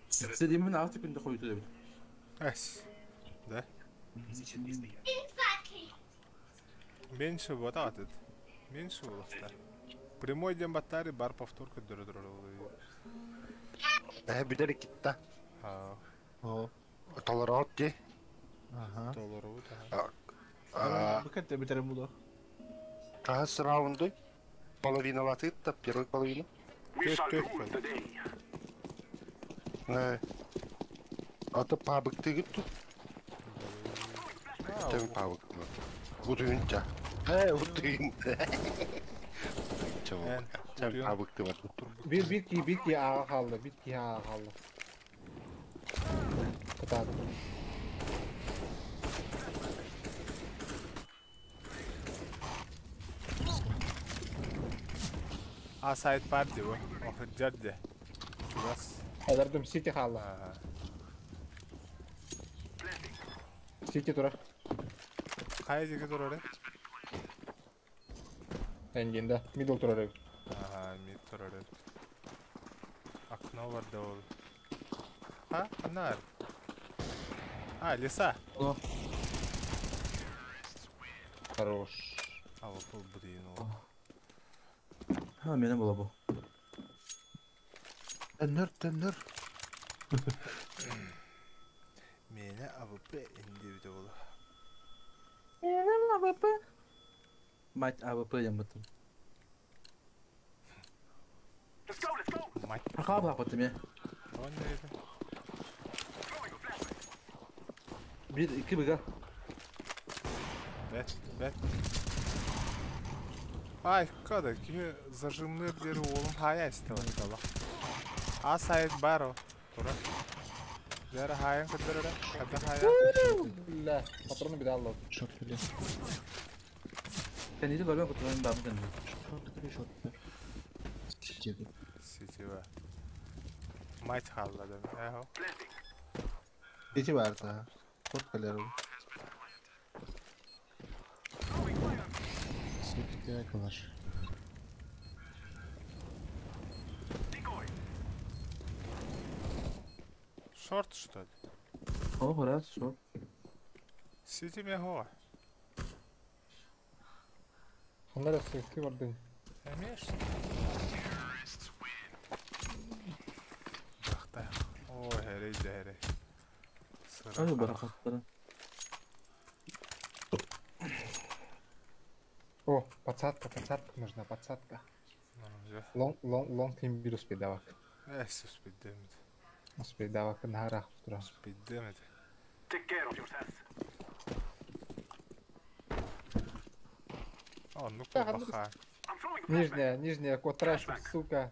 Сидим на автокунда хуй туда. Эс. Да? Меньше вот этот. Меньше было. Прямой день батареи бар повторка дыр дыр. Э, билер китта. А, О. Толорот ди. Ага. доллару да. А, Букет битерем буду. Кас раунды. Половина латыта, первая половина. We Ты- shall ты- rule the day. Э. А то пабык ты тут. Тем пабык. Утуйунча. Э, утуйун. Чего? Эн, Тем утуйун. пабык ты вот. Bir bir ki bir ki ağa kaldı, bir ki ağa kaldı. Kıtadı. А сайт бар ди бу. Охыджар ди. Чугас. Алардым Сити kaldı. Ага. Сити тура. Кай жеге турары? Энгинде. Middle тура. Ага, мид турары. Окно бар да ол. А, анар. А, леса. Хорош. А, вот бұл блин ол. Ha, benim була bu. Теннер, теннер. Мені АВП инди ол. Benim AWP. Мать AWP ямбытым. Let's go, let's go. Мать. Аха бапытым я. Он нейdi? Bir, iki biga. Бет, бет. Ай, када, ки зажимныр дери олым хая истеле. А сайт баро. Тура. Дери хайын кыдырыра. Када хая. Бля, патроны bir daha aldım. Шорт бля. Kendisi görüyor kutuların babı kendisi. Шорт бля, шорт бля. Сити. Ситива. Мать халладым. Эхо. Сити бар да. Шорт калер. Сити калаш. Шорт, что ли? О, хорошо. Сити мего. Onlar da sıkıntı vardı. Эмеш? Бахта. О, херей, херей. Hadi barakatlara. О, подсадка, подсадка нужна, подсадка. Лонг, лонг, лонг тим bir успей давак. Эс, успейдемит. Успей давак на рах тура. Успейдемит. Take care of yourselves. О, ну Да, баха. I'm throwing a flashbang. Нижняя, нижняя, кот трэш, сука.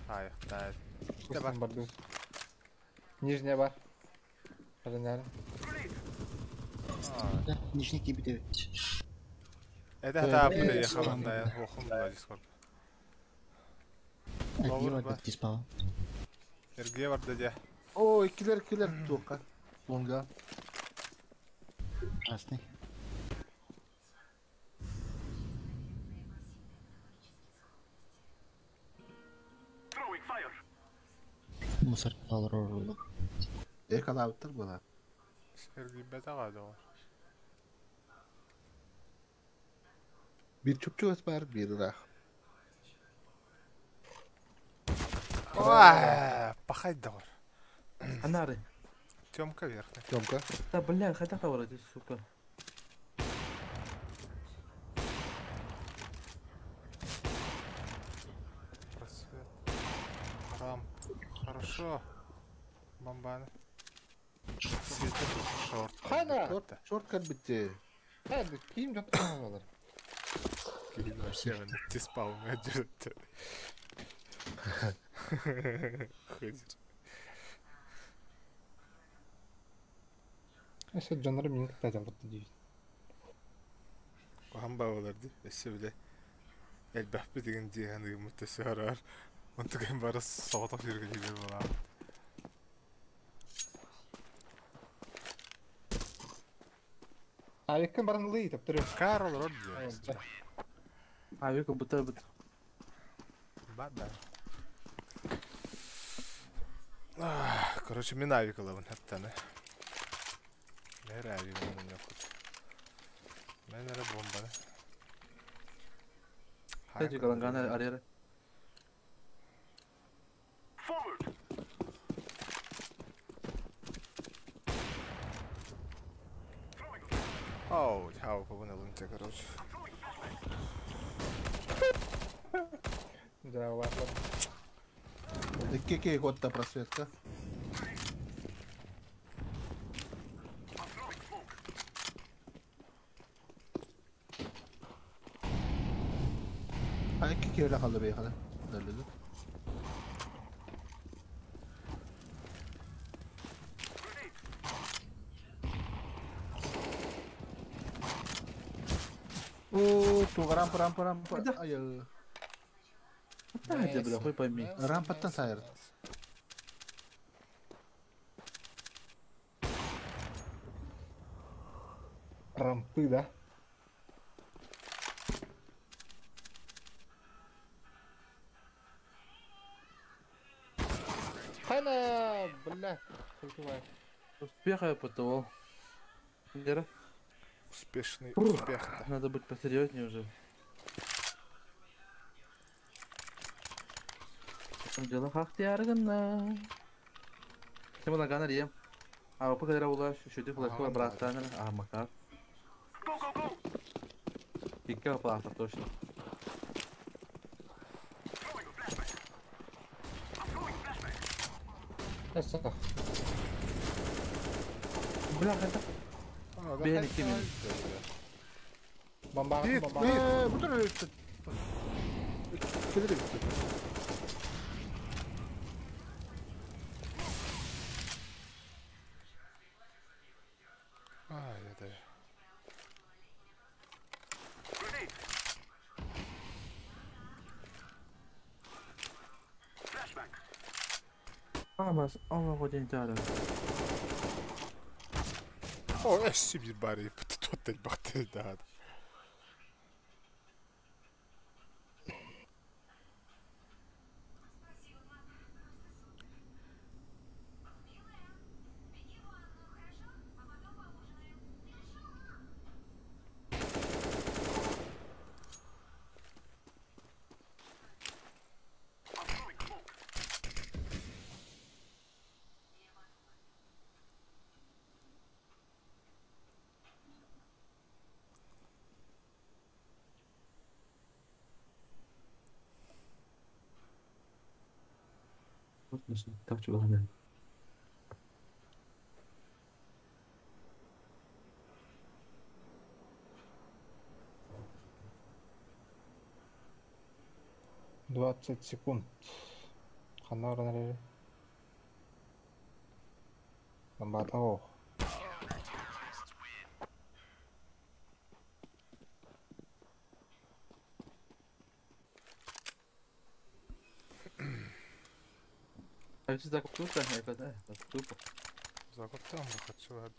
Ай, да. Хуй с ним борду. Нижняя бар. Пожалуйста. Grenade. А, Да, нижний кибет. Это хата я хаванда хохум була Дискорд. Эргие Ловер барбыт бар. диспаҕа. Эргие барда дьэ. О, иккилэр иккилэр туохха. Лонга. Красный. Throwing fire. Мусор олорор. Э калаабыттар буолар. Эргийбэтэх аа доҕор. Биир чупчугас баар, биир ыраах. Ой, пахай доҕор. Анары. Тёмка верхний. Тёмка. Да, бля, хотя ты, сука. Просвет. Рамп. Хорошо. Бомбаны. Светит. Шорт. Хана! Шорт, шорт кэлбитти. Э, ким жатқан олар? Киһи вообще диспаун дьүрүттэ. Ходит. Эше жоннор мин кытта жалбытты дейт. Куһаҕан баалар дии. Өссө бile элбэхпит деген дии ханыгыммыт өссө араар. Онтуган бары соҕотох сиргэ буолаабыт. А еккен баран ылый таптыры. Каар олорор дии. А, века будто бы. Бар да. Короче, мин авик ылабын хэптаны. Мэр авик ылабын якут. Мен эрэ бомбаны. Кстати, Галангана арера. Forward. Throwing Оу, хау, побын ылын короче. throwing flashbang. Да, ладно. Икки кей хотта просветка. I'm throwing smoke. Ha икки кей халды бейхана. Дөллүдү. Grenade. О, туга рампа рампа рампа. Ай. Да, бля, хуй пойми. Рампаттан сайыр. Рампы, да? Хана, бля, прикрывай. Успеха я потовал. Лера, Успешный успех. надо быть посерьезнее уже. В чем дело? Ах ты аргана. Тема лагана рем. А опа когда ула шүтү флешка Ага, браттан. А макар. Go, go, go. Икки плата точно. Throwing a flashbang. I'm throwing flashbang. Эсэ. Бля, это Бейни кимин. Бомба, Бит, бомба. бит. Э, бу тур Келер битти. Ай, это. Grenade. Flashbang. Амас, ова годин тара. О, эсси бир бары тот бакты да. Спасибо, мам. Просто супер. Милая, беги в ванну, хорошо? А потом поужинаем. Хорошо, мам. I'm throwing smoke. Так чего надо. 20 секунд. Хана оран Бомба ох. А ведь закупту, я закупту. Закуптан бахатчы бар.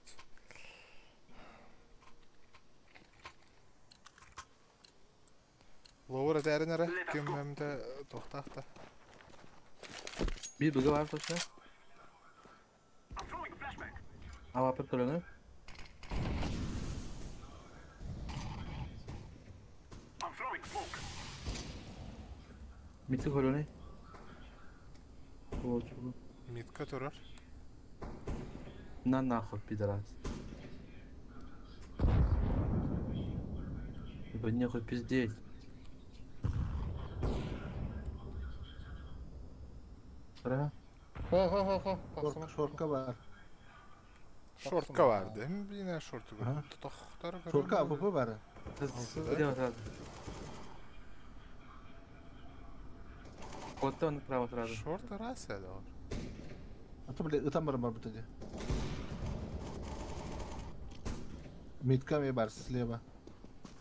Ловыр этәрин эрэ, ким эмдэ тохтаахта. Bir bug'ı var точно. AWP kolonu. Mid kolonu. Мидка турар. На нахуй, пидорас. Ебать, нехуй пиздеть. Ра. Хо-хо-хо-хо. Шорка бар. Шортка бар. Эм бина шорту. Ага. Тохтар. Шорка АВП бар. Слева сразу. Вот он направо сразу. Шорт раз это. А то, блядь, там бар бут эди. Мидка ми бар слева.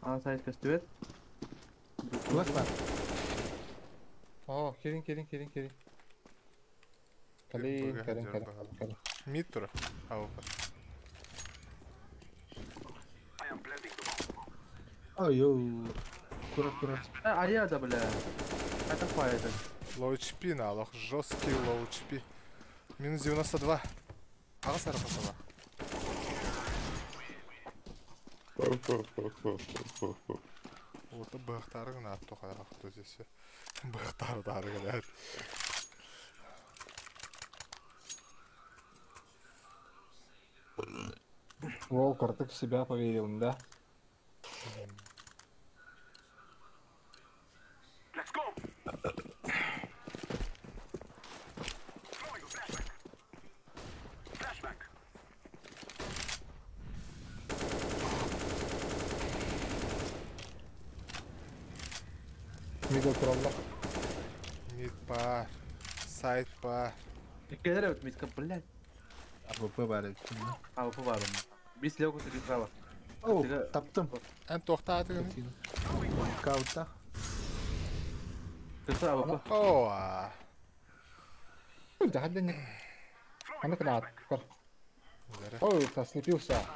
А, сайт костюет. Кулак бар. О, кирин, кирин, кирин, кирин. Калин, калин, калин, калин. Мид тура. АВП. Ой, йоу. Курат, курат. А я да, бля. Это хуй это. Low HP на, алох жесткий low HP. Минус 92. Ага, сара пошла. Вот бэхтарыгын атту харах здесь. Бэхтар дарыгын. Волкер, ты в себя поверил, да? Мидл туралла. Мид бар. Сайт бар. Кедер evet мидка, блядь. АВП бар эбит. АВП бар onun. Bir слева bir справа. Оу, таптым. Эн тохтаатыгын. Каута. Кырса АВП. О. Да, да не. Она когда Ой, ослепился.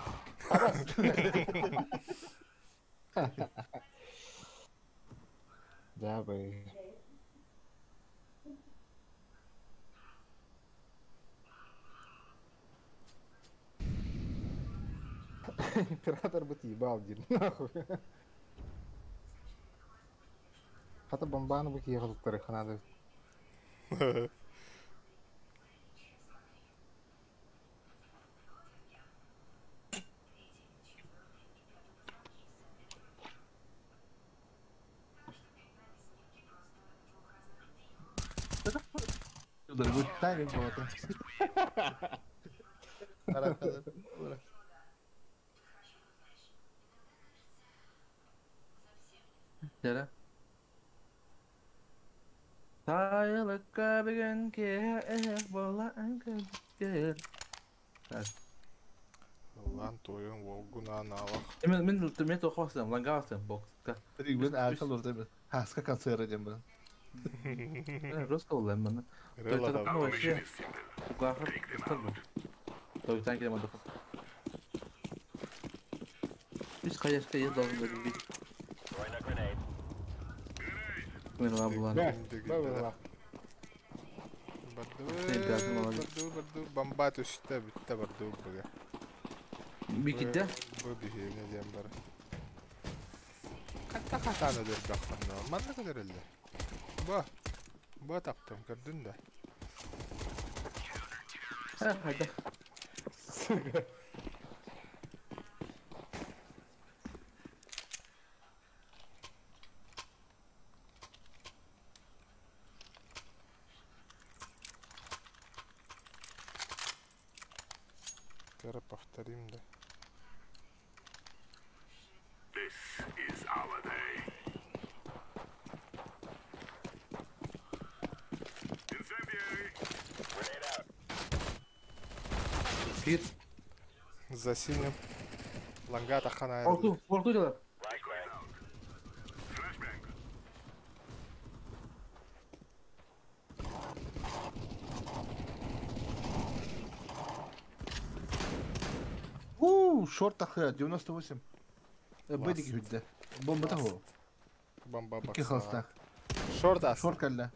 Да, бы. Император бы ты ебал, дед, нахуй. Хата бомбану бы ехал вторых надо. Дорогой тайминг был это. Yere. Sayılıkka bir gün ki bola Лан тойон волгуна налах. Мен мен мен тоқасым, лангасым бокска. Ригбен акыл орда мен. Хаска концерт дем ben. Русский улым мен. Вообще. Угахыр ыстырбы. Тойтан келем адык. Үс каяшка ел должен быть. Мен лабулан. Да, Барду, барду, бомба түстэ, бүтте барду быга. Бикидде? Бу биһине диэн бар. Хатта хатаны дөрбөхтөн. Манна көтөрөллөр. Бу. Бу таптым, көрдүн да. Хайда. Сука. Теперь повторим, да. This is our day. Incendiary. Grenade out. Кир. За синим. Лангата хана. Порту, порту дело. Flashbang. Ху, шорт тахы, 98. Бэдик хүдде. Бомба тахы. Бомба Икки холостах. Шорт ас. Шорт кэллэ.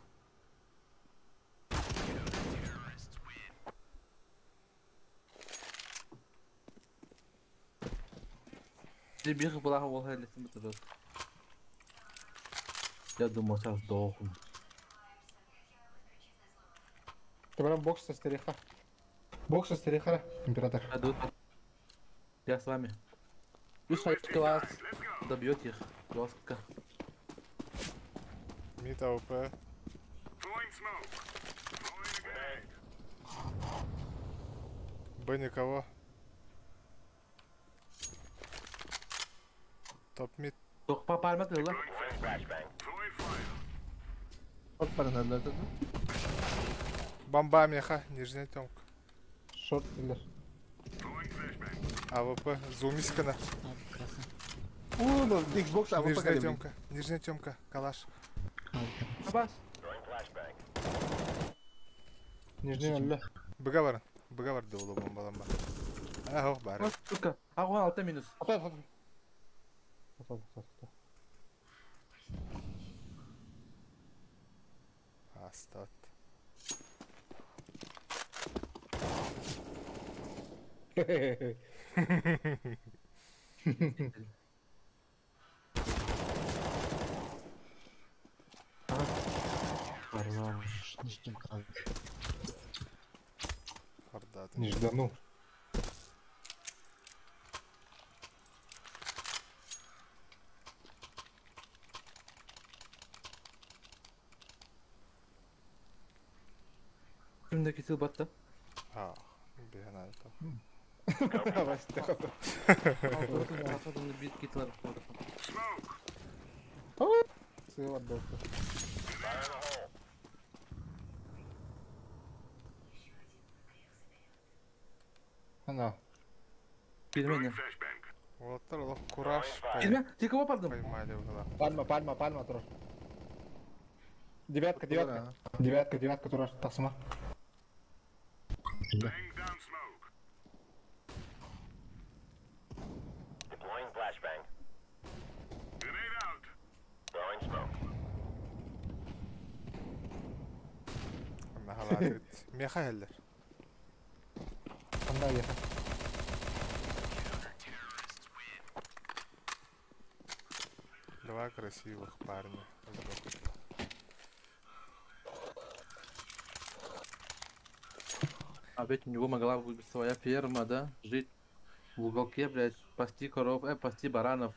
Ты была Я думал, сейчас сдохну. Ты прям бокс со стариха. Бокс со стариха, император. Я с вами. Плюс класс добьет их жестко. Мид АВП. Б никого. Топ мид. Тох по пальма тыла. Шорт паранеллер Бомба меха, нижняя темка. Шорт дилер. АВП, зумискана. О, ну, Xbox АВП Нижняя темка, нижняя темка, калаш. Абас. Нижний өллө. Быга бар, быга бар долу бомбаланба. Ах, бар. Сука, а вон алта минус. Ата, ата. Ата, ата, ата. Астат. Не ждану. Кимде кетил батты? А, бегана это. Она. Пельмени. Вот кураж. Пельмени? Ты кого попал? Поймали угла. Пальма, пальма, пальма, тоже. Девятка, девятка. Девятка, девятка, тоже. Та сама. Меха хеллер. Анда ехать. Два красивых парня. А ведь у него могла быть своя ферма, да? Жить в уголке, блядь, пасти коров, пасти баранов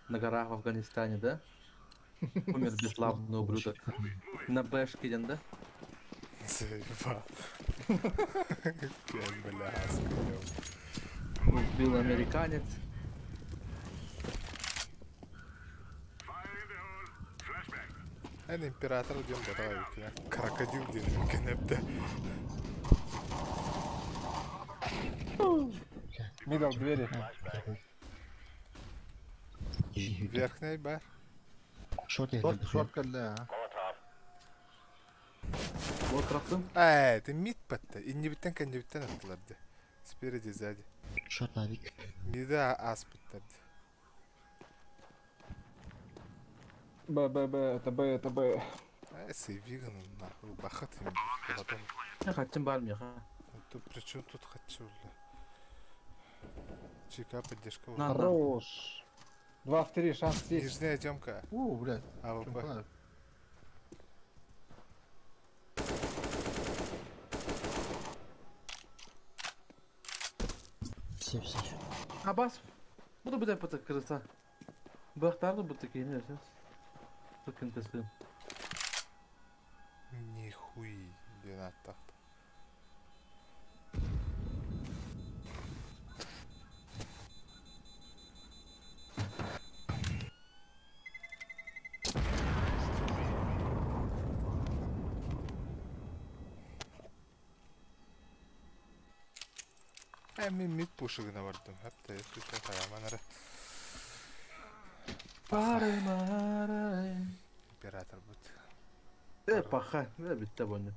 на горах в Афганистане, да? Умер бесславный ублюдок. На бэшке, да? Заебал. Бля, Убил американец. Это император дем давай, крокодил дем кенепте. Мидл двери. Верхний бар. Шорт, шорт, да. Вот трафтым. Эй, ты мид патта. И не биттен кен биттен аттыларды. Спереди, сзади. Шорт навик. Мида ас биттарды. Б, Б, Б, это Б, это Б. Эй, сейвиган нахуй, бахат им. Я хочу бар меха. Тут при чем тут хочу, бля? Чика, поддержка. Хорош. 2 в 3, шанс есть. Нижняя темка. О, блядь. АВП. Все, все. Абас, буду бутай пата крыса. Бахтарду бу такие не сейчас. Сукин ты сын. Нихуй, дена так. Мен мид пушыгына бардым. Хәпте, сүтә хаяманары. Барымары. Император бут. Паха, битте боны.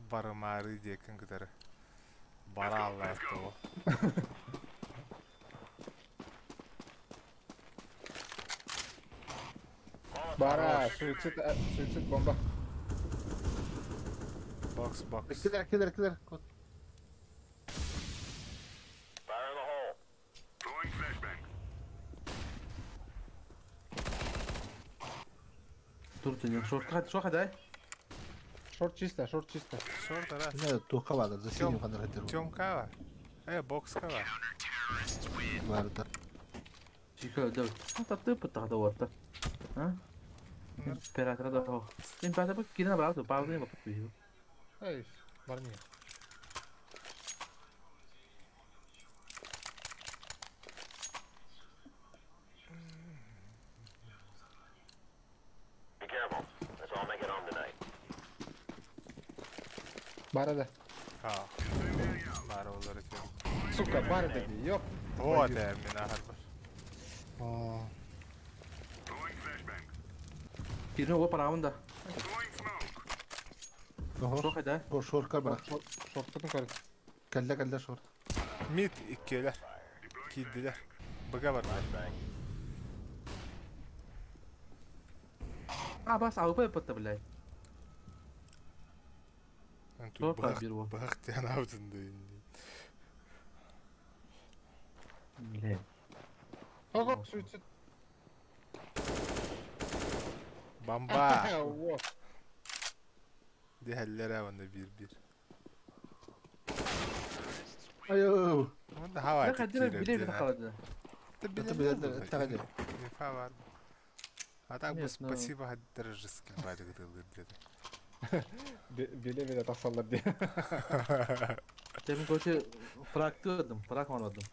Барымары декин кытары. Бара Аллах того. Бара, суицид, суицид бомба. Бокс, бокс. Килер, килер, килер. Турция, шорт, шорт, дай. Шорт чисто, шорт чисто. Шорт, да. Не, туха баар, за синим ханар хатыр. Тёмка бар. Бокска бар. Бар да. Чика, да. А ты пытался вот. А? Император да. Император кирина брал, паузу не попил. Эй, барни. Барада. А. Бара олар эти. Сука, барада, ёп. Вот, я мина харбар. А. Кирина го параунда. Шо хайда? Бо шорка бар. Шорттан көрүн. Кэллэ кэллэ шорт. Мид иккилер. Киддилер. Быга бар. А бас АВП пытты, блядь. Бах ты анаутын да. Блядь. Ого, суицид. Бомба. Дихаллера ванда бир-бир. Айо. Ванда хава. Биле биле. А так бы спасибо дорожески барык дылы. Биле-биле тахсаллар ди. Тем короче фраг тырдым, фраг онодум.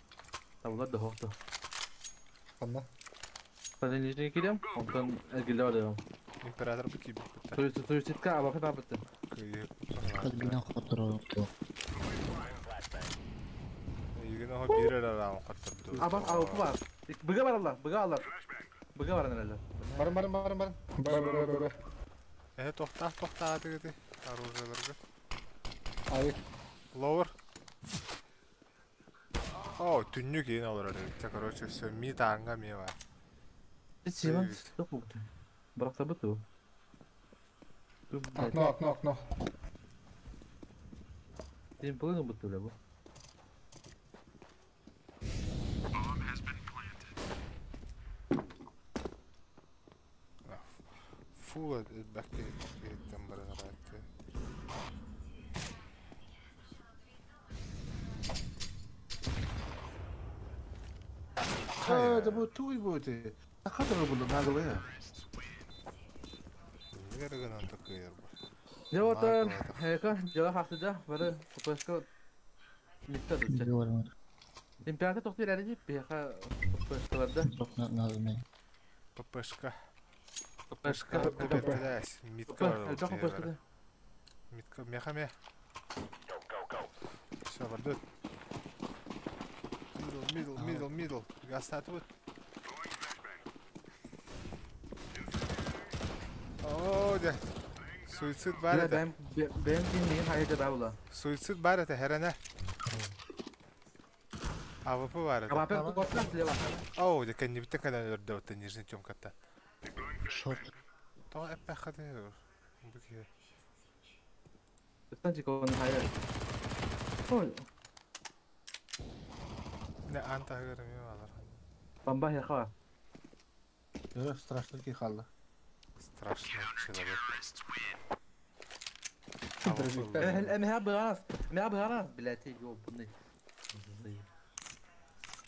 Табулар да хохто. Ханна? Sen нижний кидем, онтон эргилде барыам. Император бу киби. Суицидка АВП бабыты. Калбина хоторо. Игин охо бир эле раунд каттырды. Аба АВП бар. Быга бар алар, быга алар. Быга бар эле. Барым, барым, барым, барым. Бар, бар, бар, бар. Тохта, тохта дегеди. Оружиелерге. Ай. Ловер. О, түннүк ээн олорор. Короче, все, мид аңга ме бар. Симон, стоп букты. Бракта буту. Окно, окно, окно. Сен половину буту, бля, бу. Фул бәкке кеттен баран ратты. А, да бу туй будет. А хатыр булды наглые. Нерегенен такыйыр бу. Я вот эка жала хактыда бары ППСка митта дуча. Император тохтыр әле беха ППСкаларда. ППшка. ППшка. Митка. Митка меха ме. Все, бардыт. Middle, middle, middle. Гастат вот. О, да. Суицид бар это. Суицид бар это, херена. АВП бар это. АВП слева. О, да кенни битте кадан өрдө вот нижний тёмкатта. Шорт. То эппе хады. Буки. Станчик он хайа. Ой. Не анта көрөм алар. Бомба яха. Страшно ки халла. Страшный человек. مهاب غرس مهاب غرس بلاتي ёбаный.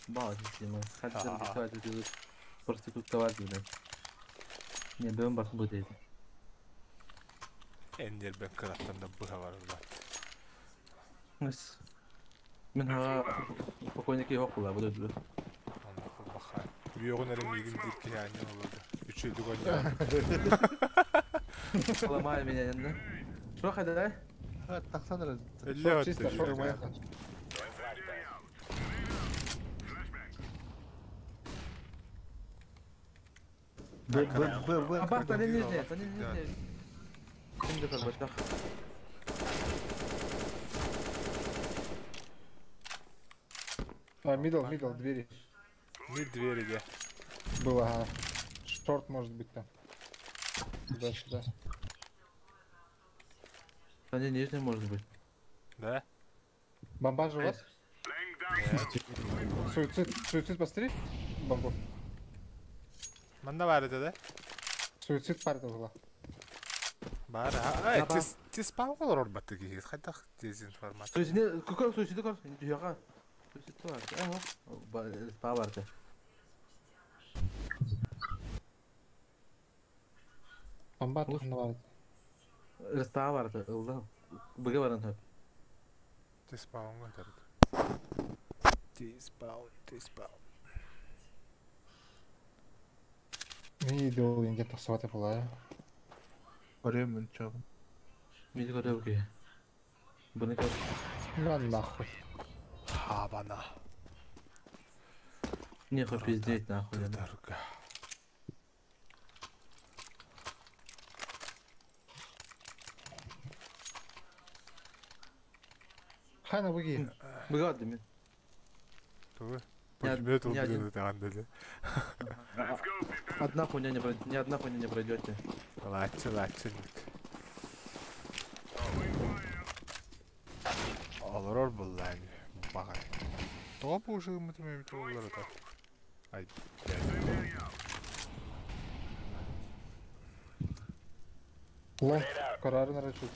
Бази, хотел рисовать проститутка блядь. Не, бэм бас будет. Эндер бэк караттан да быха бар блядь. Мен покойники хокула буду. Үйөгөн эрем игин дикки ани болду. Үчөйдүк ойноо. Ломай меня, да? Что хода? Тахсан Чисто шорт моя. Б Б Б Б. Абах, та не нижняя, та не нижняя. Кимде калбачак. А, мидл, мидл, двери. Мид двери, где? Было, ага. Шорт может быть там. Туда-сюда. Да не, нижний может быть. Да? Бомба же у вас? Суицид, суицид посмотри. Бомбу. Манна бар edi да? Суицид парта была. Бар. Ай, Таба. тис пау олор орбатты киһи. Хайдах дезинформация. Суицид, какой суицид, көр? Дүйэҕэ. Суицид бар. Э, спа бар да. Бомба тухна бар. Спа бар да, ылда. Быга баран хөп. Тис пауҥа тард. Тис пау, тис пау. Не идол инде тахсыбата була. Көрөм мен чогум. Миди көрөбү киһи. Буны көр. На нахуй. Хабана. Нехуй пиздеть нахуй. да. Дорога. Хана выги. Быга бар мен. Тугу? Не Пулемет не один. ылбыгыны таҕан дели. Одна хуйня не пройдете, ни одна хуйня не пройдете. Лачы, лачы. Олорор буллаан. Багай. Тоҕо бу ушугуммут эмэбит олар ата. Ай, блядь. Лонг. Карары нарачут.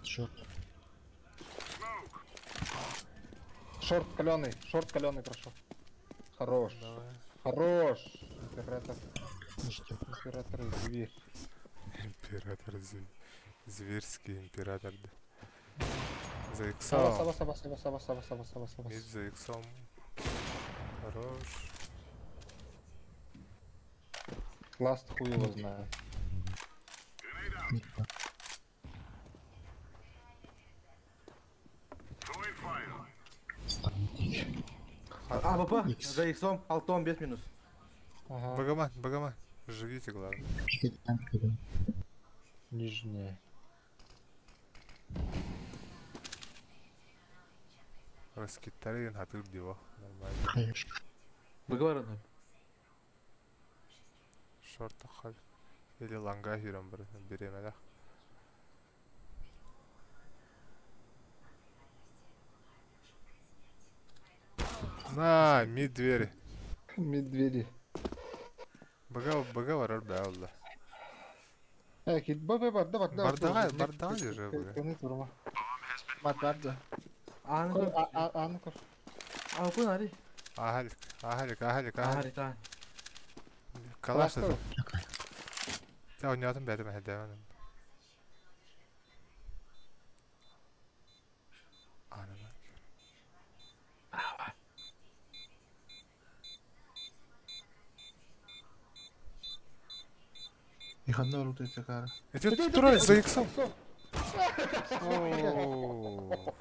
Шорт. Шорт каленый. Шорт каленый прошел. Хорош. Давай. Хорош. Император. Нижний. Император зверь. Император зверский император. да. За Саба, иксом. саба, саба, саба, саба, саба, саба, саба, саба. Мид за иксом. Хорош. Ласт хуй его знает. Мид. А, АВП, Икс. за иксом, алтом, без минус. Ага. Багаман, багаман. Живите, главное. Нижняя. Раскитарин хатыр диво. Нормально. Хаешка. Быга баран хөп. Шорт хал. Или ланга хүрен бір беремелер. На, мид двери. Медведи. Бага бага барар бә алла. Э, кит, б, б, бар, да, бар, да. Бардаға, бардаға же бага. Көне турма. Мат бар да. Аны көр. А, а, аны көр. АВП нари. Ахалик, ахалик, ахалик, ахалик. Ахари, та. Калаш да. Та ойнадым бәдім әдәмін. Анама. Иханна орут этекара. Эти турай за иксом. Ооо.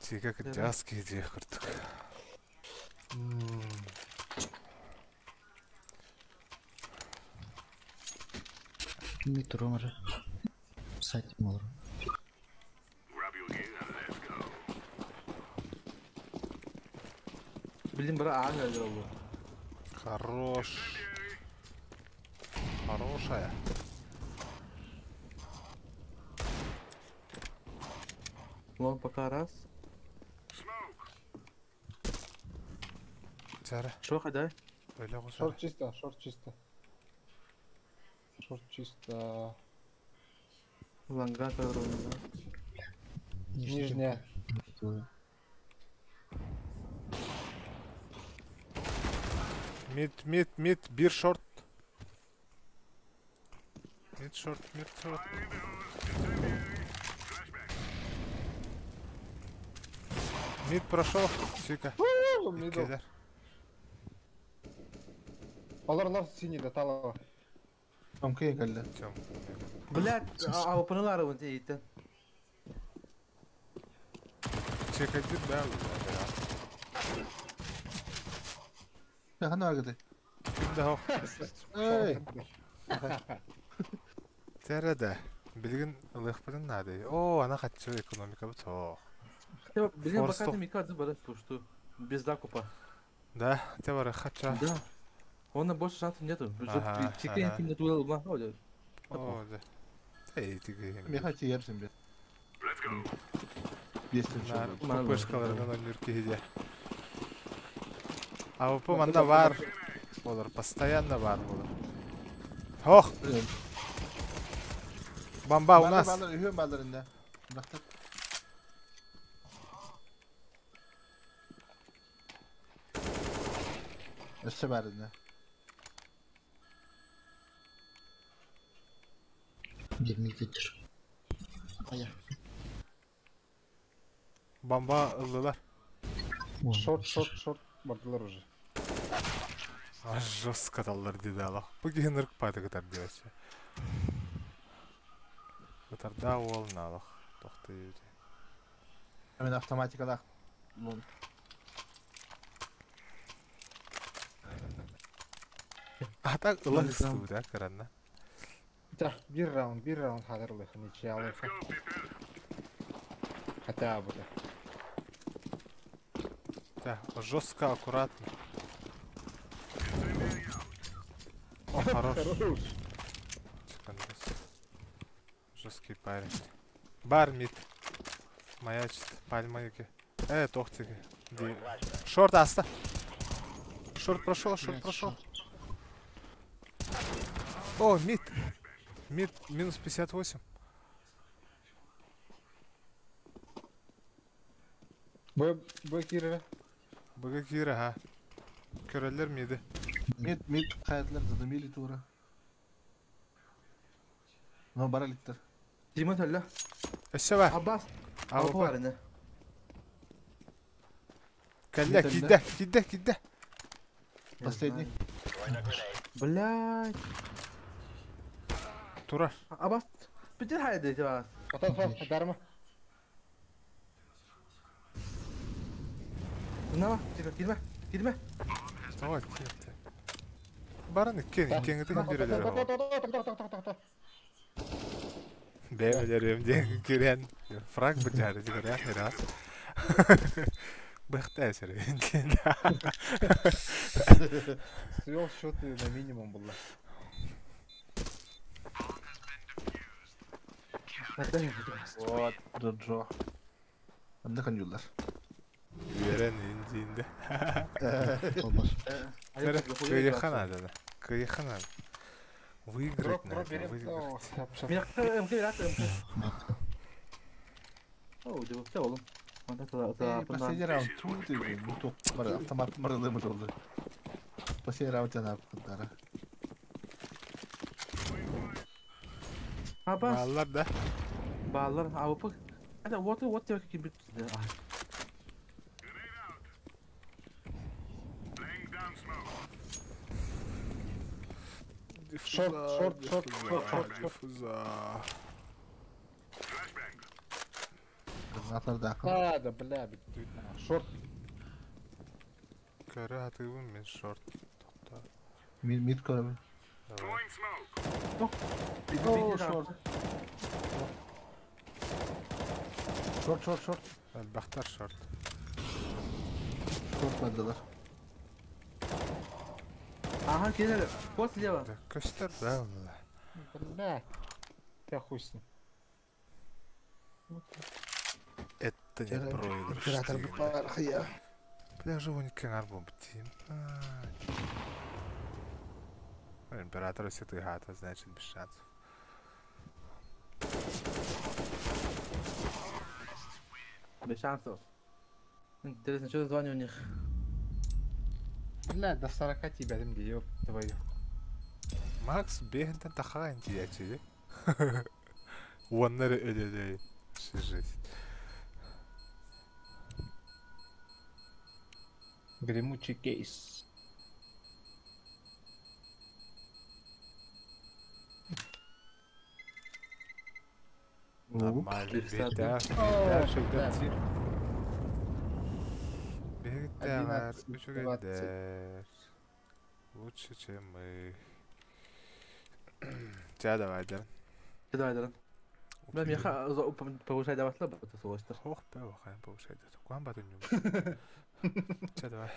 Тига жаски диэх курдук. Мид ромер. Сайт молор. Блин, бра, ангел олу. Хорош. Хорошая. Лон пока раз. Чара. Шо хадай? Öyle кусар. Шорт чисто, шорт чисто. Шорт чисто. Ланга ровно. Нижняя. Мид, мид, мид, бир шорт. Мид шорт, мид шорт. Мид прошел. Чика. Мидл. Келер. Алар, алар синий да талава. Томка келді. Тем. Блядь, АВП-ны вон те Чика дир бә. Иханна аргыды. Ким да хо. Эй! Тәрәдә. Билгин ылык белән нады. О, ана хатчы экономика бит. О. Блин, Форстов. пока ты Микадзе барат, что без закупа. Да, те бар хача. Да. Он больше шансов нету. Ага, Чекен ага. ким не тулал, О, да. Эй, тиги. Меха тиерсин бе. Бестен Нар шоу. ППшкаларынан ойнуур киһи А по манна бар. Болар, постоянно бар болар. Ох, бомба у нас. Балар, үһүн баларында. Бактар. Өссө барында. Бирмейді. Ая. Бомба ыллылар. Шорт, шорт, шорт. Бардылар уже. А жестко таллар деди алах. Бу киһи ырыкпаты кытар диэчи. Кытарда уол налах. Тохты. Мен автоматикада. Лон. А так ылах истубут, а, каранна. Да, бир раунд хадырлых, ничья алыха. Хотя бы, да. Да, жестко, аккуратно. О, хорош. Хорош. Чекандос. Жесткий парень. Бар мид. Маячит. Пальма еки. Тохтиги. Шорт аста. Шорт прошел, шорт прошел. О, мид. Мид минус 58. Б, Б Кира. Б Кира, ха. Көрөлөр миди. Мид, мид кайтлар задымили тура. Но бараликтер. Дима төллө. Өссө бар. Аббас. А, Алпа бар эне. Кэллэ, кидде, кидде, кидде. Последний. Блядь. Турар. Аббас. Бүтүр хайды тибас. Ата, ата, дарма. На, тихо, кирме. Кирме. Давай, кирде. Барын иккен, иккенгити ким бирелер. Бэбелерим ден кирен. Фраг бычары дигер я Быхта эсер. Свел счет на минимум было. Вот, Джо. Анда канюлар. Верен индинде. Кыйхан надо. Кыйхан надо. Выиграть надо, выиграть. Меня МК рад МК. О, все oğlum. Последний раунд. Автомат мырылы жолды. Последний раунд жана кыдара. Аббас. Баллар да. Баллар, АВП. Это вот вот тебе какие бит. Шорт, шорт, шорт, шорт, шорт, шорт. Диффуза. Гранатlar да. А, да, бля, бит. Шорт. Көрө атыгын мен шорт. Токто. Мид мид көрөм. Давай. О, шорт. Шорт, шорт, шорт. Бахтар шорт. Шорт бардылар. Ага, келер. Вот слева. Да, көстөр да. Бля. Я хуй с ним. Это не проигрыш. Оператор бар, я. Бля, живу никак арбом бтим. Император все ты гата, значит без шансов. Без шансов. Интересно, что за звание у них? Бля, до 40 тебя, там где, ёб твою. Макс бегентен тахаа интиячи. Уоннары өлөлөй. Жизнь. Гремучий кейс. Нормально. Бигтә, Бигтә, шөгдән. Бигтә, 11, үчүгәндер. Лучше, чем мы. Ча давай, Дэн. Давай, Дэн. Бля, миэхэ повышай даватлар бата суостар. Ох, бэ, хайан повышай дат. Куан батын ньум. Чэ, давай.